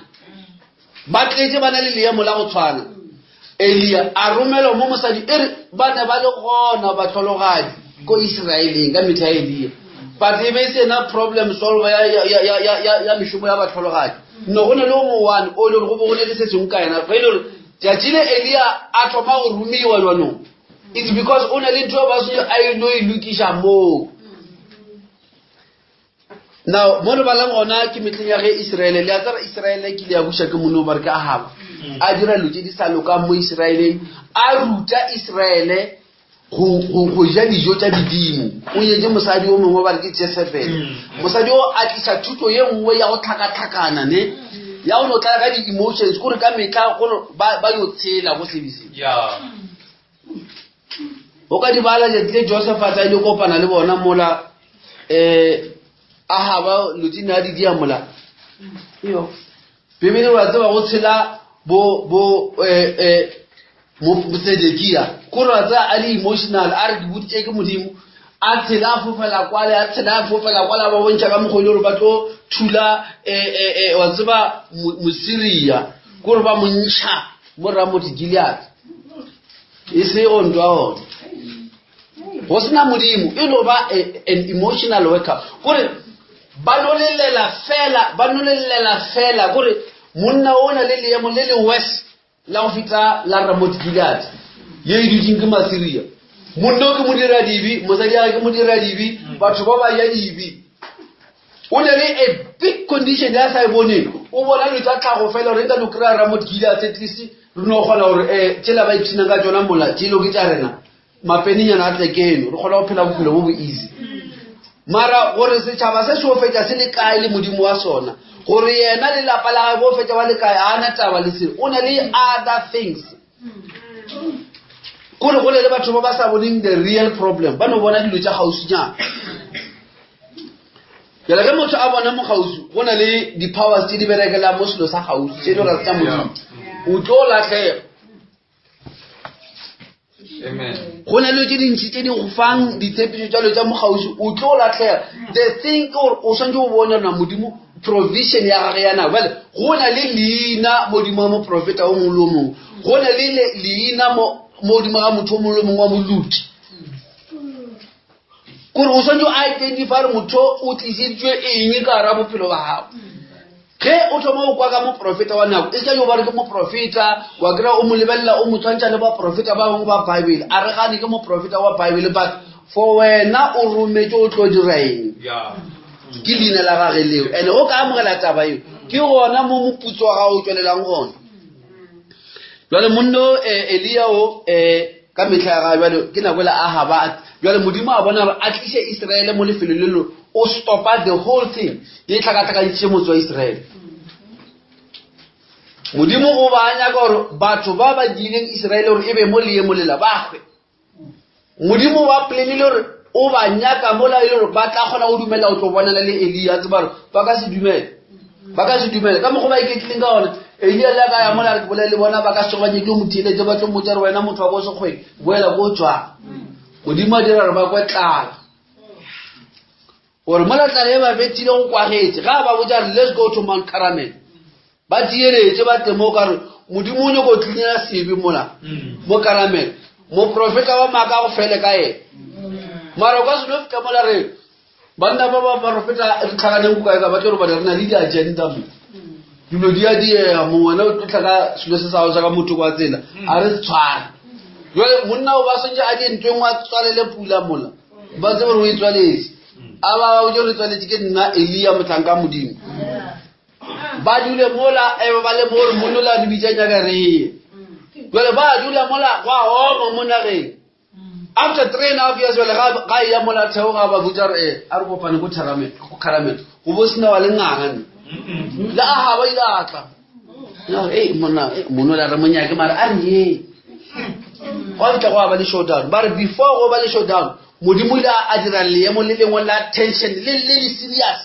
Ba tletše ba na le leemo la go tshwana. Eliya a romelwa mo mosadi e re ba ne ba le gona bahlologadi ko Israeleng ka mehla ya Eliya. But e be e se ena problem solver ya, ya, ya, ya, ya, ya, ya mešomo ya bahlologadi. No go ne le o mo one o e le gore go be go ne le se sengwe ka yena. Ge e le gore tšatši le Eliya a thoma go romiwa jwanong, it's because o ne le ntho ba se a e no e lokiša moo. Now, mo re balang gona ke mehleng ya ge Israele, le a tseba Israele e kile ya buša ke monna o ba re ke Ahaba. A dira dilo tše di sa lokang mo Israeleng, a ruta Israele go, go, go ja dijo tša didimo. O nyetše mosadi o mongwe ba re ke Jezebel. Mosadi o a tliša thuto ye nngwe ya go tlhakatlhakana, ne? Ya go no tlala ka di-emotions, kore ka mehla gore ba, ba yo tshela go serviceng. Yeah. O ka di bala tšatši le Josafat a ile kopana le bona mola um Ahaba lotši ne a di dia mola. Iyo. Bibele wa tseba go tshela bo bo eh eh mo Tsedekia. Kore wa tseba a le emotional a re ke boditše ke Modimo. A tshela a fofela kwale a tshela a fofela kwale a ba bontšha ka mokgwa e le gore ba tlo thula eh eh eh wa tseba Mosiria. Kore ba mo ntšha mo Ramoth Gilead. E se go ntwa gona. Go sena Modimo, e no ba an emotional worker. Kore ba no lelela fela, ba no lelela fela kore monna o na le leemo le le worse la go feta la Ramoth Gilead ye e dutšeng ke Masiria. Monna o ke modiradibe, mosadi ya ke modiradibe, batho ba ba ja dibe. O ne le a big condition ya sa e boneng. O bona dilo tša tlhago fela gore nka no kry-a Ramoth Gilead at least re no kgona gore um tšela ba ipshinang ka tšona mola tšelo ke tša rena mapenenyana a tle keno re kgona go phela bophelo bo bo easy. Mara gore setšhaba se se o fetša se le kae le Modimo wa sona, gore yena le lapa la gagwe bo fetša ba le kae, a na taba le selo. O na le other things. Kore go ne le batho ba ba sa boneng the real problem, ba no bona dilo tša kgauswinyana. Jale ge motho a bona mo kgauswi, go na le di-powers tše di berekelang mo selo sa kgauswi, tše di gore tša Modimo, o tlo lahlega. Amen. Go na le tše dintši tše di go fang ditshepišo tša dilo tša mo kgauswi, o tlo lahlega. The thing ke gore o swanetše go bona na Modimo provision ya gage ya nako. Bjale go na le leina modimo wa moprofeta o mongwe le o mongwe, go na le leina mo modimo ga motho o mongwe le o mongwe wa moluti, kore o swanetše o identify gore motho o tlišeditšwe eng ka gara bophelo ba gago. Ge o thoma go kwa ka moprofeta wa nako, e se ka yo ba re ke moprofeta, wa kry-a o mo lebelela o mo tshwantšha le baprofeta ba bangwe ba Bible. A re gane ke moprofeta wa Bible, but for wena o rometše o tlo dira eng? Ke leina la gage leo. And o ka amogela taba eo, ke gona mo moputso wa gago o tšwelelang gona. Jwale monno eh, Elia o eh, ka mehla ya gagwe bjale ke nako ela Ahaba bjale Modimo a bona gore a tliše Israele mo lefelo le lo o stopa the whole thing ye tlhakatlhakantšhitše motse wa Israele. Modimo o ba a nyaka gore batho ba ba diileng Israele gore e be mo leemo lela ba hwe. Modimo ba planile gore o ba nyaka mola e le gore ba tla kgona go dumela go tlo bonana le Eliya a tseba gore ba ka se dumele. Ba ka se dumele ka mokgwa ba iketlileng ka gona. Eliya le a ka ya mola re ke bolele le bona ba ka se ba nyake go mo theeletše ba tlo mmotša gore wena motho wa ko sekgweng boela ko tswang. Modimo a dira gore ba kwe tlala. Gore mola tlala e ba bethile go kwagetše ga a ba botša re let's go to Mount Carmel. Ba tieletše ba tle mo ka re Modimo o nyoko tlinyela sebe mola mo Karamele. Moprofeta wa maaka go fele ka yena. Mara o ka se no fihla mola re banna ba ba porofeta re tlhakaneng go kae ka ba tlo re bana re na le di-agenda mo. Dilo di a diega mo wena o tlo tlha ka selo se sa gago sa ka motho kwa tsela a re tshware. Jwale monna o ba swantse a die ntho e nngwe a tswalele pula mola. Ba tsebe gore o e tswaletse. A ba ba botse gore e tswaletse ke nna Elia mohlanka Modimo. Ba dule mola ebe ba le mo gore monna o la re bitša nyaka re ye. Jwale ba dula mola gwa oma mo nageng. After 3.5 years jwale ga ga eya mola theoga ba botša gore eh a re kopane ko Caramel ko Caramel go bo sena wa le nganga nne. Le Ahaba ile a tla. Ya eh monna eh monna o la re monyake mara a re ye. Gwa fihla gwa ba le showdown. Ba re before go ba le showdown Modimo ile a dira leemo le lengwe la tension le le le serious.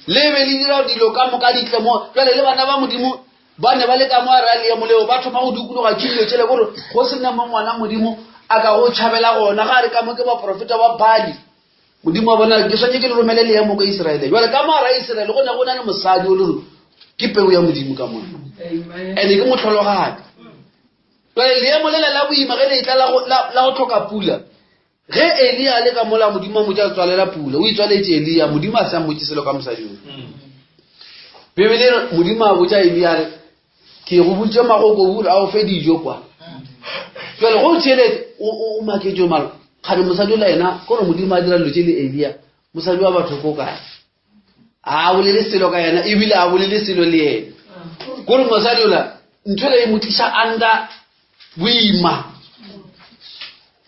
Le be le dira dilo ka moka di tle mo. Jwale le bana ba Modimo ba ne ba le ka mo a ra leemo leo ba thoma go dikologa ke dilo tšele gore go se na mo ngwana Modimo a ka go tšhabela gona ga re ka mo ke baprofeta ba Baali. Modimo wa bona ke swanetše ke le romele leemo ko Israele. Jwale ka mo a ra Israele go ne go na le mosadi o le gore ke peu ya Modimo ka mona. Ene ke mohlologadi. Jwale leemo lela la boima ge le etla la go hloka pula. Ge Eliya a le ka mola, Modimo a mmotša a tswalela pula. O itswaletše Eliya, Modimo a se a mmotše selo ka mosadi yo. Bibele e re Modimo a botša Eliya a re, ke go boditše magokobu gore a o fe dijo kwa. Jwale go o theeletše, o maketše mara kgane mosadi ola yena, ke gore Modimo a dira dilo tše le Eliya, mosadi wa batho ko kae? A bolele selo ka yena ebile a bolele selo le yena. Kore mosadi ola ntho le e mo tliša under boima.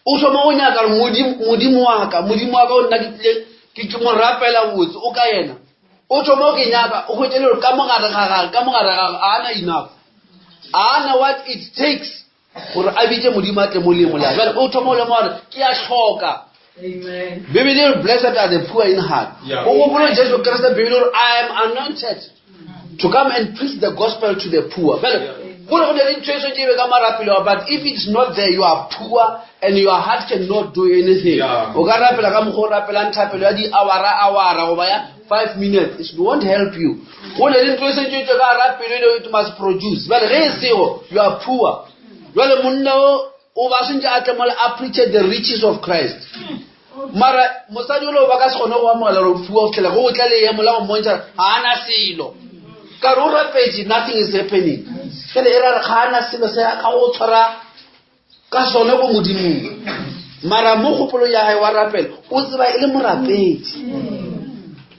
O thoma go nyaka gore Modimo wa ka, Modimo wa ka o nna ke tlile ke ke mo rapela botse o ka yena. O thoma go ke nyaka o hwetše le gore ka mogare ga gage, ka mogare ga gage a na enough. A na what it takes gore a bitše Modimo a tle mo leemo la. Jwale o thoma go lemoga gore ke a hloka. Bibele e re blessed are the poor in heart. O gopole Jesu Kriste Bibele e re I am anointed to come and preach the gospel to the poor. Bjale gore go ne le ntho e swanetše e be ka marapelo but if it's not there you are poor and your heart cannot do anything. O ka rapela ka mokgwa o rapelang thapelo ya di-hour-a hour-a goba ya 5 minutes it won't help you. Go ne le ntho e swanetše e tšwe ka gara pelo e it must produce. Bjale ge e sego you are poor. Jwale monna o o ba swantše a tle mola a preache the riches of Christ. Mara mosadi ole o ba ka se kgone go amogela gore o fiwa go fitlhela go tla leemo la go mmontšha ga a na selo. Ka re o rapetše nothing is happening. Fela e ra re ga a na selo se a ka go tshwara ka sone ko Modimong. Mara mo kgopolong ya gae wa rapela o tseba e le morapedi.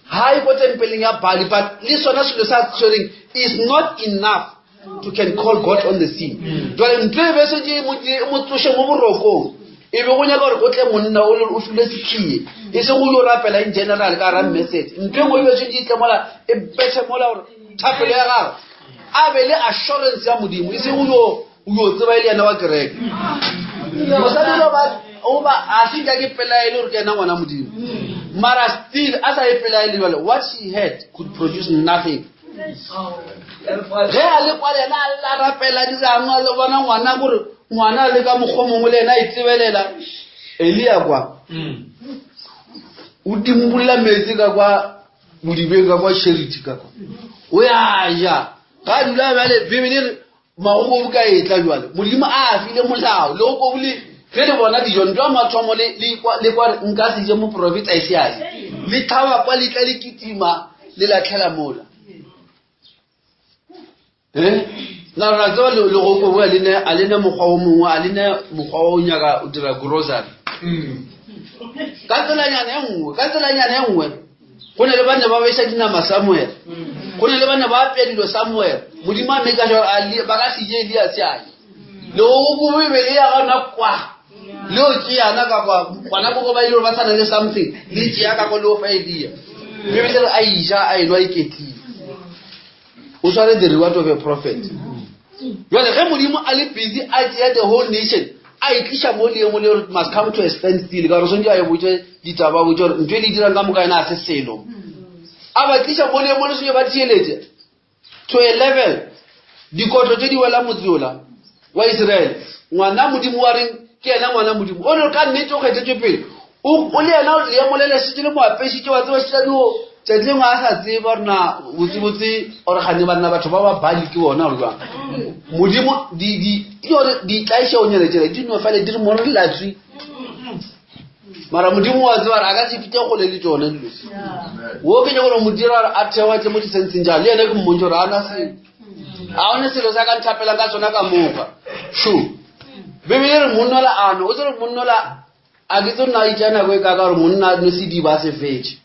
Ha e ko tempeleng ya Baali but le sona selo sa tshwereng is not enough to can call God on the scene. Jwale ntho e be setse e mo e mo tsoše mo borokong e be go nyaka gore go tle monna o le o filwe sekhie e se go yo rapela in general ka ra message. Ntho e nngwe e be setse e tle mola e bethe mola gore thapelo ya gagwe a be le assurance ya Modimo e se go yo o yo tseba e le yena wa kereke. Mosadi o ba o ba a se nka ke pelaele gore ke yena ngwana Modimo. Mara still a sa e pelaele jwale what she had could produce nothing. Ge a le kwa le yena a lla rapela dirang a le bona ngwana gore ngwana a le ka mokgwa mongwe le yena a itsebelela. Elia kwa o dimbulla metsi ka kwa. bodibeng ka kwa charity ka kwa o ya ja ga dula bjale bibele re magokobu ka etla jale modimo a file molao le gokobu le ge le bona dijo ntwa mathomo le kwa nka se je moprofeta e se a je le tlhaba kwa le tla le kitima le latlhela mola Eh? Na ra tseba le le go go le ne a le ne mokgwa o mongwe a le ne mokgwa o nyaka o dira grocery. Mm. Ka tsela nyana e nngwe, ka tsela nyana e nngwe. Go ne le ba ne ba besa dinama somewhere. Mm. Go ne le ba ne ba apea dilo somewhere. Modimo a meka jwa a ba ka se je Elias a. Le go go bebele ya gona kwa. Le o tšeana ka kwa gona bo ba ile ba tshwana le something le tšea ka kwa le o fa Elia. Bebele a ija a enwa iketlile. o sware the reward of a prophet jale ge modimo a le busy a tšea the whole nation a e tliša mo leemo le gore must come to a stand still ka gore swantse a e botse ditaba botse gore ntho e le dirang ka moka yena a se selo a ba tliša mo leemo le swantse ba theeletse to a level dikotlo tse di wela motse ola wa Israele ngwana modimo wa reng ke yena ngwana modimo o re ka nnete o kgethetswe pele o le yena leemo le le šetše le mo apešitše wa tseba šetša dio tšatši lengwe a sa tseba gore na botsebotse ore gane banna batho ba ba bali ke bona gore jwang modimo gore ditlaišeonyana tsela di no fale di re mo re latswe mara modimo wa tseba gore a ka se fite gole le tsone dilo wo ke nyako gore modira gore a thewa tle mo disenseng jang le yena ke mmontse gore a na se a one selo sa ka nthapelang ka sona ka moka sho bebele re monnola ano o tsere monnola a ke tse nna itša nako e ka ka gore monna a nwe sediba a se fetše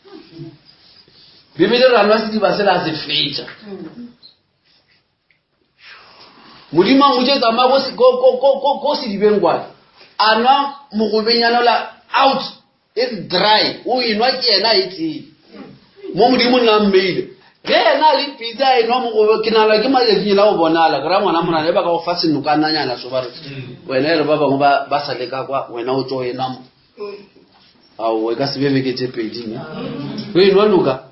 bebele re anwa sediba sela a se fetša modimo a mmotse tsamaya ko sedibeng kwane a nwa mogobenyana ola out It's dry. O enwa ke yena e tee. Mo modimo nna mmeile. Ge yena a le pitsa a enwa mogobe ke nala ke matšatšing la go bonala ke ra ngwana monana e ba ka go fa senokananyana so ba re wena e re ba bangwe ba ba sa leka kwa wena o tlo enwa mo. Ao e ka se be beke tše pedi ne. O enwa noka.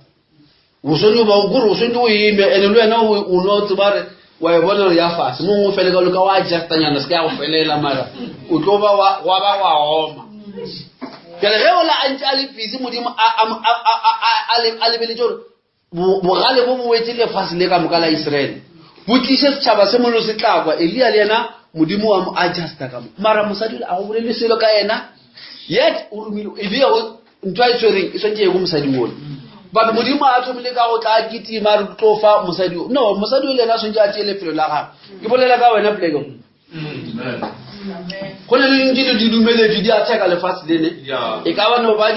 O swanetše ba gore o swanetše o eme ene le wena o nwa o tseba re wa e bona gore ya fase mo ngwe fele ka loka wa adjustanyana se ka ya go felela mara o tlo ba wa ba wa oma jale ge ola a ntse a le busy modimo a lebeletse gore bogale bo bo wetse lefase le ka moka la israele bo tliše setšhaba se mollo se tla kwa elia le yena modimo wa mo adjusta ka mo mara mosadi a go bolele selo ka yena yet o romile elia ntho a e tshwereng e swantse ye ko mosadi ole but modimo a thomile ka go tla kitima re tlo fa mosadi o no mosadi o le ena a swantse a tšee lefelo la gagwe ke bolela ka wena pleke go ne le dilo di dumeletswe di attack lefatshe lene e ka ba no ba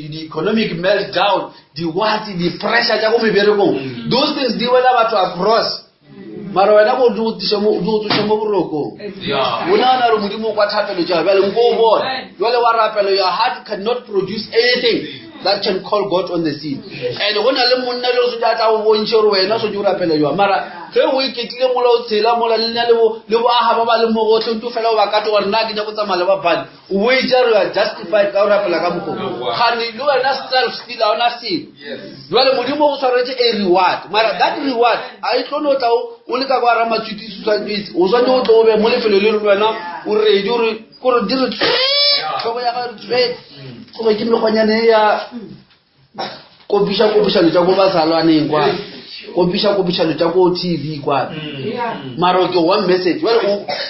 di-economic meltdown di-what di-pressure tša ko meberekong those things di wela batho across mara wena ko di go tsoše mo borokong o nagana gore modimo o kwa thapelo tša bjale nko o bona jale wa rapelo your heart cannot produce anything that can call god on the scene and go na le monna le o setse a tla go bontšhe gore wena o setse o rapela jwa mara ge o iketlile mola o tshela mola le nna le bo aga ba ba le mo gotlhe ntse fela o ba kate gore nna ke nyako tsamaya le ba bane o bo itša re are justified ka go rapela ka mokgo gane le wena self still ga ona selo jale modimo go tshwaretse a reward mara that reward a e tlo no tla o le ka kwa ramatswitisi o swanetse o tlo o be mo lefelo le le wena o ready gore kore di re tlhogo ya ga re tswe gobe ke mekgwanyane ya kopiša kopišano tša ko basalwaneng kwa kopiša kopišano tša ko tv kwa mm. mara ke one message well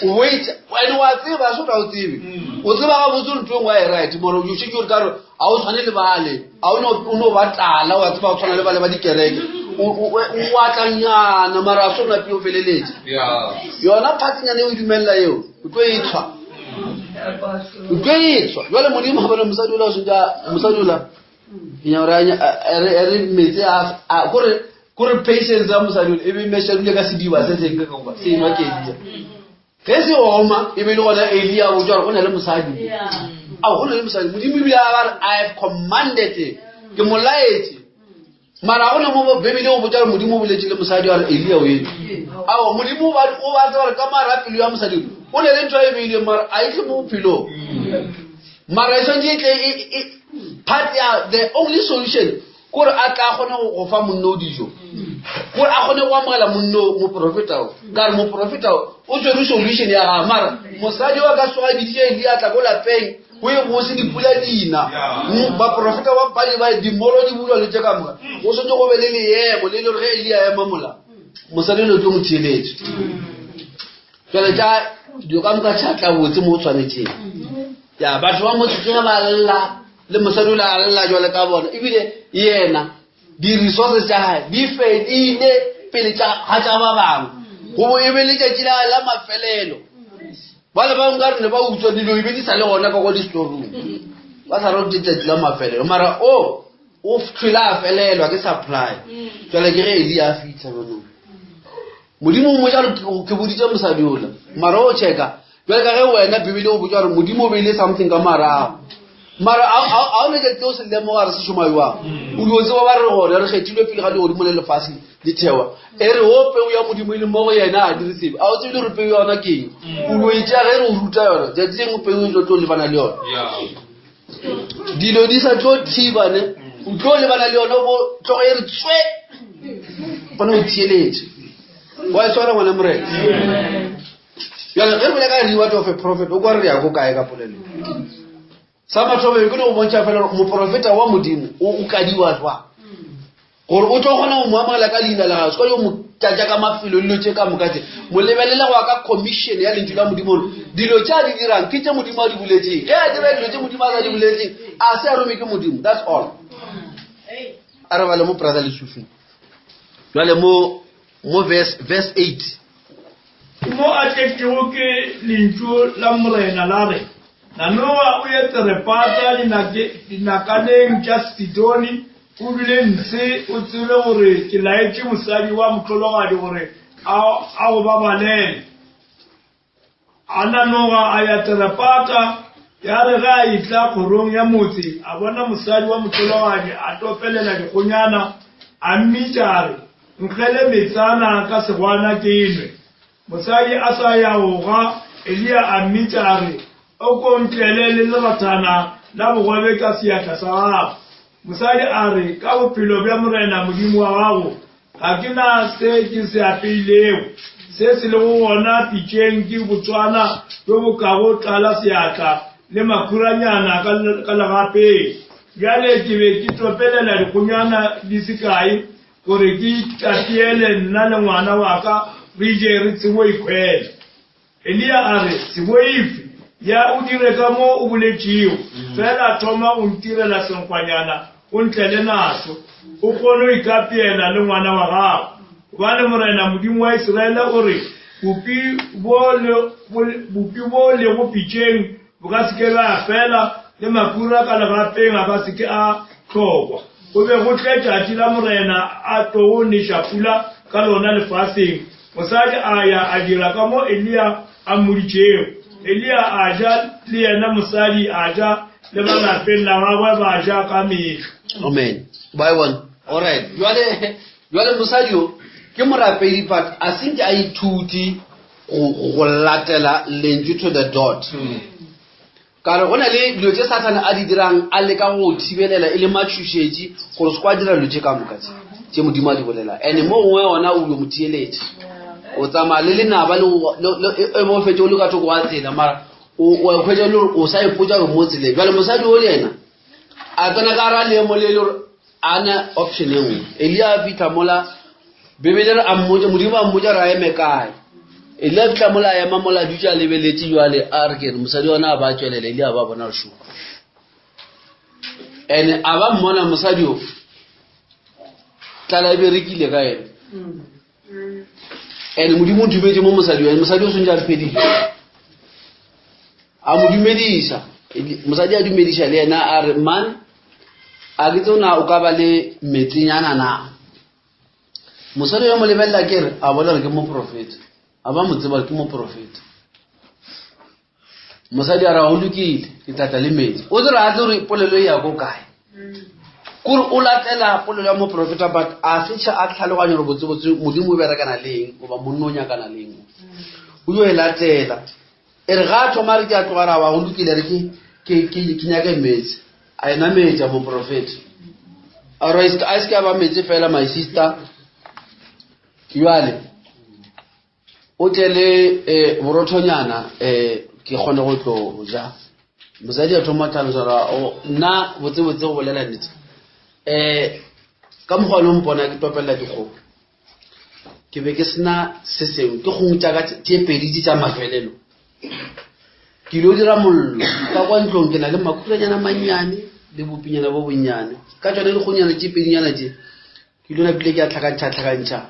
o wait and wa tseba so ga o tsebe mm. o tseba ga botse ntho engwe e right mara o šetse gore kare ga o tshwane le bale ga o no ba tala wa tseba o tshwana le bale ba dikereke o atlanyana mara a sona peo feleletse yona phatsinyana e o dumelela eo o tlo e tshwa o tlo e tshwa jale modimo ga bone mosadi ola o sentse mosadi ola re metsi a kore kore patience ya mosadi e be mešadule ka sediba se sengwe ka goba se enwa ke elia ge se oma e be le gona elia o tswa gore go na le mosadi ao go na le mosadi modimo ebile a ba re i have commanded ke molaetse mara go ne mo bebele o botsa gore modimo o boletse le mosadi wa re elia o ene ao modimo o ba tseba gore ka mara pelo ya mosadi o ne le ntho e beileng mara a e tle mo bophelong mara e swantse e tle e, e, part ya the only solution kore a tla kgone go fa monno o dijo kore a kgone go amogela monno moprofeta o ka re moprofeta o o tswere solution ya gage mara mosadi wa ka soga biditše elia tla ko lapeng. go e bose dipula dina mm, baprofeta ba bale ba dimolo di bulwa le tše ka moka go swetse go be le leemo le le gore ge elia ema mola mosadi o ne o tlo mo theeletše jale tša dilo ka moka tša tla botse mo o tshwanetseng ya batho ba motse ke ba lla le mosadi o le a lla jwale ka bona ebile yena di-resources tša gae di fedile pele ga tša ba bangwe go bo e be letšatši la la mafelelo ba le bangwe ka rene ba utswa dilo e be di sa le gona ka kwa di-storeroom ba sa rote letšatši la mafelelo mara o o tlhwela a felelwa ke supply jale ke ge eli a fitlha jaanong modimo o mmotsa gore ke boditse mosadi ola mara o checka jale ka ge wena bibele o botsa gore modimo o beile something ka marago mara a o leke tse o se lemoga re se šoma jwang o dio tseba ba re gone re kgethilwe pele ga legodimo le lefase le thewa e re o peu ya modimo e le mo go yena a dire sebe a o tsebile gore peu ya yona ke eng o dio e tšea ge re o ruta yona tšatši lengwe peu e tlo tlo lebana le yona dilo di sa tlo thibane o tlo lebana le yone bo tlogo e re tswe gone o theeletše wa e tshwara ngwana morena jale ge re bole ka reward of a prophet o kwa re ya ko kae ka polelo sa mathomo ke no go bontšha fela gore moprofeta wa modimo o kadiwa jwang gore o tlo kgona go mo amogela ka leina la gago se ka yo mo tlatša ka mafelo dilo tše ka moka tše mo lebelela go ya ka commission ya lentšu la modimo gore dilo tše a di dirang ke tše modimo a di boletseng ge a dira dilo tše modimo a sa di boletseng a se a rome ke modimo that's all a re bale mo brother lesufi jale mo mo verse verse 8 Ke mo a tletšego ke lentšu la Morena la re, Nanoga o ye Tsarepata dinakaneng tša Sidone, o dule ntshe, o tsebe gore ke laetše mosadi wa mohlologadi gore a go babalele. A nanoga a ya Tsarepata, ya re ge a etla kgorong ya motse, a bona mosadi wa mohlologadi a topelela dikgonyana, a mmitša a re, Nkgele metsana ka segwana ke nwe. Mosadi a sa ya go ga, Eliya a mmitša a re, O ko ntlele le lerathana la bogobe ka seatla sa gago. Mosadi a re, Ka bophelo bja Morena Modimo wa gago, ga ke na se ke se apeilego. Se se lego gona pitšeng ke botswana bjo bo kago tlala seatla le makhuranyana ka legapeng. Bjale ke be ke topelela dikgonyana di se kae gore ke ikapeele nna le ngwana wa ka re je re tsebo ikhwela. Eliya a re, Se boife, ya o dire ka mo o boletšego, fela thoma go ntirela senkgwanyana o ntlele naso, o kgone go ikapeela le ngwana wa gago. Gobane Morena Modimo wa Isiraele o re, Bupi bo lego pitšeng bo ka se ke bja fela, le makhura ka legapeng a ka se ke a hlokwa. Go be go tle tšatši la Morena a tlogo neša pula ka lona lefaseng. Mosadi a ya a dira ka mo Eliya a mmoditšego. Eliya a ja le yena mosadi a ja le ba lapeng la gagwe ba ja ka mehla. Amen. Ba e bona? Alright. Jwale jwale mosadi yo ke morapedi but a senke a ithute go latela lentšu to the dot ka re go na le dilo tše sathane a di dirang a leka go thibelela e le matšhošetši gore se kwa dira dilo tše ka moka tše tše modimo a di bolela and mo gongwe ona o yo mo theeletše o tsamaya le lenaba e mo fetse o le ka thoko wa tsela mara o hwetša le gore o sa ipotsa gore mo tseleng jale mosadi o le yena a tsena ka ra leemo le le gore a na option e nngwe elia a fitlha mola bebele re a mmotsa modimo a mmotsa re a eme kae elia a fitlha mola a ema mola a dutse a lebeletse jale a re kere mosadi ona a ba tswelela elia a ba bona re šupa and a ba mmona mosadi o tlala e berekile ka ene and modimo o dumetse mo mosadi wa mosadi o swantse a phedile a mo dumedisa mosadi a dumediša le yena a re man a ke tsona o ka ba le metsinyana na mosadi yo mo lebelela ke re a bona gore ke moprofeta a ba mo tseba ke moprofeta mosadi a re go lokile ke tlatla le metsi o tsere a tse gore polelo e ya ko kae kore o latela polelo ya moprofeta but a se tšha a tlhaloganya gore botsebotse modimo o berekana le eng goba monna o nyakana le eng o yo e latela e re ga a thoma re ke a tloga ra wa go lokile re ke nyake metsi a ena metsi a moprofeta a re a se ke a ba metsi fela my sister jale o tle le um borothonyana um ke kgone go tlo ja. Mosadi a thoma tlhalosa ra nna botsebotse go bolela nnete um ka mokgwa le mpona ke topelela dikgomo ke be ke sena se sengwe ke kgong tša ka tše pedi tše tša mafelelo ke ilo dira mollo ka kwa ntlong ke na le makhuranyana mannyane le bopinyana bo bonnyane ka tsone dikgonyana tše pedinyana tše ke ilo napile ke a tlhakantšha tlhakantšha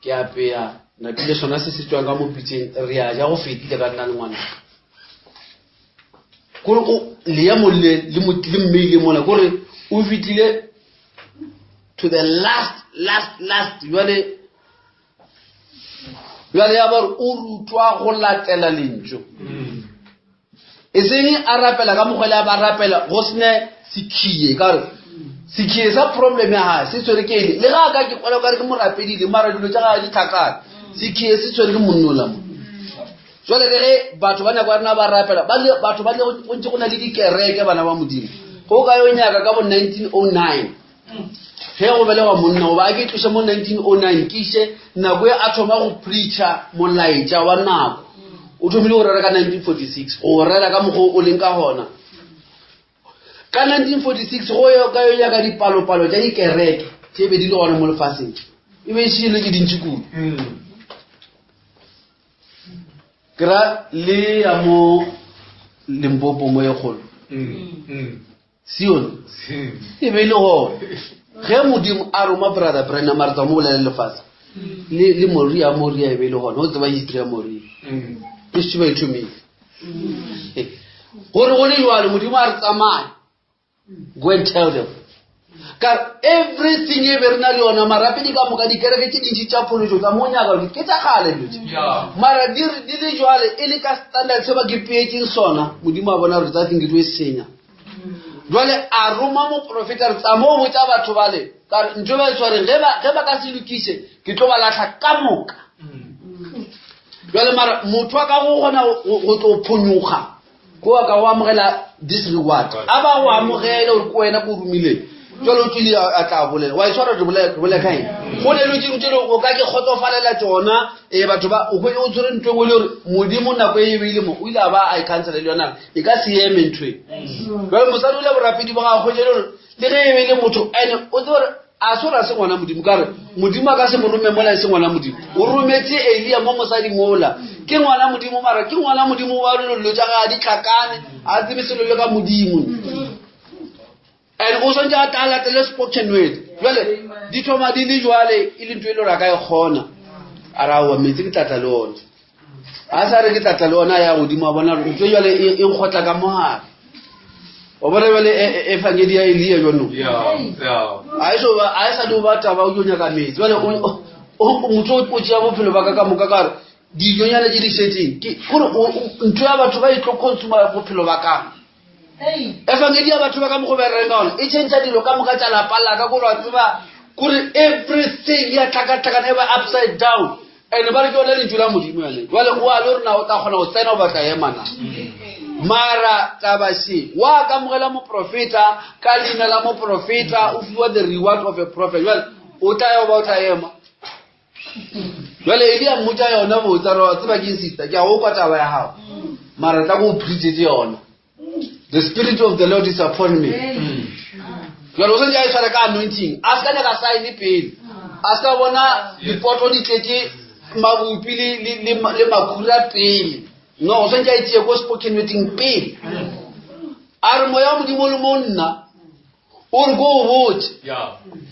ke apea napile sona se se tswang ka mo pitseng re a ja go fetile ka nna le ngwanaka kore o leemo le le mmeile mola kore o fitlile to the last last last jale jale ya ba gore o rutwa go latela lentšu e seng a rapela ka mokgwa le a ba rapela go sene sekhie ka gore sekhie sa problem ya gae se tshwere ke eng le ga a ka ke kwala kare ke morapedile mara dilo tša gage di tlhakane sekhie se tshwere ke monnola mo jale ke ge batho ba nako ya rena ba rapela batho ba go ntse go na le dikereke bana ba modimo go ka yo nyaka ka bo 1909 ge go belegwa monna goba a ke tloše mo 1909 ke iše nako e a thoma go preacha molaetša wa nako o thomile go rera ka 1946 go rera ka mokgwa o leng ka gona ka 1946 go yo ka yo nyaka dipalopalo tša dikereke tše be di le gona mo lefaseng e be e šile ke dintši kudu ke ra le ya mo limpopo mo e kgolo Sion e be e le gone ge modimo a roma brother Branham a re tsa mo bolele lefase le le moria moria e be e le gone o tseba history ya moria e šetše ba e thomile gore go le jalo modimo a re tsamaye go and tell them ka everything e be re na le yona marapedi ka moka dikereke tše dintši tša phološo tsa mo nyaka gore ke tša kgale dilo tše mara di le jwale e le ka standard se ba ke peetseng sona modimo a bona gore tsa thing ke tlo e senya jwale a roma moprofeta re tsa mo botsa batho bale ka re ntho ba e tshwareng ge ba ka se lokiše ke tlo ba latlha ka moka jwale mara motho a ka go kgona go tlo phonyoga ko a ka go amogela this reward a ba go amogele gore ko wena ko romileng jalo o tswile a tla bolela wa e tshwara re bolela ka eng go ne dilo tse dingwe o ka ke kgotsofalela tsona ee batho ba o o tshwere ntho engwe le gore modimo nako e beile mo o ile a ba a e cancela le yona e ka se eme ntho e jale mosadi o ile borapedi ba gagwe jale gore le ge e be le motho ene o tse gore a se gore a se ngwana modimo ka re modimo a ka se mo rome mola e se ngwana modimo o rometse elia mo mosading ola ke ngwana modimo mara ke ngwana modimo wa dilo tša gage di tlhakane a tsebe selo le ka modimo and o swantse a tla latele spoken word jale di thoma di le jwale e le ntho e le gore a ka e kgona a ra oa metsi ke tlatla le one a sa re ke tlatla le ona ya godimo a bona gore ntho jale e, e nkgotla ka mogare wa bona jale efangedi ya elia jwanong a e sa di ba taba o jo nyaka metsi jale motho o tšea bophelo ba ka ka moka ka gore dijonyana tse di šetseng kore ntho ya batho ba e tlo consuma bophelo ba ka Efangedi ya batho ba ka mokgo ba reng ka gona e change dilo ka moka tša lapa la ka kore wa tseba kore everything ya tlhakatlhakana e ba upside down and ba re ke yone lentšu la modimo yone jale o a le gore na o tla kgona go tsena o batla ema na mara taba she wa kamogela moprofeta ka leina la moprofeta o fiwa the reward of a prophet jale o tla ya ba o tla ema jale e di a mmotsa yona botsa re tseba ke sister ke a o kwa taba ya gago mara tla ko o preachetse yona the spirit of the lord is upon me jale o santse a e tshware ka anointing a se ka nyaka sign pele a se ka bona dipoto di tletse mabopi le makhura pele no o santse a e tseye ko spoken meeting pele a re moya wa modimo le mo nna o re ko o botse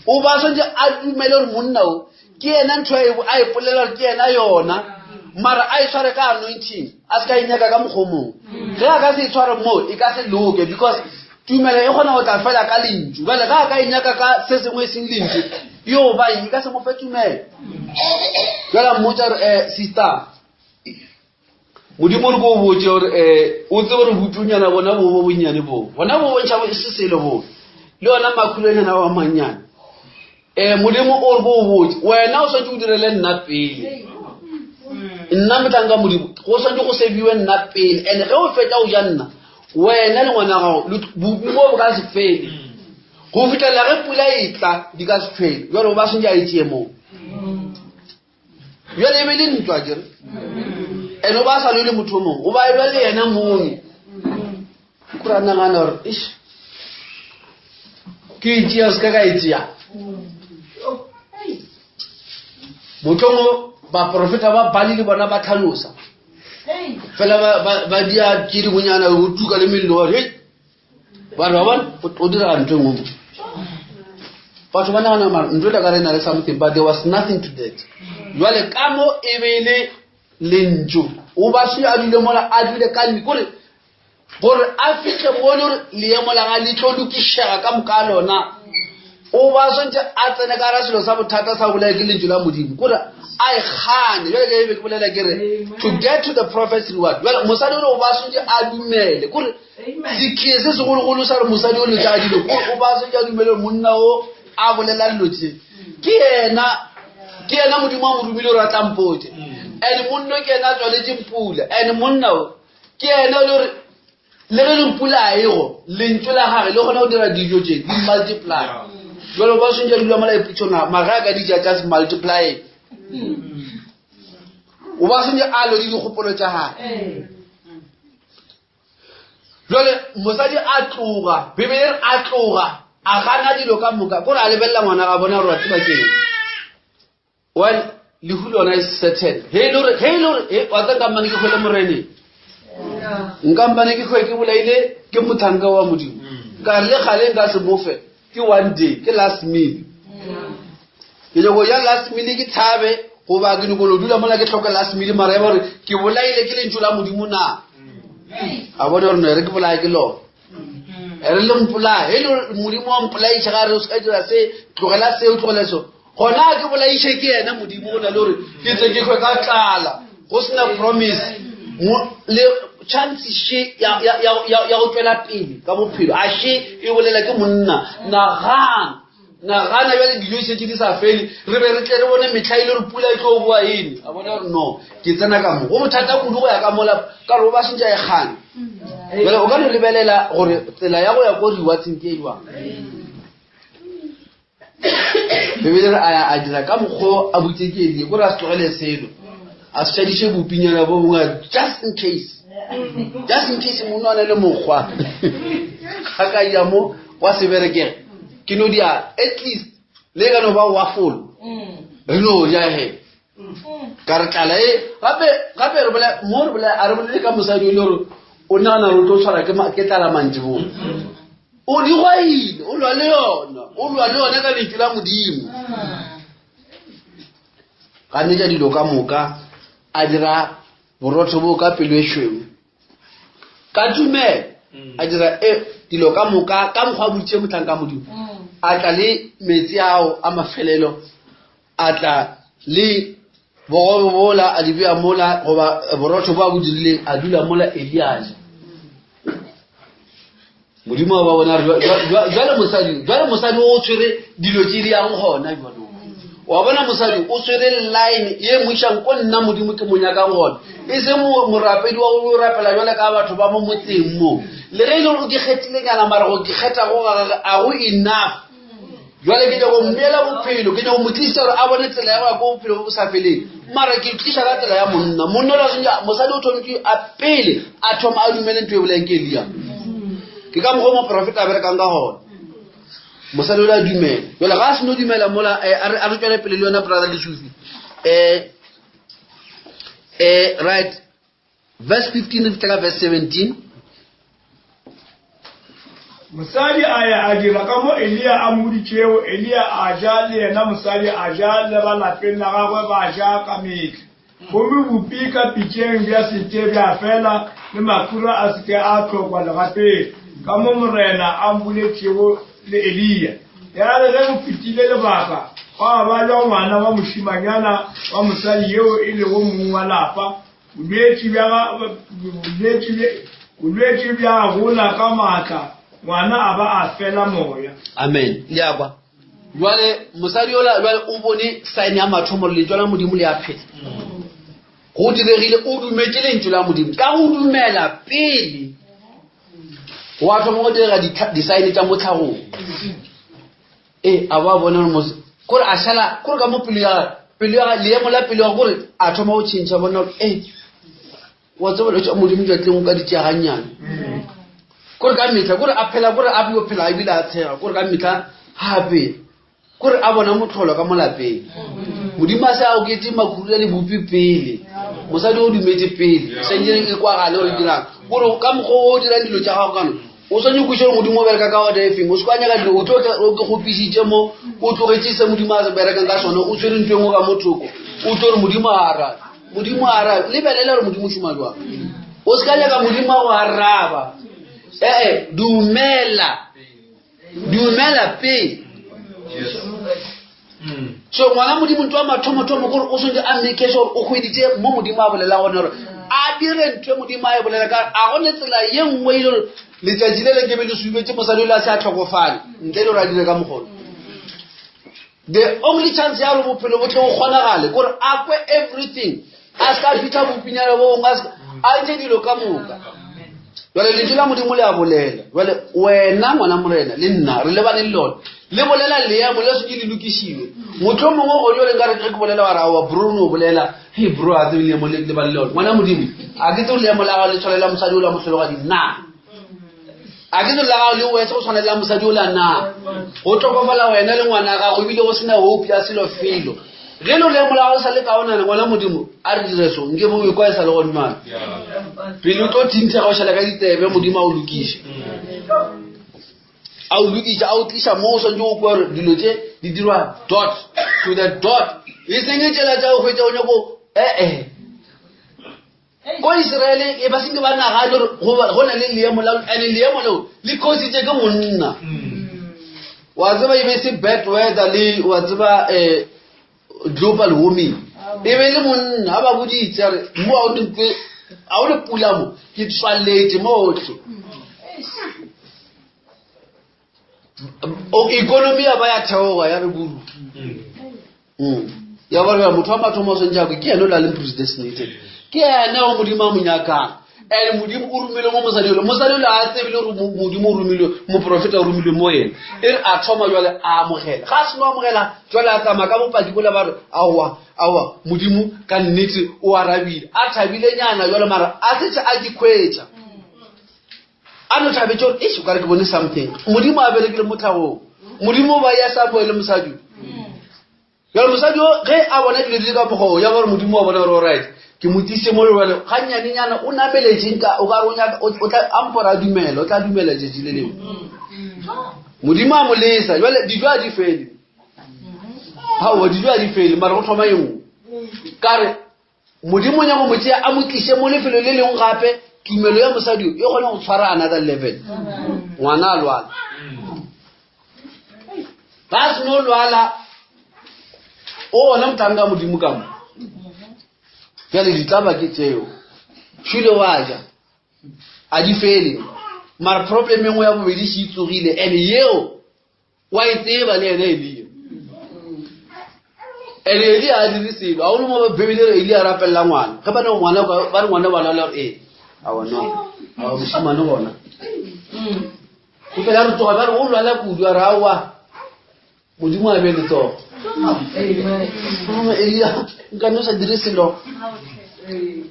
o ba swantse a dumele gore monna o ke yena ntho a e polela gore ke yena yona mara a e tshware ka anointing a se ka e nyaka ka mokgwa mongwe ge a ka se e tshware moo e ka se loke because tumelo e kgona go tla fela ka lentšu bjale ge a ka e nyaka ka se sengwe e seng lentšu yo ba e ka se mo fe tumelo jale a mmotsa gore um sister Modimo o re ko o botse gore um o tsebe gore botonyana bona bo bo bonnyane boo bona bo bontšha bo se selo boo le yona makhulanyana wa mannyane um modimo o re ko o botse wena o swanetse o direle nna pele nna motlanka modimo go swanetse go sebiwe nna pele and ge o fetsa o ja nna wena le ngwana gago bopi bo bo ka se fele go fitlhelela ge pula e tla di ka se fele jalo ba swantse a e tseye moo bjale e be le ntwa kere ene o ba sa lwe le motho o mongwe o ba elwa le yena mong Kore a nagana gore ish ke e tšea se ka ka e tšea. Mohlomongwe baprofeta ba Bali le bona ba tlhalosa. Fela ba dia tše dingwenyana go tuka le mello ba re ba re ba bona o dira ntho e nngwe mo. Batho ba nagana mara ntho e ka re na le something but there was nothing to that. Jwale ka mo e be e le lentšu o ba se a dule mola a dule ka kore gore a fihle mo le gore leemo la ga le tlo lokišega ka moka lona o ba swantse a tsene ka ra selo sa bothata sa bolaya ke lentšu la modimo kore a e gane jale ke be ke bolela ke re to get to the prophet's reward jale mosadi ole o ba swantse a dumele kore sekhie se segologolo sa re mosadi o letsa a dilo kore o ba swantse a dumele gore monna o a bolela dilo tse ke yena ke yena modimo a mo romile gore a tla mpotse and monno ke yena a tswaletseng pula and monna o ke yena le gore le ge le pula a ego lentšu la gage le kgona go dira dijo tše di multiply jalo ba swantse a dula mola eputšona maga a ka dija just multiply o ba swantse a lo le dikgopolo tša gage jale mosadi a tloga bibele re a tloga a gana dilo ka moka kore a lebelela ngwana ga bona gore wa tseba keng well lehu lona is certain ge e le gore ge e le gore wa tsa nka mpane ke kgwele moreneng nka mpane ke kgwe ke bolaile ke mothanka wa modimo ka re le gale nka se mofe ke one day ke last meal ke nyako ja last meal ke tshabe goba ke nyako no dula mola ke tlhoka last meal mara ya gore ke bolaile ke lentšu la modimo na a bone gore no re ke bolaye ke lona re le mpolaye e le modimo wa mpolaiša ga re o se ka dira se tlogela se o tlogela so gona ke bolaiše ke yena modimo o na le gore ke tle ke kgwe ka tlala go sena promise le chance she ya go tswela pele ka bophelo a she e bolela ke monna nagana nagana bjale dijo šetse di sa fele re be re tle re bone metlha e le gore pula e tlo boa ene a bona gore no ke tsena ka mo go bothata kudu go ya ka mola ka gore o ba sentse a e kgane jale o ka no lebelela gore tsela ya go ya ko rewardseng ke e jwang bebele re a ya a dira ka mokgwa a butse ke elie kore a se tlogele selo a se šadiše bopinyana bo bongwe just in case just in case monna a na le mokgwa ga ka ya mo wa se berekege ke no dia at least le ka no ba waffle re no ja he ka re tlala e gape gape re bolela mo re bolela a re bolele ka mosadi o le gore o nagana gore o tlo tshwara ke tlala mantšibong o di gwaile o lwa le yona o lwa le yona ka lentšu la modimo ganetša dilo ka moka a dira borotho bo ka pelo e šweu ka tumelo mm. a dira e dilo ka moka ka mokgwa a boditše mohlanka modimo mm. a tla le metsi ao a mafelelo a tla le bogobe bola a di bea mola goba borotho bo a bo dirileng a dula mola eliaja modimo wa ba bona jwale mosadi jwale mosadi o tshwere dilo tse di yang gona jalo wa bona mosadi o tshwere line ye mo išang ko nna modimo ke mo nyakang gona e se morapedi wa go rapela jwale ka batho ba mo motseng mo le ge e le gore ke kgethilenyana mara go ke kgetha go a go enough jwale ke nyako mmeela bophelo ke nyako mo tlisa gore a bone tsela ya go ya ko bophelo bo bo sa feleng mara ke tlisa ka tsela ya monna monna ola sentse mosadi o thometse a pele a thoma a dumele ntho e bolayang ke elia ke ka mokgwa moporofeta a berekang ka gona mosadi o le a dumela jale ga a seno dumela mola eh, a re tswele pele le yona brother lesufi um eh, eh, right Verse 15 re fihla ka verse 17. Mosadi a ya a dira ka mo Eliya a mmoditšego. Eliya a ja, le yena mosadi a ja, le ba lapeng la gagwe ba ja ka mehla. Gomme bupi ka pitšeng bja se ke bja fela, le makhura a se ke a hlokwa legapeng, ka mo Morena a mmoletšego le Eliya. Ya re ge go fetile lebaka, gwa balwa ngwana wa mošemanyana wa mosadi yeo e lego mong wa lapa, Bolwetši bja bolwetši bja bolwetši bja gola ka maatla, ngwana a ba a fela moya. Amen. Le a kwa? Jwale mosadi yola jwale o bone sign ya mathomo gore lentšu la Modimo le a phela. Go diregile o dumetše lentšu la Modimo. Ka go dumela pele wa thoma go direga di-sign tša mo tlhagong. Ee, a ba bona gore mos kore a šala kore ka mo pelo ya pelo ya leemo la pelo ya gore a thoma go tšhentšha bona gore ee wa tseba dilo tša modimo tša tleng o ka di tšea gannyane. Kore ka mehla, kore a phela, kore a yo phela ebile a tshega, kore ka mehla gape, kore a bona motlholo ka mo lapeng. Modimo a se a oketše makhura le bupi pele. Mosadi o dumetše pele. Santše e kwagale gore dirang. Kore ka mokgwa o dirang dilo tša gago kano, o swanetše go kwešiša gore Modimo o bereka ka order e feng. O se kwa nyaka dilo, o tlo tla o ke kgopišitše mo, o tlogetše se Modimo a se berekang ka sona, o tshwere ntho e nngwe ka mo thoko. O tlo re Modimo a arabe. Modimo a arabe. Lebelela gore Modimo o šoma jwang. O se ka nyaka Modimo a go araba. Ee, dumela. Dumela pele. So ngwana Modimo ntho ya mathomothomo kore o swanetše a make sure gore o hweditše mo Modimo a bolela gone gore a dire ntho e Modimo a e bolela ka a gone tsela ye nngwe e le gore letšatši le le nkebe le subetše mosadi o le a se a tlhokofale ntle le gore a dire ka mokgono. The only chance ya gore bophelo bo tle go kgonagale kore a kwe everything a se ka fitlha bopinyana bo bongwe a ntše dilo ka moka. Jale lentšu la Modimo le a bolela. Jale wena ngwana morena le nna re lebane le lona. Le bolela leemo le sentše le lokišiwe. Motho mongwe o yo le nkare ge ke bolela wa re aowa bro no bolela. Hey bro a tsebe leemo le lebane le lona. Ngwana Modimo a ke tsebe leemo la gago le tshwanela mosadi o la mohlologadi na. A ke tsebe la gago le wese go tshwanela mosadi o la na. Go tlhokofala wena le ngwana gago ebile go sena hope ya selo felo. Ge lo leemo la gago sa le kaonana ngwana Modimo a re dire so nke bo o ikwa e sa le gone pele o tlo thintšha ga o šala ka ditsebe Modimo a o lokiše. A o lokiša a o tliša mo o swanetše go kwa gore dilo tše di dirwa dot to the dot e seng e tšela tša go hwetša o nyako ee ko Israele e ba senke ba nagane gore go na le leemo la and leemo leo le cause-itše ke monna. Wa tseba e be se bad weather le wa tseba um global warming e be le monna a ba boditse a re mo a o le pula mo ke tswaletše motlhe. Economy ya ba ya theoga ya re buru. Ya ba re motho wa mathomo o swantše ke yena o la leng predestinated. Ke yena o Modimo a mo nyakang. And Modimo o romile mo mosadi ole. Mosadi ole a tsebile gore Modimo o romile, moprofeta o romile mo yena. E re a thoma jwale a amogela. Ga a seno amogela jwale a tsamaya ka bopaki bola ba re aowa aowa Modimo ka nnete o arabile. A thabile nyana jwale mara a setse a di khwetša. A no thabetše gore eish o kare ke bone something. Modimo a berekile mo tlhagong. Modimo ba ya Samuel mosadi. Jale mosadi o ge a bona dilo di le ka mokgwa o ya gore Modimo wa bona gore alright ke mo tise mo jale gannyanenyana o nameletše nka o kare o nyaka o tla ampora a dumela o tla dumela tšatši le lengwe. Modimo a mo lesa jale dijo a di fele. Aowa dijo a di fele mara go thoma e nngwe. Ka re Modimo o nyaka go mo tšea a mo tliše mo lefelo le lengwe gape tumelo ya mosadi yo e kgone go tshwara another level. Ngwana a lwala. Ga a seno lwala o bona mohlanka Modimo ka mo. Bjale ditlaba ke tšeo. Šule wa ja. A di fele. Mara problem e nngwe ya bobedi še e tsogile and yeo wa e tseba le ene Elia. And Elia a dire selo. A o mo Bibele re Elia a rapelela ngwana. Ge ba ne ngwana ba re ngwana ba lwala gore ee. Awa no. Awa mošemane gona. Go fela re tsoga ba re o lwala kudu a re aowa. Modimo a be letsogo. Elia nka no sa dire selo.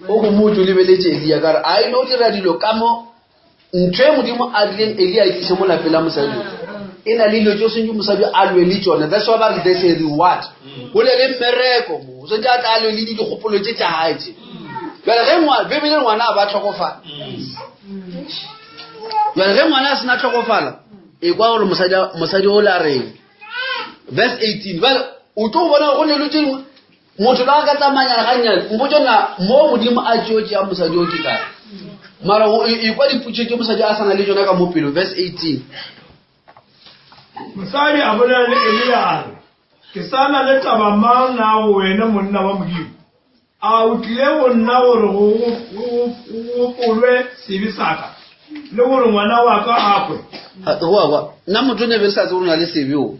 O go motho lebeletše Elia ka re a e no dira dilo ka mo ntho e Modimo a rileng Elia a e tliše mo lapeng la mosadi e na le dilo tse o sentse mosadi a lwe le tsone. That's why ba re there's a reward. Go ne le mmereko mo o sentse a tla a lwe le dikgopolo tše tša gae tše. Jale ge ngwana Bibele ngwana a ba tlhokofala. Jale ge ngwana a sena tlhokofala e kwa gore mosadi mosadi o la reng. Verse 18. Jale o tlo bona go ne le tše dingwe motho la ka tsamayana gannyane mpotse na mo Modimo a tšeo tšea mosadi o ke kae. Mara e kwa dipotšišo tše mosadi a sana le tšona ka mo pelo. Verse 18. Mosadi a bolela le Elia a re, Ke sa na le taba mang na go wena monna wa Modimo? A o tlile go nna gore go gopolwe sebe sa ka le gore ngwana wa ka a kwe? Goa kwa nna motho ne be sa tsebe o na le sebe o.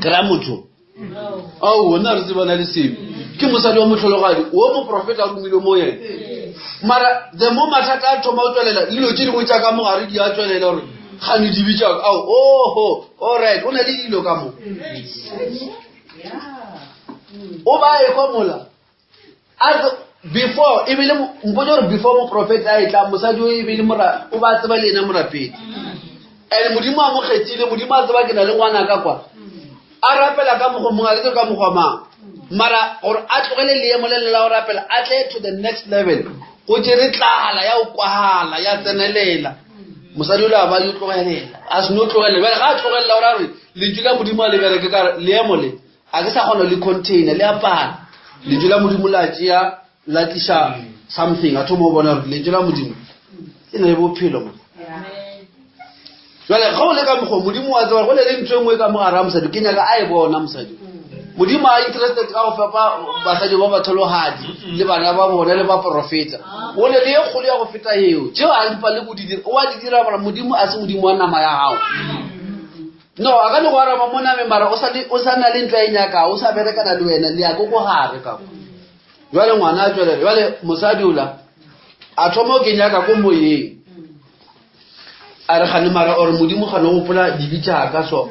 Ke ra motho. Ao nna re tsebana le sebe. Ke mosadi wa mohlologadi wo moprofeta a romile mo yena. Mara the mo mathata a thoma go tswelela dilo tše dingwe tša ka mogare di a tswelela gore gane di bitša ao oho alright o na le dilo ka mo. O ba ekwa mola. Before e be le mpotse gore before moprofeta a etla mosadi o e be le mora o ba tseba le ena morapedi. And Modimo a mo kgethile, Modimo a tseba ke na le ngwana ka kwa. A rapela ka mokgwa mongwe, a ke tsebe ka mokgwa mang. Mara gore a tlogele leemo le le la go rapela, a tle to the next level. Go tšere tlala ya go kwagala, ya tsenelela. Mosadi o le a ba yo tlogelela. A se no tlogelela. Bjale ga a tlogelela gore a re lentšu la Modimo a le bereke ka leemo le. A ke sa kgona le container le apara. Lentšu la Modimo la tšea la tliša something a thoma go bona gore lentšu la Modimo le na le bophelo mo. Jwale ga o le ka mokgwa Modimo wa tseba go le le ntho e nngwe ka mo gare ga mosadi ke nyaka a e bona mosadi. Modimo a interested ka go fepa basadi ba bathologadi le bana ba bona le baporofeta. O ne le ye kgolo ya go feta eo. Tšeo a di pale go di dira. O a di dira mara Modimo a se Modimo wa nama ya gago. No, a ka no go araba mo nameng mara o sa le o sa na le ntlo a e nyakago, o sa berekana le wena, le ya ko ko gare ka kwa. Jwale ngwana a tšwelela, jwale mosadi ola a thoma o ke nyaka ko moyeng. A re gane mara ore Modimo gane o gopola dibe tša ka so.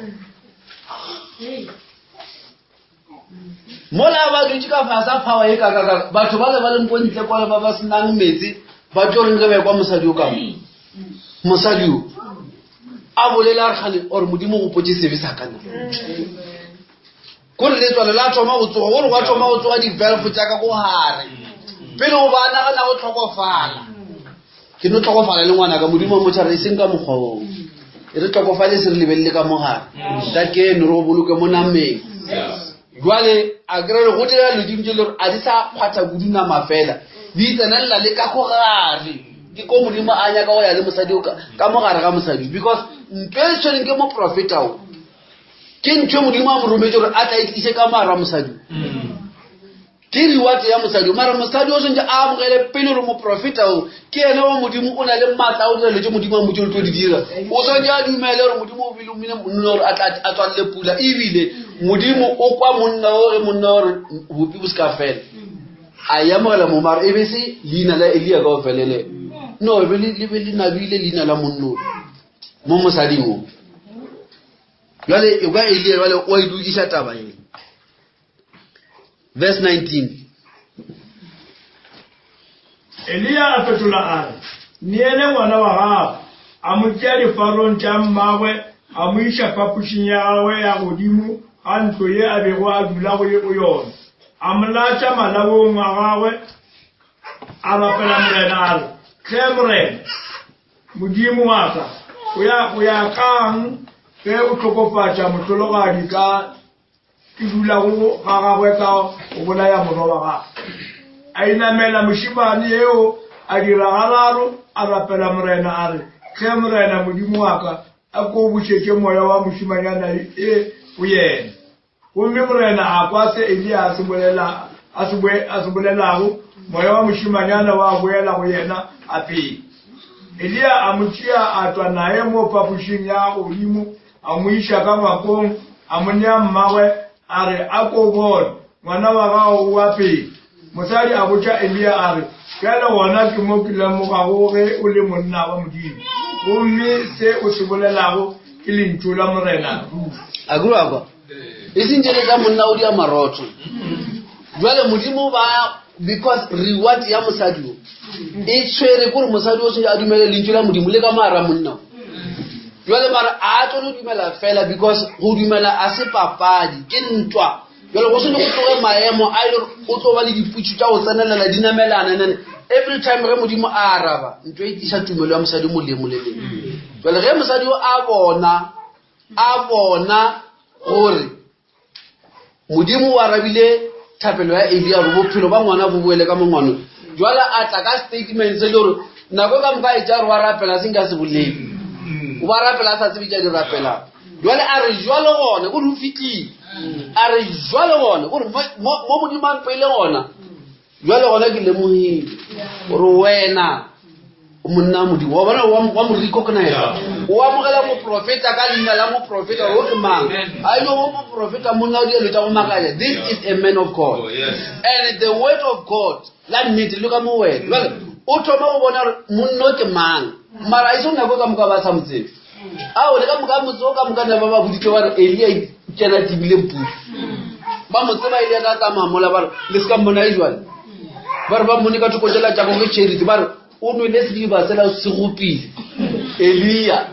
Mola ba dutše ka fase a phawa e kakaka, batho ba le ba leng ko ntle kwale ba ba senang metsi ba tlo reng ge ba ekwa mosadi o ka mo. Mosadi o a bolela a re gane ore Modimo o gopotše sebe sa ka na. Kore letswalo la thoma go tsoga, gore gwa thoma go tsoga di-valve tša ka ko gare. Pele go ba nagana go tlhokofala. Ke no tlhokofala le ngwanaka, Modimo a mo tshwara e seng ka mokgwa oo. E re tlhokofale se re lebelele ka mogare. Ta keno re go boloke mo nameng. Jwale a kry go dira dilo dingwe tse le gore a di sa kgwatha kudu nama fela. Di tsenelela le ka go gare. Ke ko Modimo a nyaka go ya le mosadi o ka mo gare ga mosadi. Because ntho e tshwereng ke moprofeta o. Ke ntho e Modimo a mo rometse gore a tla e tlise ka mogare ga mosadi. Ke reward ya mosadi o. Mara mosadi o swantse a amogele pele gore moprofeta o ke ene wa Modimo, o na le maatla a go dira dilo tse Modimo a mmotse gore tlo di dira. O swantse a dumele gore Modimo o bile o mine monna gore a tla a tswalele pula. Ebile Modimo o kwa monna o ge monna o re bopi bo se ka fela. A e amogela mo mara e be se leina la Elia ka go felelela. No, e be le be le nabile leina la monna o mo mosading o. Jwale e kwa Elia jwale o a e dukiša taba e. Verse 19. Eliya a fetola a re, Neele ngwana wa gago. A mo tšea difarong tša mmagwe, a mo iša phapošing ya gagwe ya godimo ga ntlo ye a bego a dula go yona. A mo latša malaong a gagwe, a rapela Morena a re, Hle Morena, Modimo wa ka, go ya go ya ka'ng ge o hlokofatša mohlologadi ka Ke dulago ga gagwe ka go bolaya morwa wa gagwe. A inamela mošemane eo, a dira gararo, a rapela Morena a re, Hle Morena Modimo wa ka, a ko o bušetše moya wa mošemanyana e go yena. Gomme Morena a kwa se Eliya a se bolela, a se, a se bolelago, moya wa mošemanyana wa boela go yena a phela. Eliya a mo tšea a tšwa naye mo phapošing ya godimo, A mo iša ka ngwakong, a mo nea mmagwe, a re, A ko bone, ngwana wa gago o a phela. Mosadi a botša Eliya a re, Bjale gona ke mo ke lemogago ge o le monna wa Modimo, gomme se o se bolelago ke lentšu la Morena ruri. A ke wa kwa? E seng tšele tša monna o dia marotho. Jwale Modimo ba because reward ya mosadi o e tshwere kore mosadi o tshwanetse a dumele lentšu la Modimo le ka mara monna o. Jwale mara a tlo no dumela fela because go dumela a se papadi ke ntwa. Jwale go sene go tloge maemo a e le gore o tlo ba le diputšu tša go tsenelela di namelana and every time ge Modimo a araba ntho e tiša tumelo ya mosadi molemo le leng. Jwale ge mosadi o a bona a bona gore Modimo o arabile thapelo ya Eliya gore bophelo ba ngwana bo boele ka mo ngwanong. Jwale a tla ka statement se le gore nako ka moka e tša gore wa rapela se nka se bolele. O ba rapela a sa tsebe tša di rapelang. Jwale a re jwale gona gore o fitlile. A re jwale gona gore mo Modimo a mpeile gona. Jwale gona ke lemogile gore wena o monna wa Modimo. Wa bona wa mo recognize. O amogela moprofeta ka leina la moprofeta gore o ke mang. A ile go moprofeta monna o dilo tša go makanya. This is a man of God. Oh, yes. And the word of God la nnete le ka mo wena. Jwale o thoma go bona gore monna o ke mang. Mara e se nako ka moka ba sa mo tsebe. Ao le ka moka motse o ka moka ne ba ba boditse ba re Elia kena tibile puso. Ba mo tseba Elia ka tsamaya mola ba re le se ka mmona e jwale. Ba re ba mmone ka thoko tšela tša gagwe tšheriti, ba re o nwele sediba sela se gopile. Eliya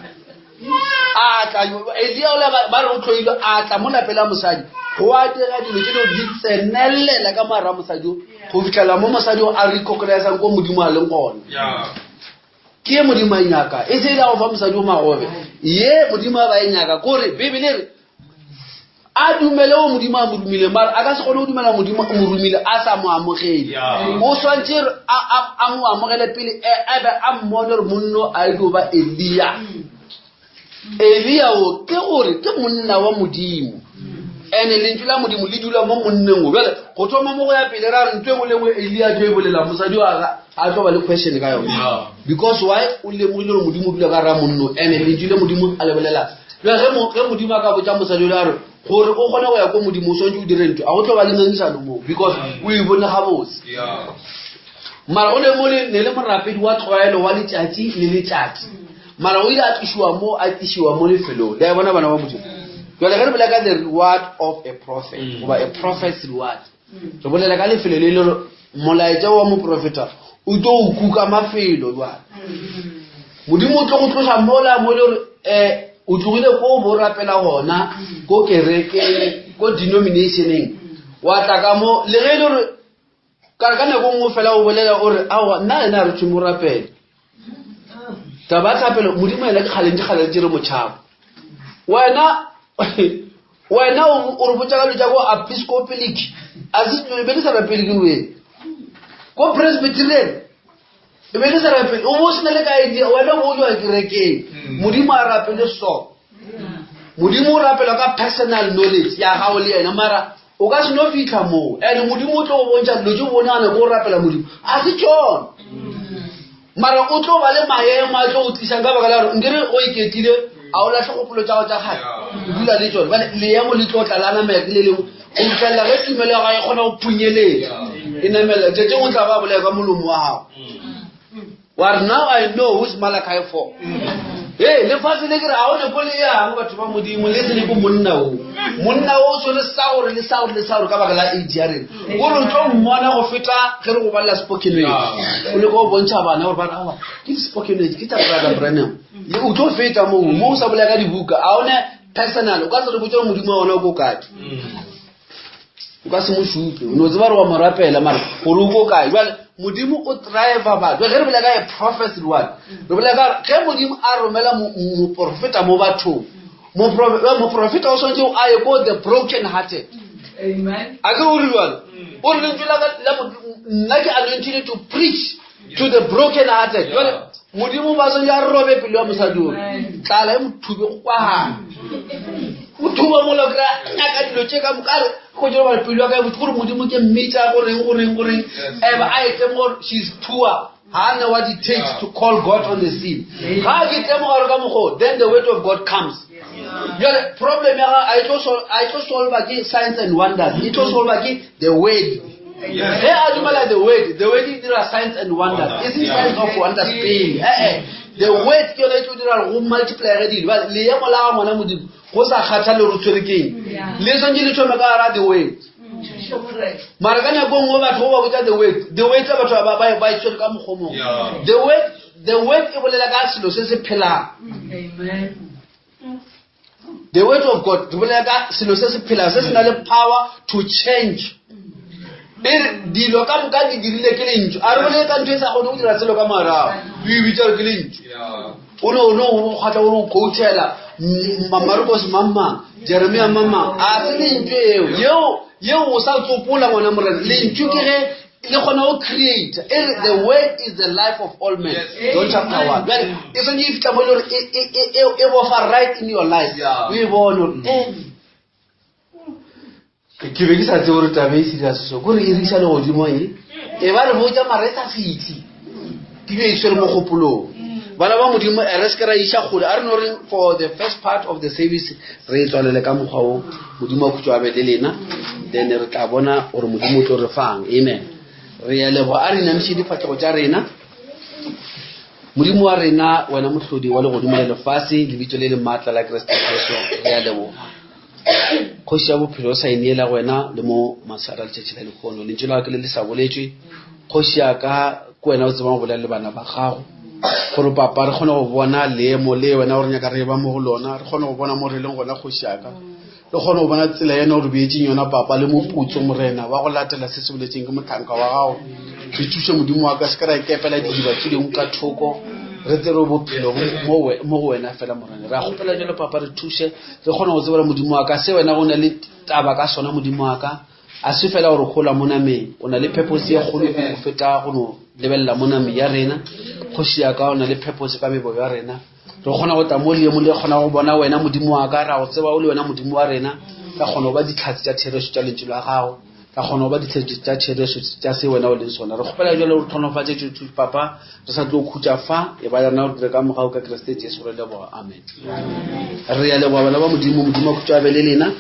a tla, Eliya o la ba re o tlhoilwe, a tla mo lapeng la mosadi. Go a dira dilo tše dingwe di tsenelela ka moara mosadi o, go fihlela mo mosadi o a recognisang ko Modimo a leng gona. Ke ye Modimo a e nyaka, e se e le ya go fa mosadi o magobe. Ye Modimo a ba e nyaka, kore Bibele e re a dumele o Modimo a mo romile, mara a ka se kgone go dumela Modimo o mo romile a sa mo amogele. O swantše a, a, a mo amogele pele e, a be a mmone gore monno a e tlo ba Eliya. Eliya o ke gore ke monna wa Modimo. Ene lentšu la Modimo le dula mo monneng o. Bjale go thoma mo go ya pele ra re ntho e nngwe le nngwe Eliya a tlo e bolela mosadi wa ga a tlo ba le question ka yona. Because why o lemogile gore Modimo o dula ka ra monno ene lentšu le Modimo a le bolela. Bjale ge mo, ge Modimo a ka botša mosadi o a re gore o kgone go ya ko Modimo o swanetše o dire ntho a go tlo ba le ngangisano moo because o e bone gabotse. Mara o ne mo le ne le morapedi wa tlwaelo wa letšatši le letšatši. Mara o ile a tlišiwa mo, a tlišiwa mo lefelong. Le a bona bana ba Modimo? Jwale ge re bolela ka the reward of a prophet, goba a prophet's reward, re bolela ka lefelo le le molaetša wa moprofeta o tlo o kuka mafelo jwale. Modimo o tlo go tloša mola mo le gore um o tlogile ko bo rapela gona, ko kerekeng, ko denominationeng, wa tla ka mo, le ge e le gore Ka ka nako nngwe fela o bolela o re, aowa, nna ena a re thome o rapele. Taba ya thapelo, Modimo ena ke kgale ntše kgale ntše re mo tšhaba. Wena, wena o re botša ka dilo tša ko Episcopalic, a se be le sa rapele ke wena. Ko Presbyterian, e be le sa rapele, o bo sena le ka idea, wena o bo jwa kerekeng. Modimo a rapele so. Modimo o rapela ka personal knowledge ya gago le yena, mara O ka se no fihla moo. And Modimo o tlo go bontšha dilo tše o bonana ko o rapela Modimo. A se tšona. Mara o tlo ba le maemo a tlo go tlišang ka baka la gore nkere o iketlile a o lahle kgopolo tša gago tša kgale. O dula le tšona. Bjale leemo le tlo tla la namela ke le lengwe go fihlelela ge tumelo ya gago e kgona go phunyeletša. E namela. Tšatšing o tla ba bolaya ka molomo wa gago. Wa re, Now I know who's Malachi for. Ee, lefase le ke re, ga o ne ko le yang batho ba Modimo, le se le ko monna o. Monna o tshwere sa gore le sa gore le sa gore ka baka la age ya rena. O re o tlo mmona go feta ge re go balela spoken word. O leka go bontšha bana gore ba re, aowa, ke di-spoken words, ke tša Brother Branham. Le o tlo feta moo, mo o sa bolela ka dibuka, ga o ne personal, o ka se re botse gore Modimo wa ona o ko kae. O ka se mo šupe, o no tseba gore wa mo rapela, mara gore o ko kae. Jwale Modimo o driver batho. Ge re bolela ka a prophet's reward, re bolela ka ge Modimo a romela moprofeta mo bathong, moprofeta o swanetše a ye ko the broken hearted. Amen. A ke o re jwalo? O re lentšu la ka la nna ke anointed to preach to the broken hearted. Jwale Modimo ba swanetše a robe pelo ya mosadi o. Tlala e mo thube go kwagana. O thuba mola o kry-a nyaka dilo tše ka moka a re go tšere gore pelo ya ka e botse gore Modimo ke mmitša goreng goreng goreng. Eba a e tlemoga gore she is poor. Ga a know what it takes to call God on the scene. Ga ke tlemoga gore ka mokgo then the word of God comes. Jwale problem ya ga a e tlo solva ke signs and wonders. E tlo solva ke the word. Ge a dumela the word, the word e dira signs and wonders. E seng signs of wonders pele. Eh eh. The word ke yone e tlo dira go multiply ge dilo. Bjale leemo la ga ngwana Modimo go sa kgathale gore o tshwere keng. Le swantše le thome ka gara the word. Mara ka nako e nngwe batho go ba botsa the word, the word tsa batho ba ba ba e tshwere ka mokgwa o mongwe. The word, the word e bolela ka selo se se phelang. Amen. The word of God re bolela ka selo se se phelang se se na le power to change. E re dilo ka moka di dirile ke lentšu. A re bolele ka ntho e sa kgone go dira selo ka morago. O e bitsa gore ke lentšu. O ne o ne o kgotla o re o quotela Marcos mang mang, Jeremia mang mang. A se lentšu eo. Yeo yeo o sa tsopola ngwana morena. Lentšu ke ge le kgona go create. E re the word is the life of all men. John chapter 1. Bjale e swanetše e fihla mo e le gore e bofa right in your life. O e bone gore eh ke be ke sa tsebe gore taba e serious so kore e riša legodimo e e ba re botša mara e sa fitlhe ke be e tshwere mo kgopolong. Bana ba Modimo e re se ke ra iša kgole, a re no reng for the first part of the service re e tswalele ka mokgwa wo. Modimo a khutšo a be le lena, then re tla bona gore Modimo o tlo re fang. Amen. Re a leboga. A re inamiše difahlego tša rena. Modimo wa rena, wena mohlodi wa legodimo le lefase, lebitso le le maatla la Kriste Jesu, re a leboga. Kgoši ya bophelo o sa ineela go wena le mo masara letšatši la lehono. Lentšu la gago ke le le sa boletšwe. Kgoši ya ka, ke wena o tsebang go bolela le bana ba gago. Gore papa re kgone go bona leemo le wena o re nyaka re ba mo go lona, re kgone go bona mo re leng gona kgoši ya ka. Re kgone go bona tsela yena o re beetseng yona papa le moputso morena wa go latela se se boletseng ke mohlanka wa gago. Re thuše modimo wa ka se ke ra ikepela didiba tse dingwe ka thoko re tsere bophelo mo go wena fela morena. Re a kgopela jalo papa re thuše re kgone go tsebela modimo wa ka se wena go na le taba ka sona modimo wa ka. A se fela gore gola mo nameng o na le purpose ye kgolo go feta go no lebelela mo nameng ya rena. Kgoši ya ka o na le purpose ka mebo ya rena. Re kgona go tla mo leemong le kgona go bona wena modimo wa ka, ra go tseba o le wena modimo wa rena, ra kgona go ba ditlhatse tša therešo tša lentšu la gago, ra kgona go ba ditlhatse tša therešo tša se wena o leng sona. Re kgopela jalo re tlhonofatše papa, re sa tlo khutša fa, e ba rena re dire ka mogau ka Kriste Jesu re leboga. Amen. Re ya leboga bana ba modimo, modimo a khutšo a be le lena.